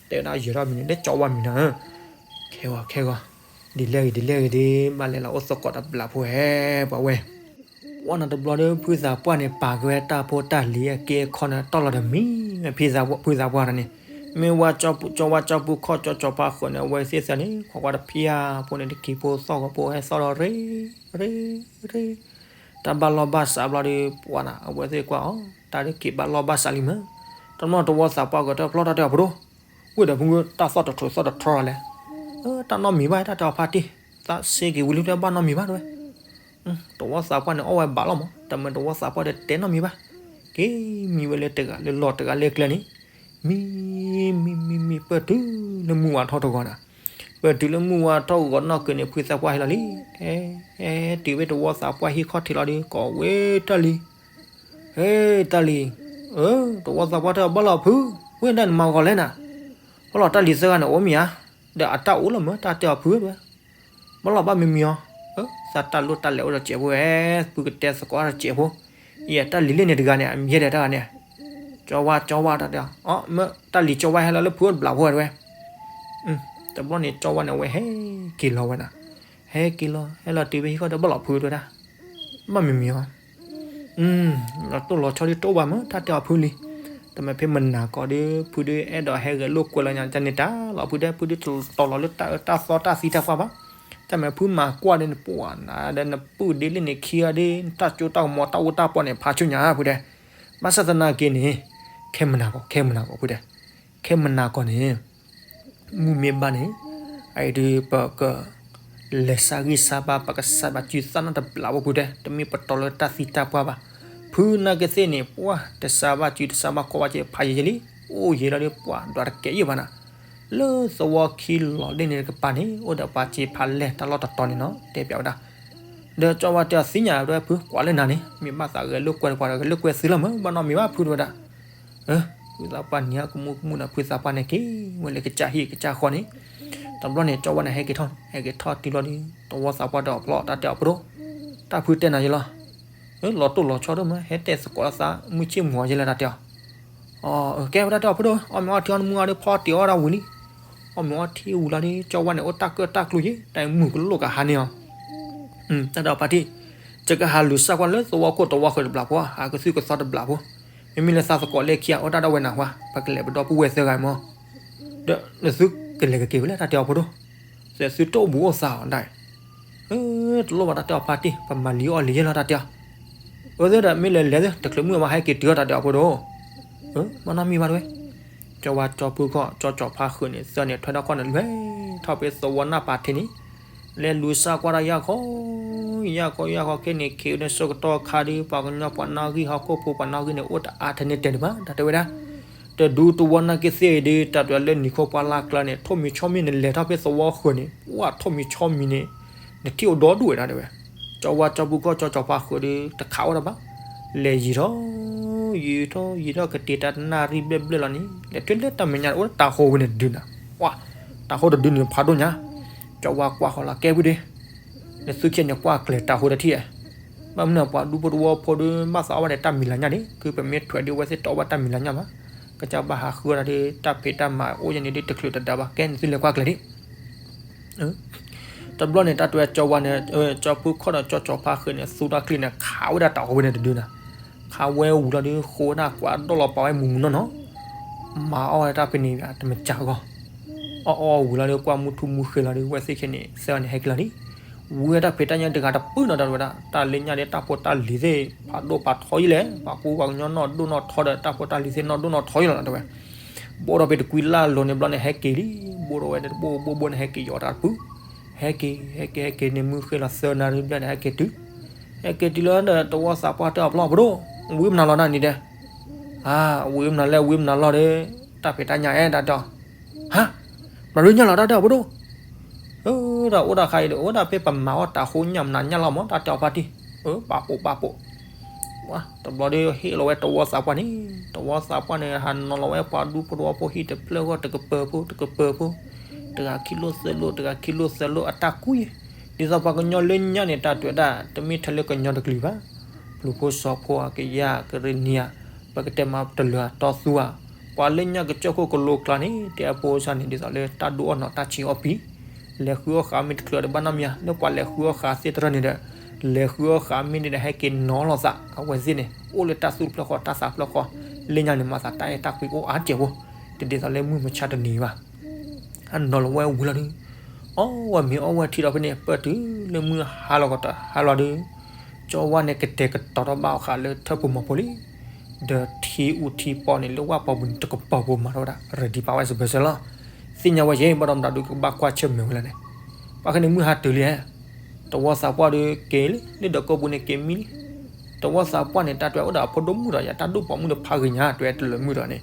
တဲဝဲဒၣ်ယဲၤထီၣ်မံၤန့ၣ် လၢကၠီဝါမံၤနၤဧၢ, ခဲဂီၤ ခဲဂီၤ, ဒ်လဲၣ်ဂ့ၤ ဒ်လဲၣ်ဂ့ၤဒ် ဘၣ်လဲၤလီၤအိၣ်သကိးတဘျးဖိဟဲ ပှၤဝဲ ဝဲနၤတဘျီဒီး ဖုသးပှၢ်န့ၣ် ပာ်က့ၤဝဲတၢ်ဖိတၢ်လံၤအက့အခီန့ၣ် တီၢ်လီၤတမံၤ ဖုသးပှၢ်တၢ်န့ၣ်, မ့ၢ်ဝဲကၠီဝါကၠီပူခီၣ်ကၠီကၠီဖါဃုာ်န့ၣ် အဝဲသ့ၣ်သၢန့ၣ် ခိးကွၢ်တဖံးဧါ ဖိန့ၣ်တက့ၤဖိသီၣ်ဂီၤဖိဟဲသီၣ်ဒီးရ့ ရ့ ရ့, တၢ်ဘၣ်လီၢ်ဘၣ်စးဘျီဒီး ပှၤနၤ အဝဲသ့ၣ်ကွၢ်အီၤ တၢ်တက့ၤဘၣ်လီၢ်ဘၣ်စးလံမး, တနီၤတဝီသးပှၢ်ကတၢၢ်ဖျီတၢ်တဲအီၤပဒိၣ် ဝ့ၢ်ဒီးဖုတၢ်သီၣ်တထြိးသီၣ်တထြီလီၤလဲၣ်, တၢ်နီတမံၤဘၣ် တၢ်တဲအီၤဖါတံၢ်, သးစ့က့ၤဝံၤလံတဘၣ်နီတမံၤဘၣ်တဲဝဲ, တဝီသးပှၢ်န့ၣ်အီၣ်ဝဲဘၣ်လီၤမး တမ့ၢ်တဝီသးပှၢ်ဒီးတဲနီတမံၤဘၣ်, က့ၤမံဝဲလၢတဂၤလၢလီၢ်တဂၤလၢကျဲန့ၣ်, မံ မံမံမံ ပၢၢ်တုၤလၢမုၢ်ဝါထီၣ်တဂီၤနၤ, ပၢၢ်တုၤလၢမုၢ်ဝါထီၣ်ဂီၤနီၢ်ကၢၤန့ၣ် ဖုသးပှၢ်ဟဲလီၤလံ, ဟဲ ဟဲတုၤဝဲတဝီသးပှၢ်ဟံၣ်ခီၣ်ထံးလီၤဒီး ကိးဝဲတၢ်လံၤ, ဟဲ တၢ်လံၤ, တဝီသးပှၢ်တဲအီၤ ဘၣ်လီၤဖု, ဝဲဒၣ်နမၤဂီၤလဲၣ်နၤ, ဘၣ်လီၤတၢ်လံၤသၢဂၤန့ၣ် အိၣ်မ့ၢ်ဧါ, ဒီးအတၢ်အိၣ်လီၤမၢ် တၢ်တဲအီၤဖုဝဲ ဘၣ်လီၤဘၣ်မံမံအီၤ, သးတၢ်လိၣ်တၢ်လဲၤအိၣ်ဒီးစဲးဖိဝဲ, ဖုကတဲသကိးတၢ်စဲးဖိ, ယဲတၢ်လံၤလၢန့ၣ်တဂၤန့ၣ် အမံၤဒဲးတၢ်ဂၤန့ၣ်, ကၠီဝါ ကၠီဝါ တၢ်တဲအီၤ, မ့ၢ်တၢ်လံၤကၠီဝါဟဲလီၤလၢဖုအိၣ်တဘျီဖိဝဲ, တဘျီန့ၣ် ကၠီဝါန့ၣ် အဝဲဟဲက့ၤလီၤဝဲဒၣ်, ဟဲက့ၤလီၤ ဟဲလီၤတုၤဖဲဟံၣ်ခီၣ်ဒီး ဘၣ်လီၤဖုဝဲဒၣ်, ဘၣ်မံမံအီၤ လီၤတိၢ်လီၤဆီဒ်တအိၣ်ဘၣ်မၢ် တၢ်တဲအီၤဖုလံ, တမ့ၢ်ဖဲမနၤကီးဒီး ဖုဒုးအဲၣ်ဒိးဟဲဂဲၤလိာ်ကွဲလီၤညါ ကန့ၣ်တၢ်လီၤဖုဒဲ ဖုဒုးတလီၤလၢတၢ်အၢတၢ်သီတၢ်သံတၢ်ပှၢ်ဘၣ်, တၢ်မ့ၢ်ဖုမၤကွၢ်ဒီးနပှၢ်နၤဒီးနပုၢ်ဒ့လံန့ၣ်ခံဂၤဒီး နတၢ်စိတၢ်ကမီၤတၢ်အိၣ်တၢ်ပှီၢ်န့ၣ် ဖးဆူညါဖုဒဲ, ဘၣ်ဆၣ်သနာ်က့န့ၣ်, ခဲမနၤကီး ခဲမနၤကီးဖုဒဲ, ခဲမနၤကီးန့ၣ် မုၢ်မ့ၢ်ဘၣ်န့ၣ်, အအံၤဒုးပက လဲၤစါဂံၢ်စါဘါ ပကစၢ်ဘၣ်စုသၣ်နီၣ်တဘျီဖိဖုဒဲ တမ့ၢ်ပတီၢ်လၢတၢ်သံတၢ်ပှၢ်ဘၣ်, ဖုနာ်က့သ့ၣ်န့ၣ် ပှၢ်တစါဘၣ်စုတစါဘၣ်ကီဘၣ်က့ဖးယံာ်ယံာ်လံ, အိၣ်ယံာ်လီၤဒီးပှၢ်ဒွးတကဲယံာ်ဘၣ်နၤ, လၢသဝီခံလီၤဒ့ၣ်န့ၣ်တကပၤန့ၣ် အိၣ်ဒီးပှၤစ့ဖးလဲၢ်တၢ်လီၢ်တတီၤန့ၣ်နီၤ တဲပၠးဝဲဒၣ် ဒီးကၠီဝါတဲအီၤသ့ၣ်ညါဝဲဖု ကွၢ်လၢနၤန့ၣ် မ့ၢ်ဘၣ်သးဂဲၤလိာ်ကွဲတပှၢ်ဒီး ဂဲၤလိာ်ကွဲသုလီၤမၢ် ဘၣ်နီတမံၤဘၣ်ဖုတဲဝဲဒၣ်, ဖုသးပှၢ်နံၤဟါကမူကမူဒီး ဖုသးပှၢ်န့ၣ်က့ၤဝဲလၢကစၢ်ဟံၣ်ကစၢ်ဃီန့ၣ်, တဘျီန့ၣ် ကၠီဝါန့ၣ် ဟဲက့ၤထီၣ် ဟဲက့ၤထီၣ်တုၤလီၤဒီး တဝီသးပှၢ်ဒီးအဖျီ တၢ်တဲအီၤဖိဒိၣ်, တၢ်ဖုတဲနၤယလီၤ, လီၤတိၢ်လီၤဆီဒိၣ်မး ဟဲတဲသကိးလၢသး မုၢ်ဆ့ၣ်မုၢ်ဂီၤယဲလဲၣ်တၢ်တဲအီၤ အကဲဝဲဒၣ်တဲအီၤဖိဒိၣ် အီၣ်မ့ၤအီထံအီနမူအီဒီးဖီတ့ၢ်အီၣ်ဒၣ်ဝံၤလံ, အီၣ်မ့ၤအီထံဝံၤလီၤဒီး ကၠီဝါန့ၣ် အိၣ်တၢ်ကၢၣ်တၢ်ကျူယဲ တၢ်မုၢ်ကလိၣ်ကဟါန့ၢ်အီၤ, တၢ်ဒီးဖါတံၢ်, ယကဟးလူၤစၢ်ကွၢ်လၢသဝီခိၣ်တဝီဃၢၤတဘျီဖိ ဟးကသုၣ်ကသီတဘျီဖိ, မ့မ့ၢ်လၢသးသကိးလၢခံဂၤ အိၣ်တၢ်ဒၣ်ဝဲနၤဟါ ပကလဲၤပဒီပုၢ်ဝဲၢ်သၢဂၤမၢ်, ဒီးနသုကလဲၤကက့ၤဝဲလၢတၢ်တဲအီၤဖိဒိၣ်, သုတအိၣ်ဘူးအိၣ်သးအီၤဒၣ် တလိၣ်ဘၣ်တၢ်တဲအီၤဖါတံၢ် ပမၤလံအီၣ်လံယဲလီၤတၢ်တဲအီၤ, အဝဲသ့ၣ်ဒီးမ့ၢ်လဲၤလဲၤသ့ၣ် တချုးမုၢ်အဝဲဟဲက့ၤတုၤအီၣ်တၢ်တဲအီၤဖိဒိၣ်, ဘၣ်နီတမံၤဘၣ်တဝဲ, ကၠီဝါကၠီဖုခီၣ် ကၠီကၠီဖါဃုာ်န့ၣ် သၢန့ၣ်ထွဲထီၣ်ခီၣ်န့ၣ် လဲၤထီၣ်ဖဲသဝီနၢ်ပၤထ့န့ၣ်, လဲၤလူၤစၢ်ကွၢ်တၢ်ယၢ်ခီ, ယၢ်ခီယၢ်ခီခဲန့ၣ် ခ့ဝဲန့ၣ် ဆၢကတီၢ်ခါဒီး ပှၤကညီပှၤနီၣ်ဂံၢ်ဟီၣ်ခိၣ်ဖိပှၤနီၣ်ဂံၢ်န့ၣ် အိၣ်တအါထဲန့ၣ်တဲာ်ဒံးဘၣ် တၢ်တဲဝဲဒၣ် တဒူတဝီနာ်က့သ့ၣ်အံၤဒီး တၢ်တဲလၢနံၤခိၣ်ပှၢ်လၢ်ကျါန့ၣ် ထိၣ်မံၤဆီမံၤန့ၣ် လဲၤထီၣ်ဖဲသဝီဃၢၤန့ၣ် ပှၢ်ထိၣ်မံၤဆီမံၤန့ၣ် နထံၣ်အိၣ်ဒီဒူၣ်ဝဲဒၣ်တဲဝဲ, ကၠီဝါကၠီဖုခီၣ်ကၠီကၠီဖါဃုာ်ဒီး တခးဝဲဒၣ်ဘၣ်, လဲၤယံာ်ထီၣ် ယံာ်ထီၣ်ယံာ်ထီၣ်ကတ့ၤတၢ်တနၣ်ရံၣ်ဘျဲၣ်ဘျဲၣ်လီၤန့ၣ် လဲၤထွဲလၢတၢ်မဲာ်ညါအိၣ်တၢ်ဃိဝဲန့ၣ်တဒုနၤ, ပှၢ် တၢ်ဃိတဒုန့ၣ်ဖးဒိၣ်ညါ, ကၠီဝါကွၢ်ဃီလီၤကဲဝံၤဒီး နသုခံဂၤန့ၣ်ကွၢ်ကျဲၤတၢ်ဃိတထံၣ်ဧါ, ဘၣ်မနုၤပှၤဒူဖိတဝီဖိဒီး ဘၣ်သးအီၣ်ဘၣ်ဒီးတၢ်မံၤလၤညၣ်န့ၣ် ခုပမ့ၢ်ထွဲဒီးအဝဲသ့ၣ်တအီၣ်ဘၣ်တၢ်မံၤလၤညၣ်ဘၣ်, ကစၢ်ဘၣ်ဟးဃုအီၣ်တၢ်ဒီး တၢ်ဖံးတၢ်မၤအိၣ်ယဲန့ၣ်ဒီးတချုးတဒါဘၣ်, ကဲနသုလဲၤကွၢ်ကျဲၤဒံး တဘျီန့ၣ် တၢ်တဲကၠီဝါန့ၣ် ကၠီဖုခီၣ်ဒီးကၠီကၠီဖါဃုာ်န့ၣ် သူတၢ်ချံန့ၣ် ခးဝဲဒၣ်တၢ်အီၣ်ဝဲန့ၣ်တဒုနၤ, ခးဝဲဝံၤလီၤဒီး ဃိဝဲဒၣ်ကွၢ်ဒီၣ်လီၤပာ်ဝဲမုၢ်မုၢ်နီၢ်နီၢ်, မၤအီၣ်ဝဲတၢ်ဖဲန့ၣ်တမ့ၢ်ကၢ်ဂီၢ်, အီၣ်အီၣ်ဝံၤလီၤဒီး ကွၢ်မုၢ်ထူၣ်မုၢ်ဃ့လီၤဒီး ဝဲသ့ၣ်ခဲန့ၣ် သၢဂၤန့ၣ်ဟဲက့ၤလီၤလံ, ဝံၤဝဲတၢ်ဖံးတၢ်ညၣ်တဂၤတပုၢ်နီၤ တၢ်တဲဝဲဒၣ် တၢ်လၢညၣ်ဒီးတၢ်ဖိတၢ်လံၤသ့ၣ် ဖးဒိၣ်ဖးထီယံာ်လဲၣ်, ပှၤကူပှၤကညီနီၢ်ဒိၣ်နီၢ်ထီဒီး တၢ်ဖိတၢ်လံၤသ့ၣ်နီၢ်ဒိၣ်နီၢ်ထီယံာ်လီၤ တၢ်တဲဝဲ ဘိၣ်ထီၣ်ဖဲတကွံလၢ်လိၤန့ၣ်ဘျီန့ၣ် ဟဲက့ၤလံ, ဘိၣ်ထီၣ်ဝဲတဘိၣ်ဘိၣ်ဘိၣ်န့ၣ် ဟဲက့ၤယီၤတၢ်တပုၢ်, ဟဲက့ၤ ဟဲက့ၤ ဟဲက့ၤန့ၣ် မုၢ်ဃ့လီၤသၢနၣ်ရံၣ်ဘျဲၣ်န့ၣ် ဟဲက့ၤတုၤ, ဟဲက့ၤတုၤလီၤဒီး တဝီသးပှၢ်တဲအီၤ ဖျီၣ်ဖိဒိၣ်, ဝံမနုၤလီၤနၤန့ၣ်ဒီး, အၢ ဝံမနုၤလဲၣ် ဝံမနုၤလီၤဒီး, တၢ်ဖံးတၢ်ညၣ်အဲၣ်တၢ်တဲအီၤ, ဟါ, မၤရ့ညၣ်လီၤတၢ်တဲအီၤဖိဒိၣ် တၢ်အိၣ်တၢ်ခါအံၤဒီး အိၣ်ဒၣ်ဖဲပမၤအီၣ်တၢ်ဃိညၣ်မနုၤညၣ်လီၤမး တၢ်တဲအီၤဖါတံၢ်, ပာ်ပိာ်ပာ်ပိာ်, တဘျီဒီးဟ့ၣ်လီၤဝဲတဝီသးပှၢ်န့ၣ်, တဝီသးပှၢ်န့ၣ် ဟးနီၤလီၤဝဲပှၤဒူဖိတဝီဖိဟံၣ်တဖျၢၣ်ဂီၢ် တကပၢၤဖိ တကပၢၤဖိ, တဂၤခံလိၣ်သၢလိၣ် တဂၤခံလိၣ်သၢလိၣ် အတၢ်ကူၣ်ယဲ, ဒ်သိးပှၤကညီလၢညၣ်န့ၣ် တၢ်တဲဝဲဒၣ် တမ့ၢ်ထဲလၢကညီတကလုာ်ဘၣ်, ပျူၤဖိစီၤဖိဧါ ကယၤ ကရ့ၣ်နံၤဧါ, ပကတဲမးတလၢၤဧါ တီသူဧါ, ပှၤလၢညၣ်ကစၢၢ်ခိၣ်ကလိကျါန့ၣ် တဲအဖိစၢ်န့ၣ် ဒ်သိးလၢတၢ်ဒိၣ်အီၣ်နီၤတၢ်ဆံးအီၣ်ပံၤ, လဲၤဃုအီၣ်ဃာ်မ့ၢ်တချုးဒီးဘၣ်နီတမံၤဧါ, လၢပှၤလဲၤဃုအီၣ်ဃာ်သ့ၣ်တဖၣ်န့ၣ်ဒီး, လဲၤဃုအီၣ်ဃာ်မ့ၢ်န့ၣ်ဒီး ဟဲက့ၤနီၤလိာ်သး အဝဲသ့ၣ်န့ၣ် အိၣ်လၢတၢ်သူၣ်တဖျၢၣ်ဃီ တၢ်သးတဖျၢၣ်ဃီ, လၢညါန့ၣ် မၤသးတၢ်အဲၣ်တၢ်ကွံအိၣ်အါတက့ၢ်ဖိ, တဒ်သိးလၢမုၢ်မဆါတနံၤဘၣ် အနီၤလီၤဝဲဝံၤလီၤဒီး, အီၣ်ဝဲမ့ၤအီၣ်ဝဲထံဒီးဖဲန့ၣ် ပၢၢ်တုၤလၢမုၢ်ဟါလီၤကတီၢ်ဟါလီၤဒီး, ကၠီဝါန့ၣ် ကတဲာ်ကတီၤထီၣ်ဘၣ်အီၤဃာ်လၢထၢၣ်ပူၤမီၤဖိလံ, ဒီးထံအူထံပီန့ၣ် လၢဝၣ်ပီပူၤန့ၣ် တကပီၤဖိမၤထီၣ်ဝဲဒၣ် ready ပာ်ဝဲစၢၤဘၢစၢၤလီၤ. သ့ၣ်ညါဝဲယဲ ဘၣ်ဒီးမတၤဒုးကဘၣ်ကွၢ်ဆၢၣ်မဲာ်ဝဲလဲၣ်န့ၣ်, ဘၣ်ဃးန့ၣ်မုၢ်ဟါတုၤလံ, တဝီသးပှၢ်ဒီးက့ၤလံ လၢဒၢးကိးပူၤန့ၣ်က့ၤမံလံ တဝီသးပှၢ်န့ၣ် တၢ်တဲဝဲအိၣ်ဒီးအဖိဒိၣ်မုၣ်ဒီး ယတၢ်ဒိၣ်ပိာ်မုၣ်ဒီးဖးဂ့ၤညါ တဲဝဲတလၢာ်မုၣ်ဒီးန့ၣ်,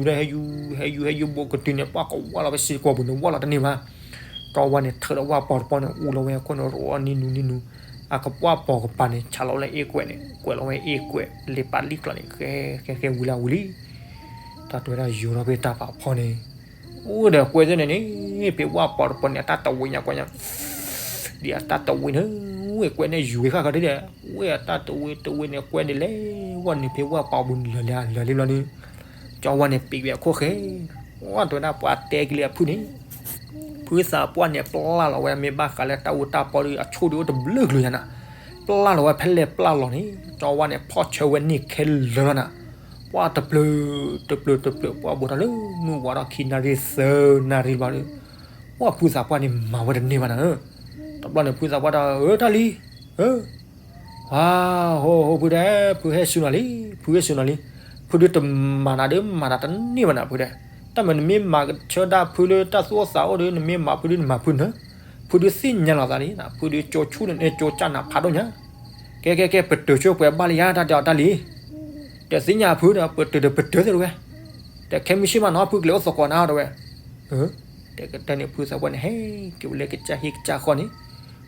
ဟဲယူၤဒီး ဟဲယူၤ ဟဲယူၤ ဟဲယူၤဘူးကတုၤန့ၣ် ပှၢ်ကဝၢ်လီၤဝဲစံးတကွီၤပူၤန့ၣ် ဝၢ်လီၤတန့ၢ်ဘၣ်. ကၠီဝါန့ၣ် ထၢဒီးဝၣ်ပီၤတပီၢ်န့ၣ် အူလီၤဝဲအခိၣ်န့ၣ် ရိအီၤနံၤနူနံၤနူ, အကပှၢ်ပီၤကပၤန့ၣ် ဆးလီၤလၢအ့ၣ်ကွဲးန့ၣ် ကွဲးလီၤဝဲအ့ၣ်ကွဲး လ့ပာ်လံၣ်ကျီၢ်န့ၣ် ဃဲဃဲဃဲဝံၤလၢဝံၤလံ. တၢ်တဲဝဲဒၣ်ယိၤထီၣ်ဖဲတၢ်ဖးဖီန့ၣ် အိၣ်ဒီးကွဲးသ့ၣ်န့ၣ်န့ၣ် ဖဲဝၣ်ပီၤတပီၢ်န့ၣ် အတၢ်တဝ့ညါကွၢ်ညါ ဒ်အတၢ်တဝ့န့ၣ် ဝဲကွဲးန့ၣ်ယူၤဝဲဃၣ်ဃၣ်ဒ်ဒီး ဝဲအတၢ်တဝ့တဝ့န့ၣ် ကွဲးန့ၣ်လဲၤဝဲန့ၣ် ဖဲဝၣ်ပီၤပူၤလၢာ်လၢာ်လံဘျီန့ၣ် ကၠီဝါန့ၣ် ပံးဝဲအခိၣ်ဃဲ ဝဲတဲဝဲဒၣ်ပှၢ်တဲကလံအဖုၣ်န့ၣ် ဖုသးပှၢ်န့ၣ် ပျၢ်လီၤဝဲ မ့ၢ်ဘၣ်ဃးလၢတၢ်အူတၢ်ပီဒီး အဆိၣ်ဒုးအိၣ်တဘျုးကလုာ်ညါနၤ, ပျၢ်လီၤဝဲဖဲလဲၣ်ပျၢ်လီၤန့ၣ် ကၠီဝါန့ၣ် ဖီၣ်ဆၢဝဲန့ၢ်ခဲလၢာ်လီၤနၤ, ပှၢ်တပျၢၤ တပျၢၤ တပျၢၤ ပှၢ်ဘူးထီၣ်လၢမုၢ်ဝါထီၣ်ခံနၣ်ရံၣ်သၢနၣ်ရံၣ်ဘျီဒီး ပှၢ်ဖုသးပှၢ်န့ၣ်မၤဝဲတန့ၢ်ဘၣ်နၤဧၢ. တဘျီန့ၣ်ဖုသးပှၢ်တဲ အၢ တၢ်လံၤ, အၢ ဟါ ဟိ ဟိ ဖုတဲ ဖုဟဲစူၤနၤလံ, ဖုဟဲစူၤနၤလံ, ဖုဒုးတမၤနၤဒုးမၤနၤတန့ၢ်ဘၣ်နၤ ဖုတဲ, တၢ်မၤနမ့ၢ်မၤဆၢဒၣ်ဖုလၢတၢ်သူၣ်အိၣ်သးအိၣ်ဒီး နမ့ၢ်မၤဖုဒုးနမၤဖုနၢ, ဖုဒုးသ့ၣ်ညါလီၤသးလံ, ဖုဒုးကၠိဆူၣ်န့ၣ်ကၠိကၢ်နၤဖးဒိၣ်ညါ, ကဲ ကဲ ကဲ ပတုာ်ဆိပှဲၤဘၣ်လံယါ တၢ်တဲအီၤတၢ်လံၤ, တသ့ၣ်ညါဖုဒီး ပတုာ်ဒီးပတုာ်သ့ၣ်တဝဲ, တခဲမုၢ်ဆ့ၣ်မးနီၤ ဖုကလဲၤအိၣ်သကိးနၤတဝဲ တဲကတၢၢ်န့ၣ် ဖုသးပှၢ်န့ၣ် ဟဲက့ၤဝဲလၢကစၢ်ဟံၣ်ကစၢ်ဃီန့ၣ်,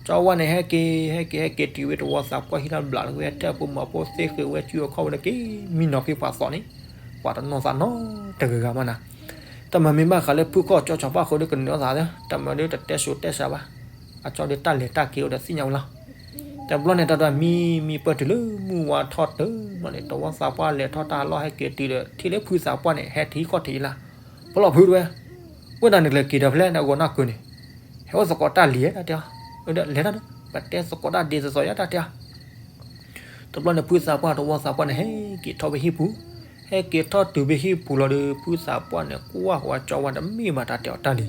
ကၠီဝါန့ၣ် ဟဲက့ၤ ဟဲက့ၤ ဟဲက့ၤတုၤဝဲတဝီသးပှၢ်ဟံၣ်လီၤဘျးလီၤဝဲ တဲအဖိမၤဖိသ့ဃ့ဝဲစုအခီၣ်ဝဲဒၣ်က့ၤ မံနီၤဖံပှၤသီန့ၣ်, ပှၤတနီၢ်သးနီတဂၤဂၤမးနၤ, တၢ်မၤမ့ၢ်ဘၣ်ဃးလၢဖုကီၢ်ကၠီစီၤပၢ်ဃိဒီးကနၢၤသးသၢ တၢ်မၤဒုးတတဲစိၤတဲစှၤဘၣ်, အကၠီဒီးတၢ်လဲၤတၢ်က့ၤအိၣ်ဒီးသ့ၣ်ညါဝဲလီၤ. တဘျီန့ၣ် တၢ်တမံမံပၢၢ်တုၤလၢမုၢ်ဝါထီၣ်တၢ်မးန့ၣ် တဝီသးပှၢ်လဲၤထီၣ်တၢ်လီၢ်ဟဲက့ၤတုၤဒီး ထံၣ်လၢဖုသးပှၢ်န့ၣ် ဟဲထံၣ်ခီၣ်ထံးအံၤလၢ်, ဖီလီၤဖုတဝဲ, ဝဲဒၣ်နကလဲၤက့ၤဒီးဖဲလဲၣ် နဂီၤနၢ်ကုၤန့ၣ်, ဟဲအိၣ်သကိးတၢ်လံၤ တၢ်တဲအီၤ, လဲၤတၢ်ဒီး ပတဲသကိးတၢ်ဒ့သသိးယါ တၢ်တဲအီၤ တဘျီန့ၣ် ဖုသးပှၢ်တဝီသးပှၢ်န့ၣ် ဟဲက့ၤထီၣ်ဝဲဟံၣ်ပူၤ, ဟဲက့ၤထီၣ်တုၤဖဲဟံၣ်ပူၤလီၤဒီး ဖုသးပှၢ်န့ၣ် ကွၢ်ဃီကၠီဝါတမ့ၢ်ဘၣ် တၢ်တဲအီၤတၢ်လံၤ,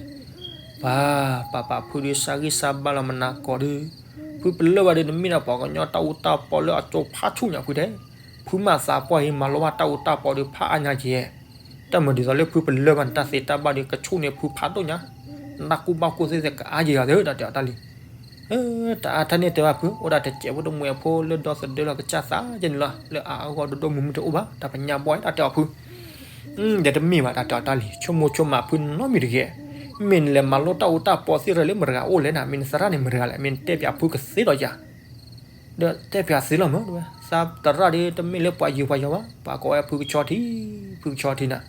ပၢ် ပၢ်ပၢ် ဖုဒုးစၢ်ဂံၢ်စၢ်ဘါလီၤမနၤကိးဒုး, ဖုပလၢၢ်ဘၣ်ဒီး နမ့ၢ်ဒၣ်ပှၤကညီတၢ်အူတၢ်ပီလၢအကၠိဖးဆူၣ်ညါဖုတဲ, ဖုမၤသးပှၢ်အံၤ မၤလိဘၣ်တၢ်အူတၢ်ပီဒီးဖးအါညါက့ၤ တၢ်မၤဒ်သိးလၢဖုပလၢၢ်ဘၣ်န့ၣ် တၢ်သ့တၢ်ဘၣ်ဒီး ကဆူၣ်န့ၢ်ဖုဖးဒိၣ်ညါ, နၢ်ကူၣ်ဘၣ်ကူၣ်သ့ၣ်သ့ၣ်ကအါယံၤဂၤသ့ၣ် တၢ်တဲအီၤတၢ်လံၤ, တအါထဲန့ၣ်တဲဘၣ်ဖု အိၣ်ဒၣ်တစဲးဖိတမှဲးဖိလၢဒီသဒၢလီၤကစၢ်သးယဲန့ၣ်လီၤ လၢအအဂီၢ်ဒိၣ်ဒိၣ်မုၢ်မုၢ်တအိၣ်ဘၣ် တၢ်ပညါဘီ တၢ်တဲအီၤဖု ဒီးတမ့ၢ်ဘၣ် တၢ်တဲအီၤတၢ်လံၤ ဆိကမိၣ်ဆိကမးဖုနီတမံၤတဂ့ၤ, မ့ၢ်နလဲၤမၤလိတၢ်အူတၢ်ပီသ့ၣ်တဖၣ်လၢမတၤတဂၤအိၣ်လဲၣ်နၤ မ့ၢ်နသရၣ်န့ၣ်မတၤတဂၤလဲၣ် မ့ၢ်နတဲပၠးဖုကသ့ဒီးယၤ ဒီးတဲပၠးသ့လီၤမး တဲဝဲ သးသရၣ်ဒီးတမ့ၢ်လၢပှၤယုာ်ပှၤယီၤဘၣ် ပှၤကိးဝဲဖုကဆီထံ, ဖုကဆီထံနၤ,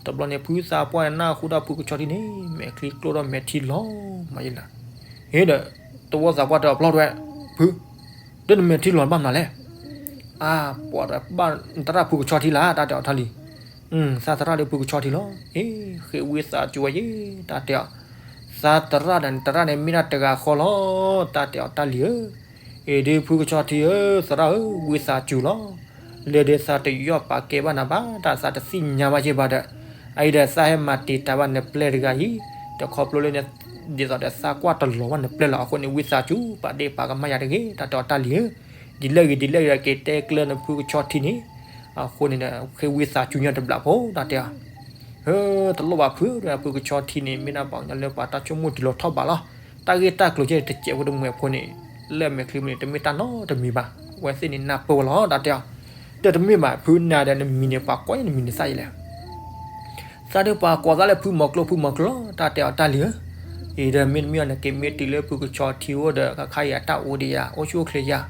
တဘျီန့ၣ် ဖုသးပှၢ်န့ၣ် နၢ်ဟူဒၣ်ဖုကဆီထံန့ၣ် မဲာ်ချံကျိၣ်ထီၣ်မဲာ်ထံလီၤမးယဲလၢ, ဟ့ဒီး တဝီသးပှၢ်တဲအီၤဖျီတဝဲ, ဖု, ဒီးနမဲာ်ထံလီၤဘၣ်မနုၤလဲၣ်, အါ ပှၤတဘၣ်နသရၣ်ဖုကဆီထံလၢ တၢ်တဲအီၤတၢ်လံၤ သးသရၣ်ဒီးဖုကဆီထံလီၤ, အ့ ဃ့ဝံသးစူၤဝဲယဲ တၢ်တဲအီၤ, သးသရၣ်ဒီးနသရၣ်န့ၣ်မ့ၢ်ဒၣ်တဂၤဃီလီၤ, တၢ်တဲအီၤတၢ်လံၤဧၢ, အ့ ဒီးဖုကဆီထံဧၢ သရၣ်ဧၢ ဝံသးစူၤလီၤ, လၢဒီးသးတယီၣ်ပာ်ကဲဘၣ်နၤဘၣ် တၢ်သးတသ့ၣ်ညါဘၣ်ယဲဘၣ်ဒီး, အအံၤဒီးသးဟဲမၤတံာ်တာ်ဘၣ်နပျဲၢ်တဂၤအံၤ, တခီဖျိလၢန့ၣ်, ဒ်သိးဒီးသးကွၢ်တလီၤဘၣ်နပျဲၢ်လီၤ အဃိန့ၣ် ဝံသးစူၤ ပာ်ဒ့ၣ်ပာ်ကမၣ်ယၤတဂ့ၤ တၢ်တဲအီၤတၢ်လံၤဧၢ, ဒ်လဲၣ်ဂ့ၤဒ်လဲၣ်ဂ့ၤဒီးက့ၤတဲကျၢၤနဖုကဆီထံန့ၣ် အဃိန့ၣ်ဒီး ဃ့ဝံသးစူၤညီတဘျီဖိ တၢ်တဲအီၤ, တလိၣ်ဘၣ်ဖု ဖုကဆီထံန့ၣ် မ့ၢ်ဒၣ်ပှၤကညီလၢပှၤတၢ်ဆိကမိၣ်တုၤလီၤထီၣ်ဘးလီၤ, တၢ်ဂ့ၢ်တၢ်ကျိၤကဲတစဲးဖိတမှဲးဖိန့ၣ်, လၢမဲာ်ချံမုၢ်န့ၣ် တမ့ၢ်တၢ်နီတမံၤဘၣ်, အဝဲသ့ၣ်န့ၣ်နၢ်ပၢၢ်ဝဲလီၤ တၢ်တဲအီၤ, ဒီးတမ့ၢ်ဘၣ်ဖုနၤဒီးနမံၤန့ၣ် ပှၤကိးယဲၢ်နမံၤန့ၣ်သးယဲလဲၣ် သးဒီးပှၤကိးသးလၢဖုမီၤကျိ ဖုမီၤကျိလီၤ တၢ်တဲအီၤတၢ်လံၤဧၢ, အံၤဒီးမ့တမ့ၢ်အီၤန့ၣ် က့ၤမ့ၢ်တုၤလၢဖုကဆီထံအိၣ်ဒီး ခါခါအံၤအတၢ်အိၣ်ဒံးယၤ အိၣ်ဆူၣ်အိၣ်ချ့ယၤ,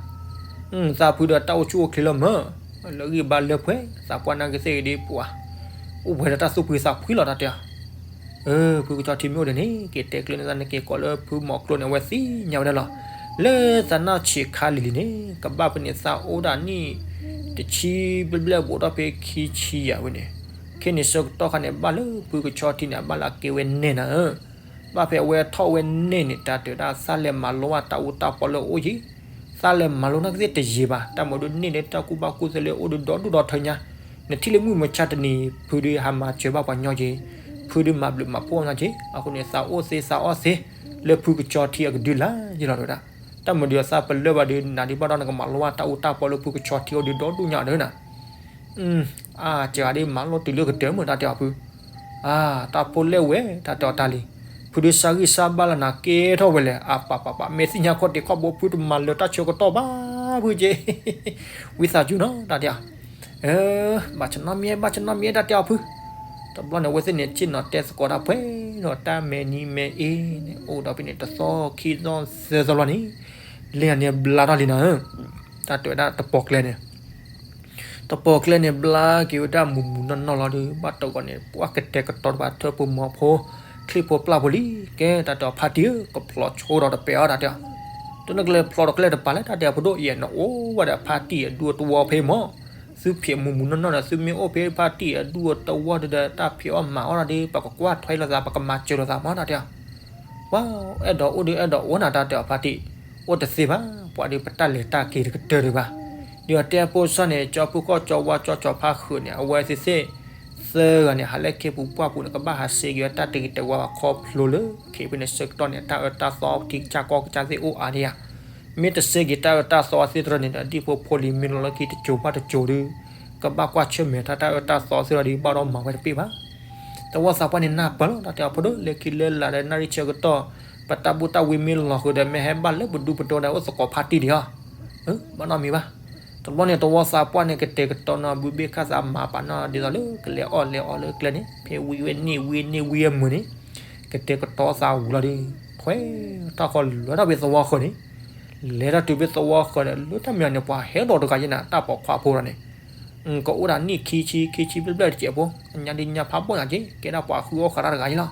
သးဖုဒီးတၢ်အိၣ်ဆူၣ်အိၣ်ချ့လီၤမး, လၢဂံၢ်ဘါလၢပှဲၤ သးပှၢ်နာ်က့ၤသ့ၣ်ဂ့ၤဒ်ပှၤ, အိၣ်ပှဲၤဒီးတၢ်သူၣ်ဖှံသးဖှံလီၤ တၢ်တဲအီၤ ဖုကဆီထံမ့ၢ်အိၣ်ဒီးန့ၣ် က့ၤတဲကျၢၤန့ၢ်သးန့ၣ် က့ၤကိးလၢဖုမီၤကျိန့ၣ် အဝဲသ့ၣ်ညါဝဲဒၣ်လီၤ, လၢသးနၢ်ဆံးခါလံၤလံၤန့ၣ် ကဘၣ်ဖဲန့ၣ်သးအိၣ်ဒၣ်နံၣ်တဆံဘျဲၣ်ဘျဲၣ် ဘူးထီၣ်ဖဲခံဆံယဲၢ်ဝဲန့ၣ်, ခဲန့ၣ်ဆၢကတီၢ်ခါန့ၣ် ဘၣ်လၢဖုကဆီထံန့ၣ် အဘၣ်လၢအကဲဝဲနဲၣ်နၤဧၢ ဘၣ်ဖဲအဝဲထီၣ်ဝဲနဲၣ်န့ၣ် တၢ်တဲဝဲဒၣ် သးလဲၤမၤလိဘၣ်တၢ်အူတၢ်ပီလၢအအိၣ်ယံၤ, သးလဲၤမၤလိနာ်က့ၤသ့ၣ်တယံၤဘၣ် တၢ်မၤဒုးန့ၢ်လၢတၢ်ကူၣ်ဘၣ်ကူၣ်သ့လၢအအိၣ်ဒုးဒီဒူၣ်ဒီထၢညါ, နထံၣ်လၢမုၢ်မဆါတနံၤ ဖုဒုးဟးမၤစၢၤဘၣ်ပှၤညီက့ၤ, ဖုဒုးမၤဘျုးမၤဖှိၣ်ပှၤညီက့ၤ, အဃိန့ၣ် သးအိၣ်သ့သးအီၣ်သ့ လၢဖုကဆီထံအကဒုလၢ်ယလီၤတဝဲဒၣ်, တၢ်မၤဒုးသးပလၢၢ်ဘၣ်ဒုး နၤဒုးဘၣ်ဒီးနကမၤလိဘၣ်တၢ်အူတၢ်ပီလၢဖုကဆီထံအိၣ်ဒုးဒီဒူၣ်ညါတဝဲဒၣ် အါ စှၤဒ်မၤလိတုၤလၢကတၢၢ်မုၢ် တၢ်တဲအီၤဖု, အါ တၢ်ဖိလဲၣ်ဝဲ တၢ်တဲအီၤတၢ်လံၤ, ဖုဒုးစၢ်ဂံၢ်စၢ်ဘါလီၤနၤကဲထီၣ်ဝဲလဲၣ် အါ ပၢ်ပၢ်ပၢ် မ့ၢ်သ့ၣ်ညါခီၣ်တံၢ်ခီၣ်ဘိဖုတမၤလၢၤတၢ်ဆၢကတီၢ်ဘၣ်ဖုက့, ဝံသးစူၤနီၤ တၢ်တဲအီၤ, ဘၣ်ဆၣ်နီတမံၤ ဘၣ်ဆၣ်နီတမံၤ တၢ်တဲအီၤဖု, တဘျီန့ၣ် အဝဲသ့ၣ်န့ၣ် ဆ့ၣ်နီၤတဲသကိးတၢ်ပှဲၤဒီးတၢ်မဲာ်နံၤမဲာ်အ့န့ၣ် အိၣ်ဒီးဖဲန့ၣ် တသီခံသီသၢသီလီၤန့ၣ်, လ့ၣ်န့ၣ်ဘျါထီၣ်လံနၤဧၢ, တၢ်တဲဝဲဒၣ်တပီၢ်ကျဲန့ၣ် တပီၢ်ကျဲန့ၣ် ဘျါက့ၤဝဲဒၣ်မုၢ်မုၢ်နီၢ်နီၢ်လီၤဒီး ဘၣ်တဂီၤန့ၣ် ပှၢ်ကတဲာ်ကတီၤတဘၣ်ထၢပူၤမီၤဖိ ချံၣ်ဖိပျၢ်ဖိလံ, ကဲ တၢ်တဲအီၤဖါတံၢ်ဧၢ ကဖျိးဆိဒီးတပဲာ်အီၤ တၢ်တဲအီၤ, တနကလဲၤဖျိးတကျဲတပၤလဲၣ် တၢ်တဲအီၤဖုဒိၣ်အံၤ နအိၣ်ဝဲဒီးဖါတံၢ်အဒူအတဝီဖဲမီၤ, သုဖံးမုၢ်မုၢ်နီၢ်နီၢ်ဒီး သုမ့ၢ်အိၣ်ဖဲဖါတံၢ်အဒူအတဝီဒီး တၢ်ဖံးအီၣ်မၤအီၣ်ဒီး ပကကွၢ်ထွဲလိာ်သး ပကမၤစၢၤလိာ်သးမီၤ တၢ်တဲအီၤ ပှၤအဲၣ်ဒိးအိၣ်ဒီးအဲၣ်ဒိးအိၣ်နၤ တၢ်တဲအီၤဖါတံၢ်, အိၣ်တသ့ဘၣ်, ပှၤဒီးပတၢ်လဲၤတၢ်က့ၤတကတၢၢ်ဒံးဘၣ်, ဒီးတဲဖိစၢ်န့ၣ် ကၠီဖုကီၢ်ကၠီဝါကၠီကၠီဖါဃုာ်န့ၣ် အဝဲသ့ၣ်သ့ၣ်, သၢဂၤန့ၣ် ဟးလၢခ့ပူၤပှၢ်ပူၤန့ၣ် ကဘၣ်ဟးစ့က့ၤဝဲတၢ်တဂ့ၤတဝါဘၣ်ခီဖျိလၢ ခ့ပူၤန့ၣ်ဆၢကတီၢ်န့ၣ် တၢ်အၢတၢ်သီထံကစၢ်ကီၢ်ကစၢ်သ့ၣ်အိၣ်အါဒံးဧါ. မ့ၢ်တစ့က့ၤတၢ်အၢတၢ်သီသ့ၣ်တဖၣ်န့ၣ်ဒီး ဒ်ဖိဖိလံၤမ့ၢ်လီၤလၢခံတစိၤဘၣ်တစိၤဒီး ကဘၣ်ကွၢ်ဆၢၣ်မဲာ်တၢ်တၢ်အၢတၢ်သီသ့ၣ်တဖၣ်ဒီး ဘၣ်ဒီးမၤဝဲတပ့ၢ်ဘၣ်. သဝီသးပှၢ်န့ၣ်နၢ်ပၢၢ်လီၤ တၢ်တဲအီၤဖိဒိၣ် လၢခံလၢလာ်ဒီးနၣ်ရံၣ်ဆၢကတီၢ် ပတၢ်ဘူၣ်တၢ်ဝံမ့ၢ်လီၤဃုာ်ဒီး မ့ၢ်ဟဲဘၣ်လၢပဒူပဒီဒီး အိၣ်သကိးဖါတံၢ်ဒံးဧါ. ဘၣ်နီတမံၤဘၣ်. တဘျီန့ၣ် သဝီသးပှၢ်န့ၣ် ကတဲာ်ကတီၤနီၤ ဘုဘ့ၣ်ခၣ်သးမၤပာ်နီၤ ဒ်သိးလၢကလဲၤအီၣ်လဲၤအီလၢကျဲန့ၣ် ဖဲဝံဝဲန့ၢ်ဝံန့ၢ်ဝံအမုာ်န့ၣ် ကတဲာ်ကတီၤသးဝံၤလီၤဒီး ထွဲထီၣ်ဃီလၢထီၣ်ဖဲသဝီဃၢၤန့ၣ် လဲၤထီၣ်တုၤဖဲသဝီဃၢၤဒီး လၢတၢ်မံၤန့ၣ် ပှၤဟဲဒီးတဂၤယဲနၤ တၢ်ပိာ်ခွါဖိဒီးန့ၣ် ကအိၣ်ဒၣ်နံၣ်ခံဆံ ခံဆံဘျဲၣ်ဘျဲၣ်တစဲးဖိ အညါဒုးညါဖးဘီၣ်ညါက့ ကဲဒၣ်ပှၤဃုအီၣ်ဃးတၢ်တဂၤယဲလီၤ.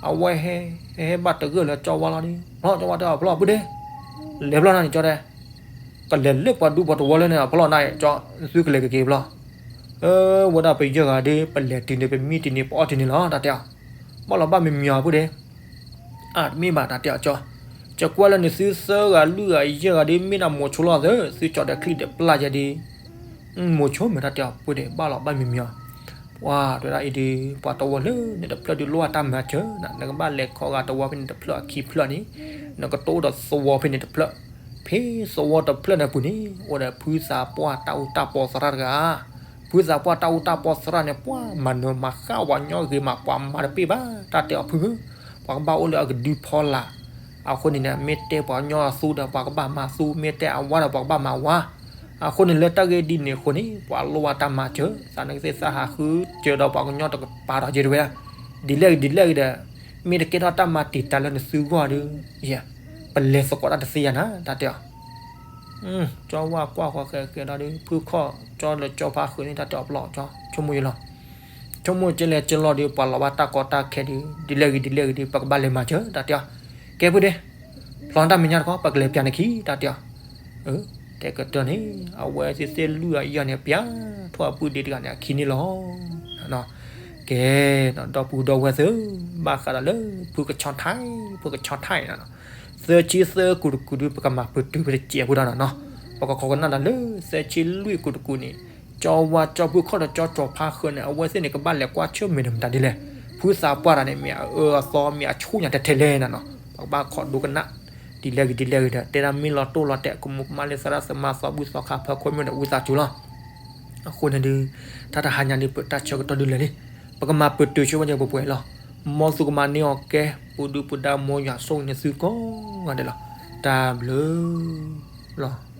အဝဲဟဲ ဟဲဘၣ်တဂၢၢ်လၢကၠီဝါလီၤဒီး ဖျီၣ်ကၠီဝါတဲအီၤ ဖျီၣ်ပုၢ်ဒ့ လဲၤဖျီၣ်နၤန့ၣ်ကၠီတဲ ကလဲၤလၢပှၤဒူပှၤသဝီလၢန့ၣ် ဖျီၣ်နၤကၠီ သုကလဲၤကက့ၤဖျီၣ် အဝဲဒၣ်ပယဲၢ်ဂၤဒီး ပလဲၤတုၤန့ၣ် ပမံတန့ၢ် ပအီၣ်တန့ၢ်လီၤ တၢ်တဲအီၤ ဘၣ်လီၤဘၣ်မံမံအီၤပုၢ်ဒ့ အတမ့ၢ်ဘၣ်တၢ်တဲအီၤကၠီ ကကွၢ်လၢနသုသၢဂၤလွံၢ်ဂၤယဲၢ်ဂၤဒီး မ့ၢ်ဒၣ်မိၤဆိလီၤသၢ သုကၠီဒီးချံၣ်ဒီးပျၢ်ယဲဒီး မိၤဆိမ့ၢ်တၢ်တဲအီၤပုၢ်ဒ့ ဘၣ်လီၤဘၣ်မံမံအီၤ ပှၤတဲဒၣ်အံၤဒီး ပှၤသဝီလၢန့ၣ်တဖျၢၣ်ဒုးလိၣ်ဘၣ်တၢ်မၤစၢၤနၤ နကဘၣ်လဲၤခီဂာ်သဝီဖဲန့ၣ်တဖျၢၣ်အခံဖျၢၣ်န့ၣ် နကတိၢ်ဒီးသဝီဖဲန့ၣ်တဖျၢၣ် ဖဲသဝီတဖျၢၣ်န့ၣ်ပူၤန့ၣ် အိၣ်ဒီးဖုသးပှၢ်တၢ်အူတၢ်ပီသရၣ်တဂၤ ဖုသးပှၢ်တၢ်အူတၢ်ပီသရၣ်န့ၣ် ပှၤမၤနၢၤမၤဃၣ်ပှၤကညီဂ့ၤမး ပှၤမၤတပ့ၢ်ဘၣ် တၢ်တဲအီၤဖုဧၢ ပှၤကဘၣ်အိၣ်လၢအကဒုဖီလာ် အဃိန့ၣ်န့ၣ် မ့ၢ်တဲပှၤကညီအသူဒီး ပှၤကဘၣ်မၤသူ မ့ၢ်တဲအဝါဒီးပှၤကဘၣ်မၤဝါ အဃိန့ၣ် လၢတၢ်ဂ့ၢ်ဒ်န့ၣ်အဃိန့ၣ် ပှၤလိၣ်ဘၣ်တၢ်မၤစၢၤ သးနကသ့ၣ်သးဟးဃုစၢၤဒီးပှၤကညီတကပၤဒီးက့ၤတဝဲဒၣ် ဒ်လဲၣ်ဂ့ၤဒ်လဲၣ်ဂ့ၤဒီး မ့ၢ်တကဲထီၣ်တၢ်မၤတံာ်တာ်လၢနသုဂီၢ်ဒီး ပလဲၤသကိးတၢ်တသ့ယၤနၤ တၢ်တဲအီၤ ကၠီဝါကွၢ်ဃီဃဲဃဲဒီး ဖုခီၣ်ကၠီလၢကၠီဖါဃုာ်န့ၣ် တၢ်တဲအီၤပျီကၠီ ဆိကမိၣ်ယလီၤ ဆိကမိၣ်ကဲလဲၣ်ကဲလီၤဒီး ပှၤလီၤဘၣ်တၢ်ကီတၢ်ခဲဒီး ဒ်လဲၣ်ဂ့ၤဒ်လဲၣ်ဂ့ၤဒီး ပကဘၣ်လဲၤမၤစၢၤ တၢ်တဲအီၤ ကဲပုၢ်ဒ့ ဖျီတၢ်မဲာ်ညါတခီ ပကလဲၤပျးနခံ တၢ်တဲအီၤ တဲကတၢၢ်န့ၣ် အဝဲသ့ၣ်သ့ၣ်လွံၢ်အယီၢ်န့ၣ် ပျးထီၣ်အပုၢ်ဒ့တဂၤန့ၣ် အခံန့ၣ်လီၤ ကဲ ဒီပုၢ်ဒီဝဲၢ်သ့ၣ် ဘၣ်ဃးဒီးလၢ ဖုကဆီထၢၣ် ဖုကဆီထၢၣ်န့ၣ် သၢဆံသၢကူးတကူးဒုး ပကမၤပတုာ်ဖဲတစဲးဖိဒီးနီၤ ပကခိးကနၣ်ဒီးလၢ သၢဆံလွံၢ်ကူးတကူးန့ၣ် ကၠီဝါကၠီဖုခီၣ်ဒီးကၠီကၠီဖါဃုာ်န့ၣ် အဝဲသ့ၣ်န့ၣ် ကဘၣ်လဲၤကွၢ်ဆၢၣ်မဲာ်ဒီးမတၤဒ်လဲၣ် ဖုသးပှၢ်တဂၤန့ၣ် မ့ၢ်အအၢအသီ မ့ၢ်အဆူၣ်ညါထဲထဲလဲၣ်နၤနီၤ ပကဘၣ်ခိးဒိကနၣ် ဒ်လဲၣ်ဂ့ၤဒ်လဲၣ်ဂ့ၤဒီး တဲဒၣ်မ့ၢ်လီၤတိၢ်လီၤတဲာ် ကမူးကမၣ်လၢသရၣ်သမါသီဘူၣ်သီခါဖၢခိၣ်မ့ၢ်ဒီး ဝံသးစူၤလီၤ အဃိန့ၣ်ဒုး တၢ်တဟါညါဒုး ပတၢ်ဆၢကတီၢ်ဒုးလဲၤလံ ပကမၤပတုာ်ဆိဝဲညါပှဲၤပှဲၤလီၤ မ်သုကမၤန့ၢ်အီၤကဲ ပူၤဒုပူၤဒါမိၢ်ယွၤဆိၣ်ဂ့ၤန့ၢ်သုကိးဂၤဒဲးလီၤ တၢ်ဘျုးလီၤ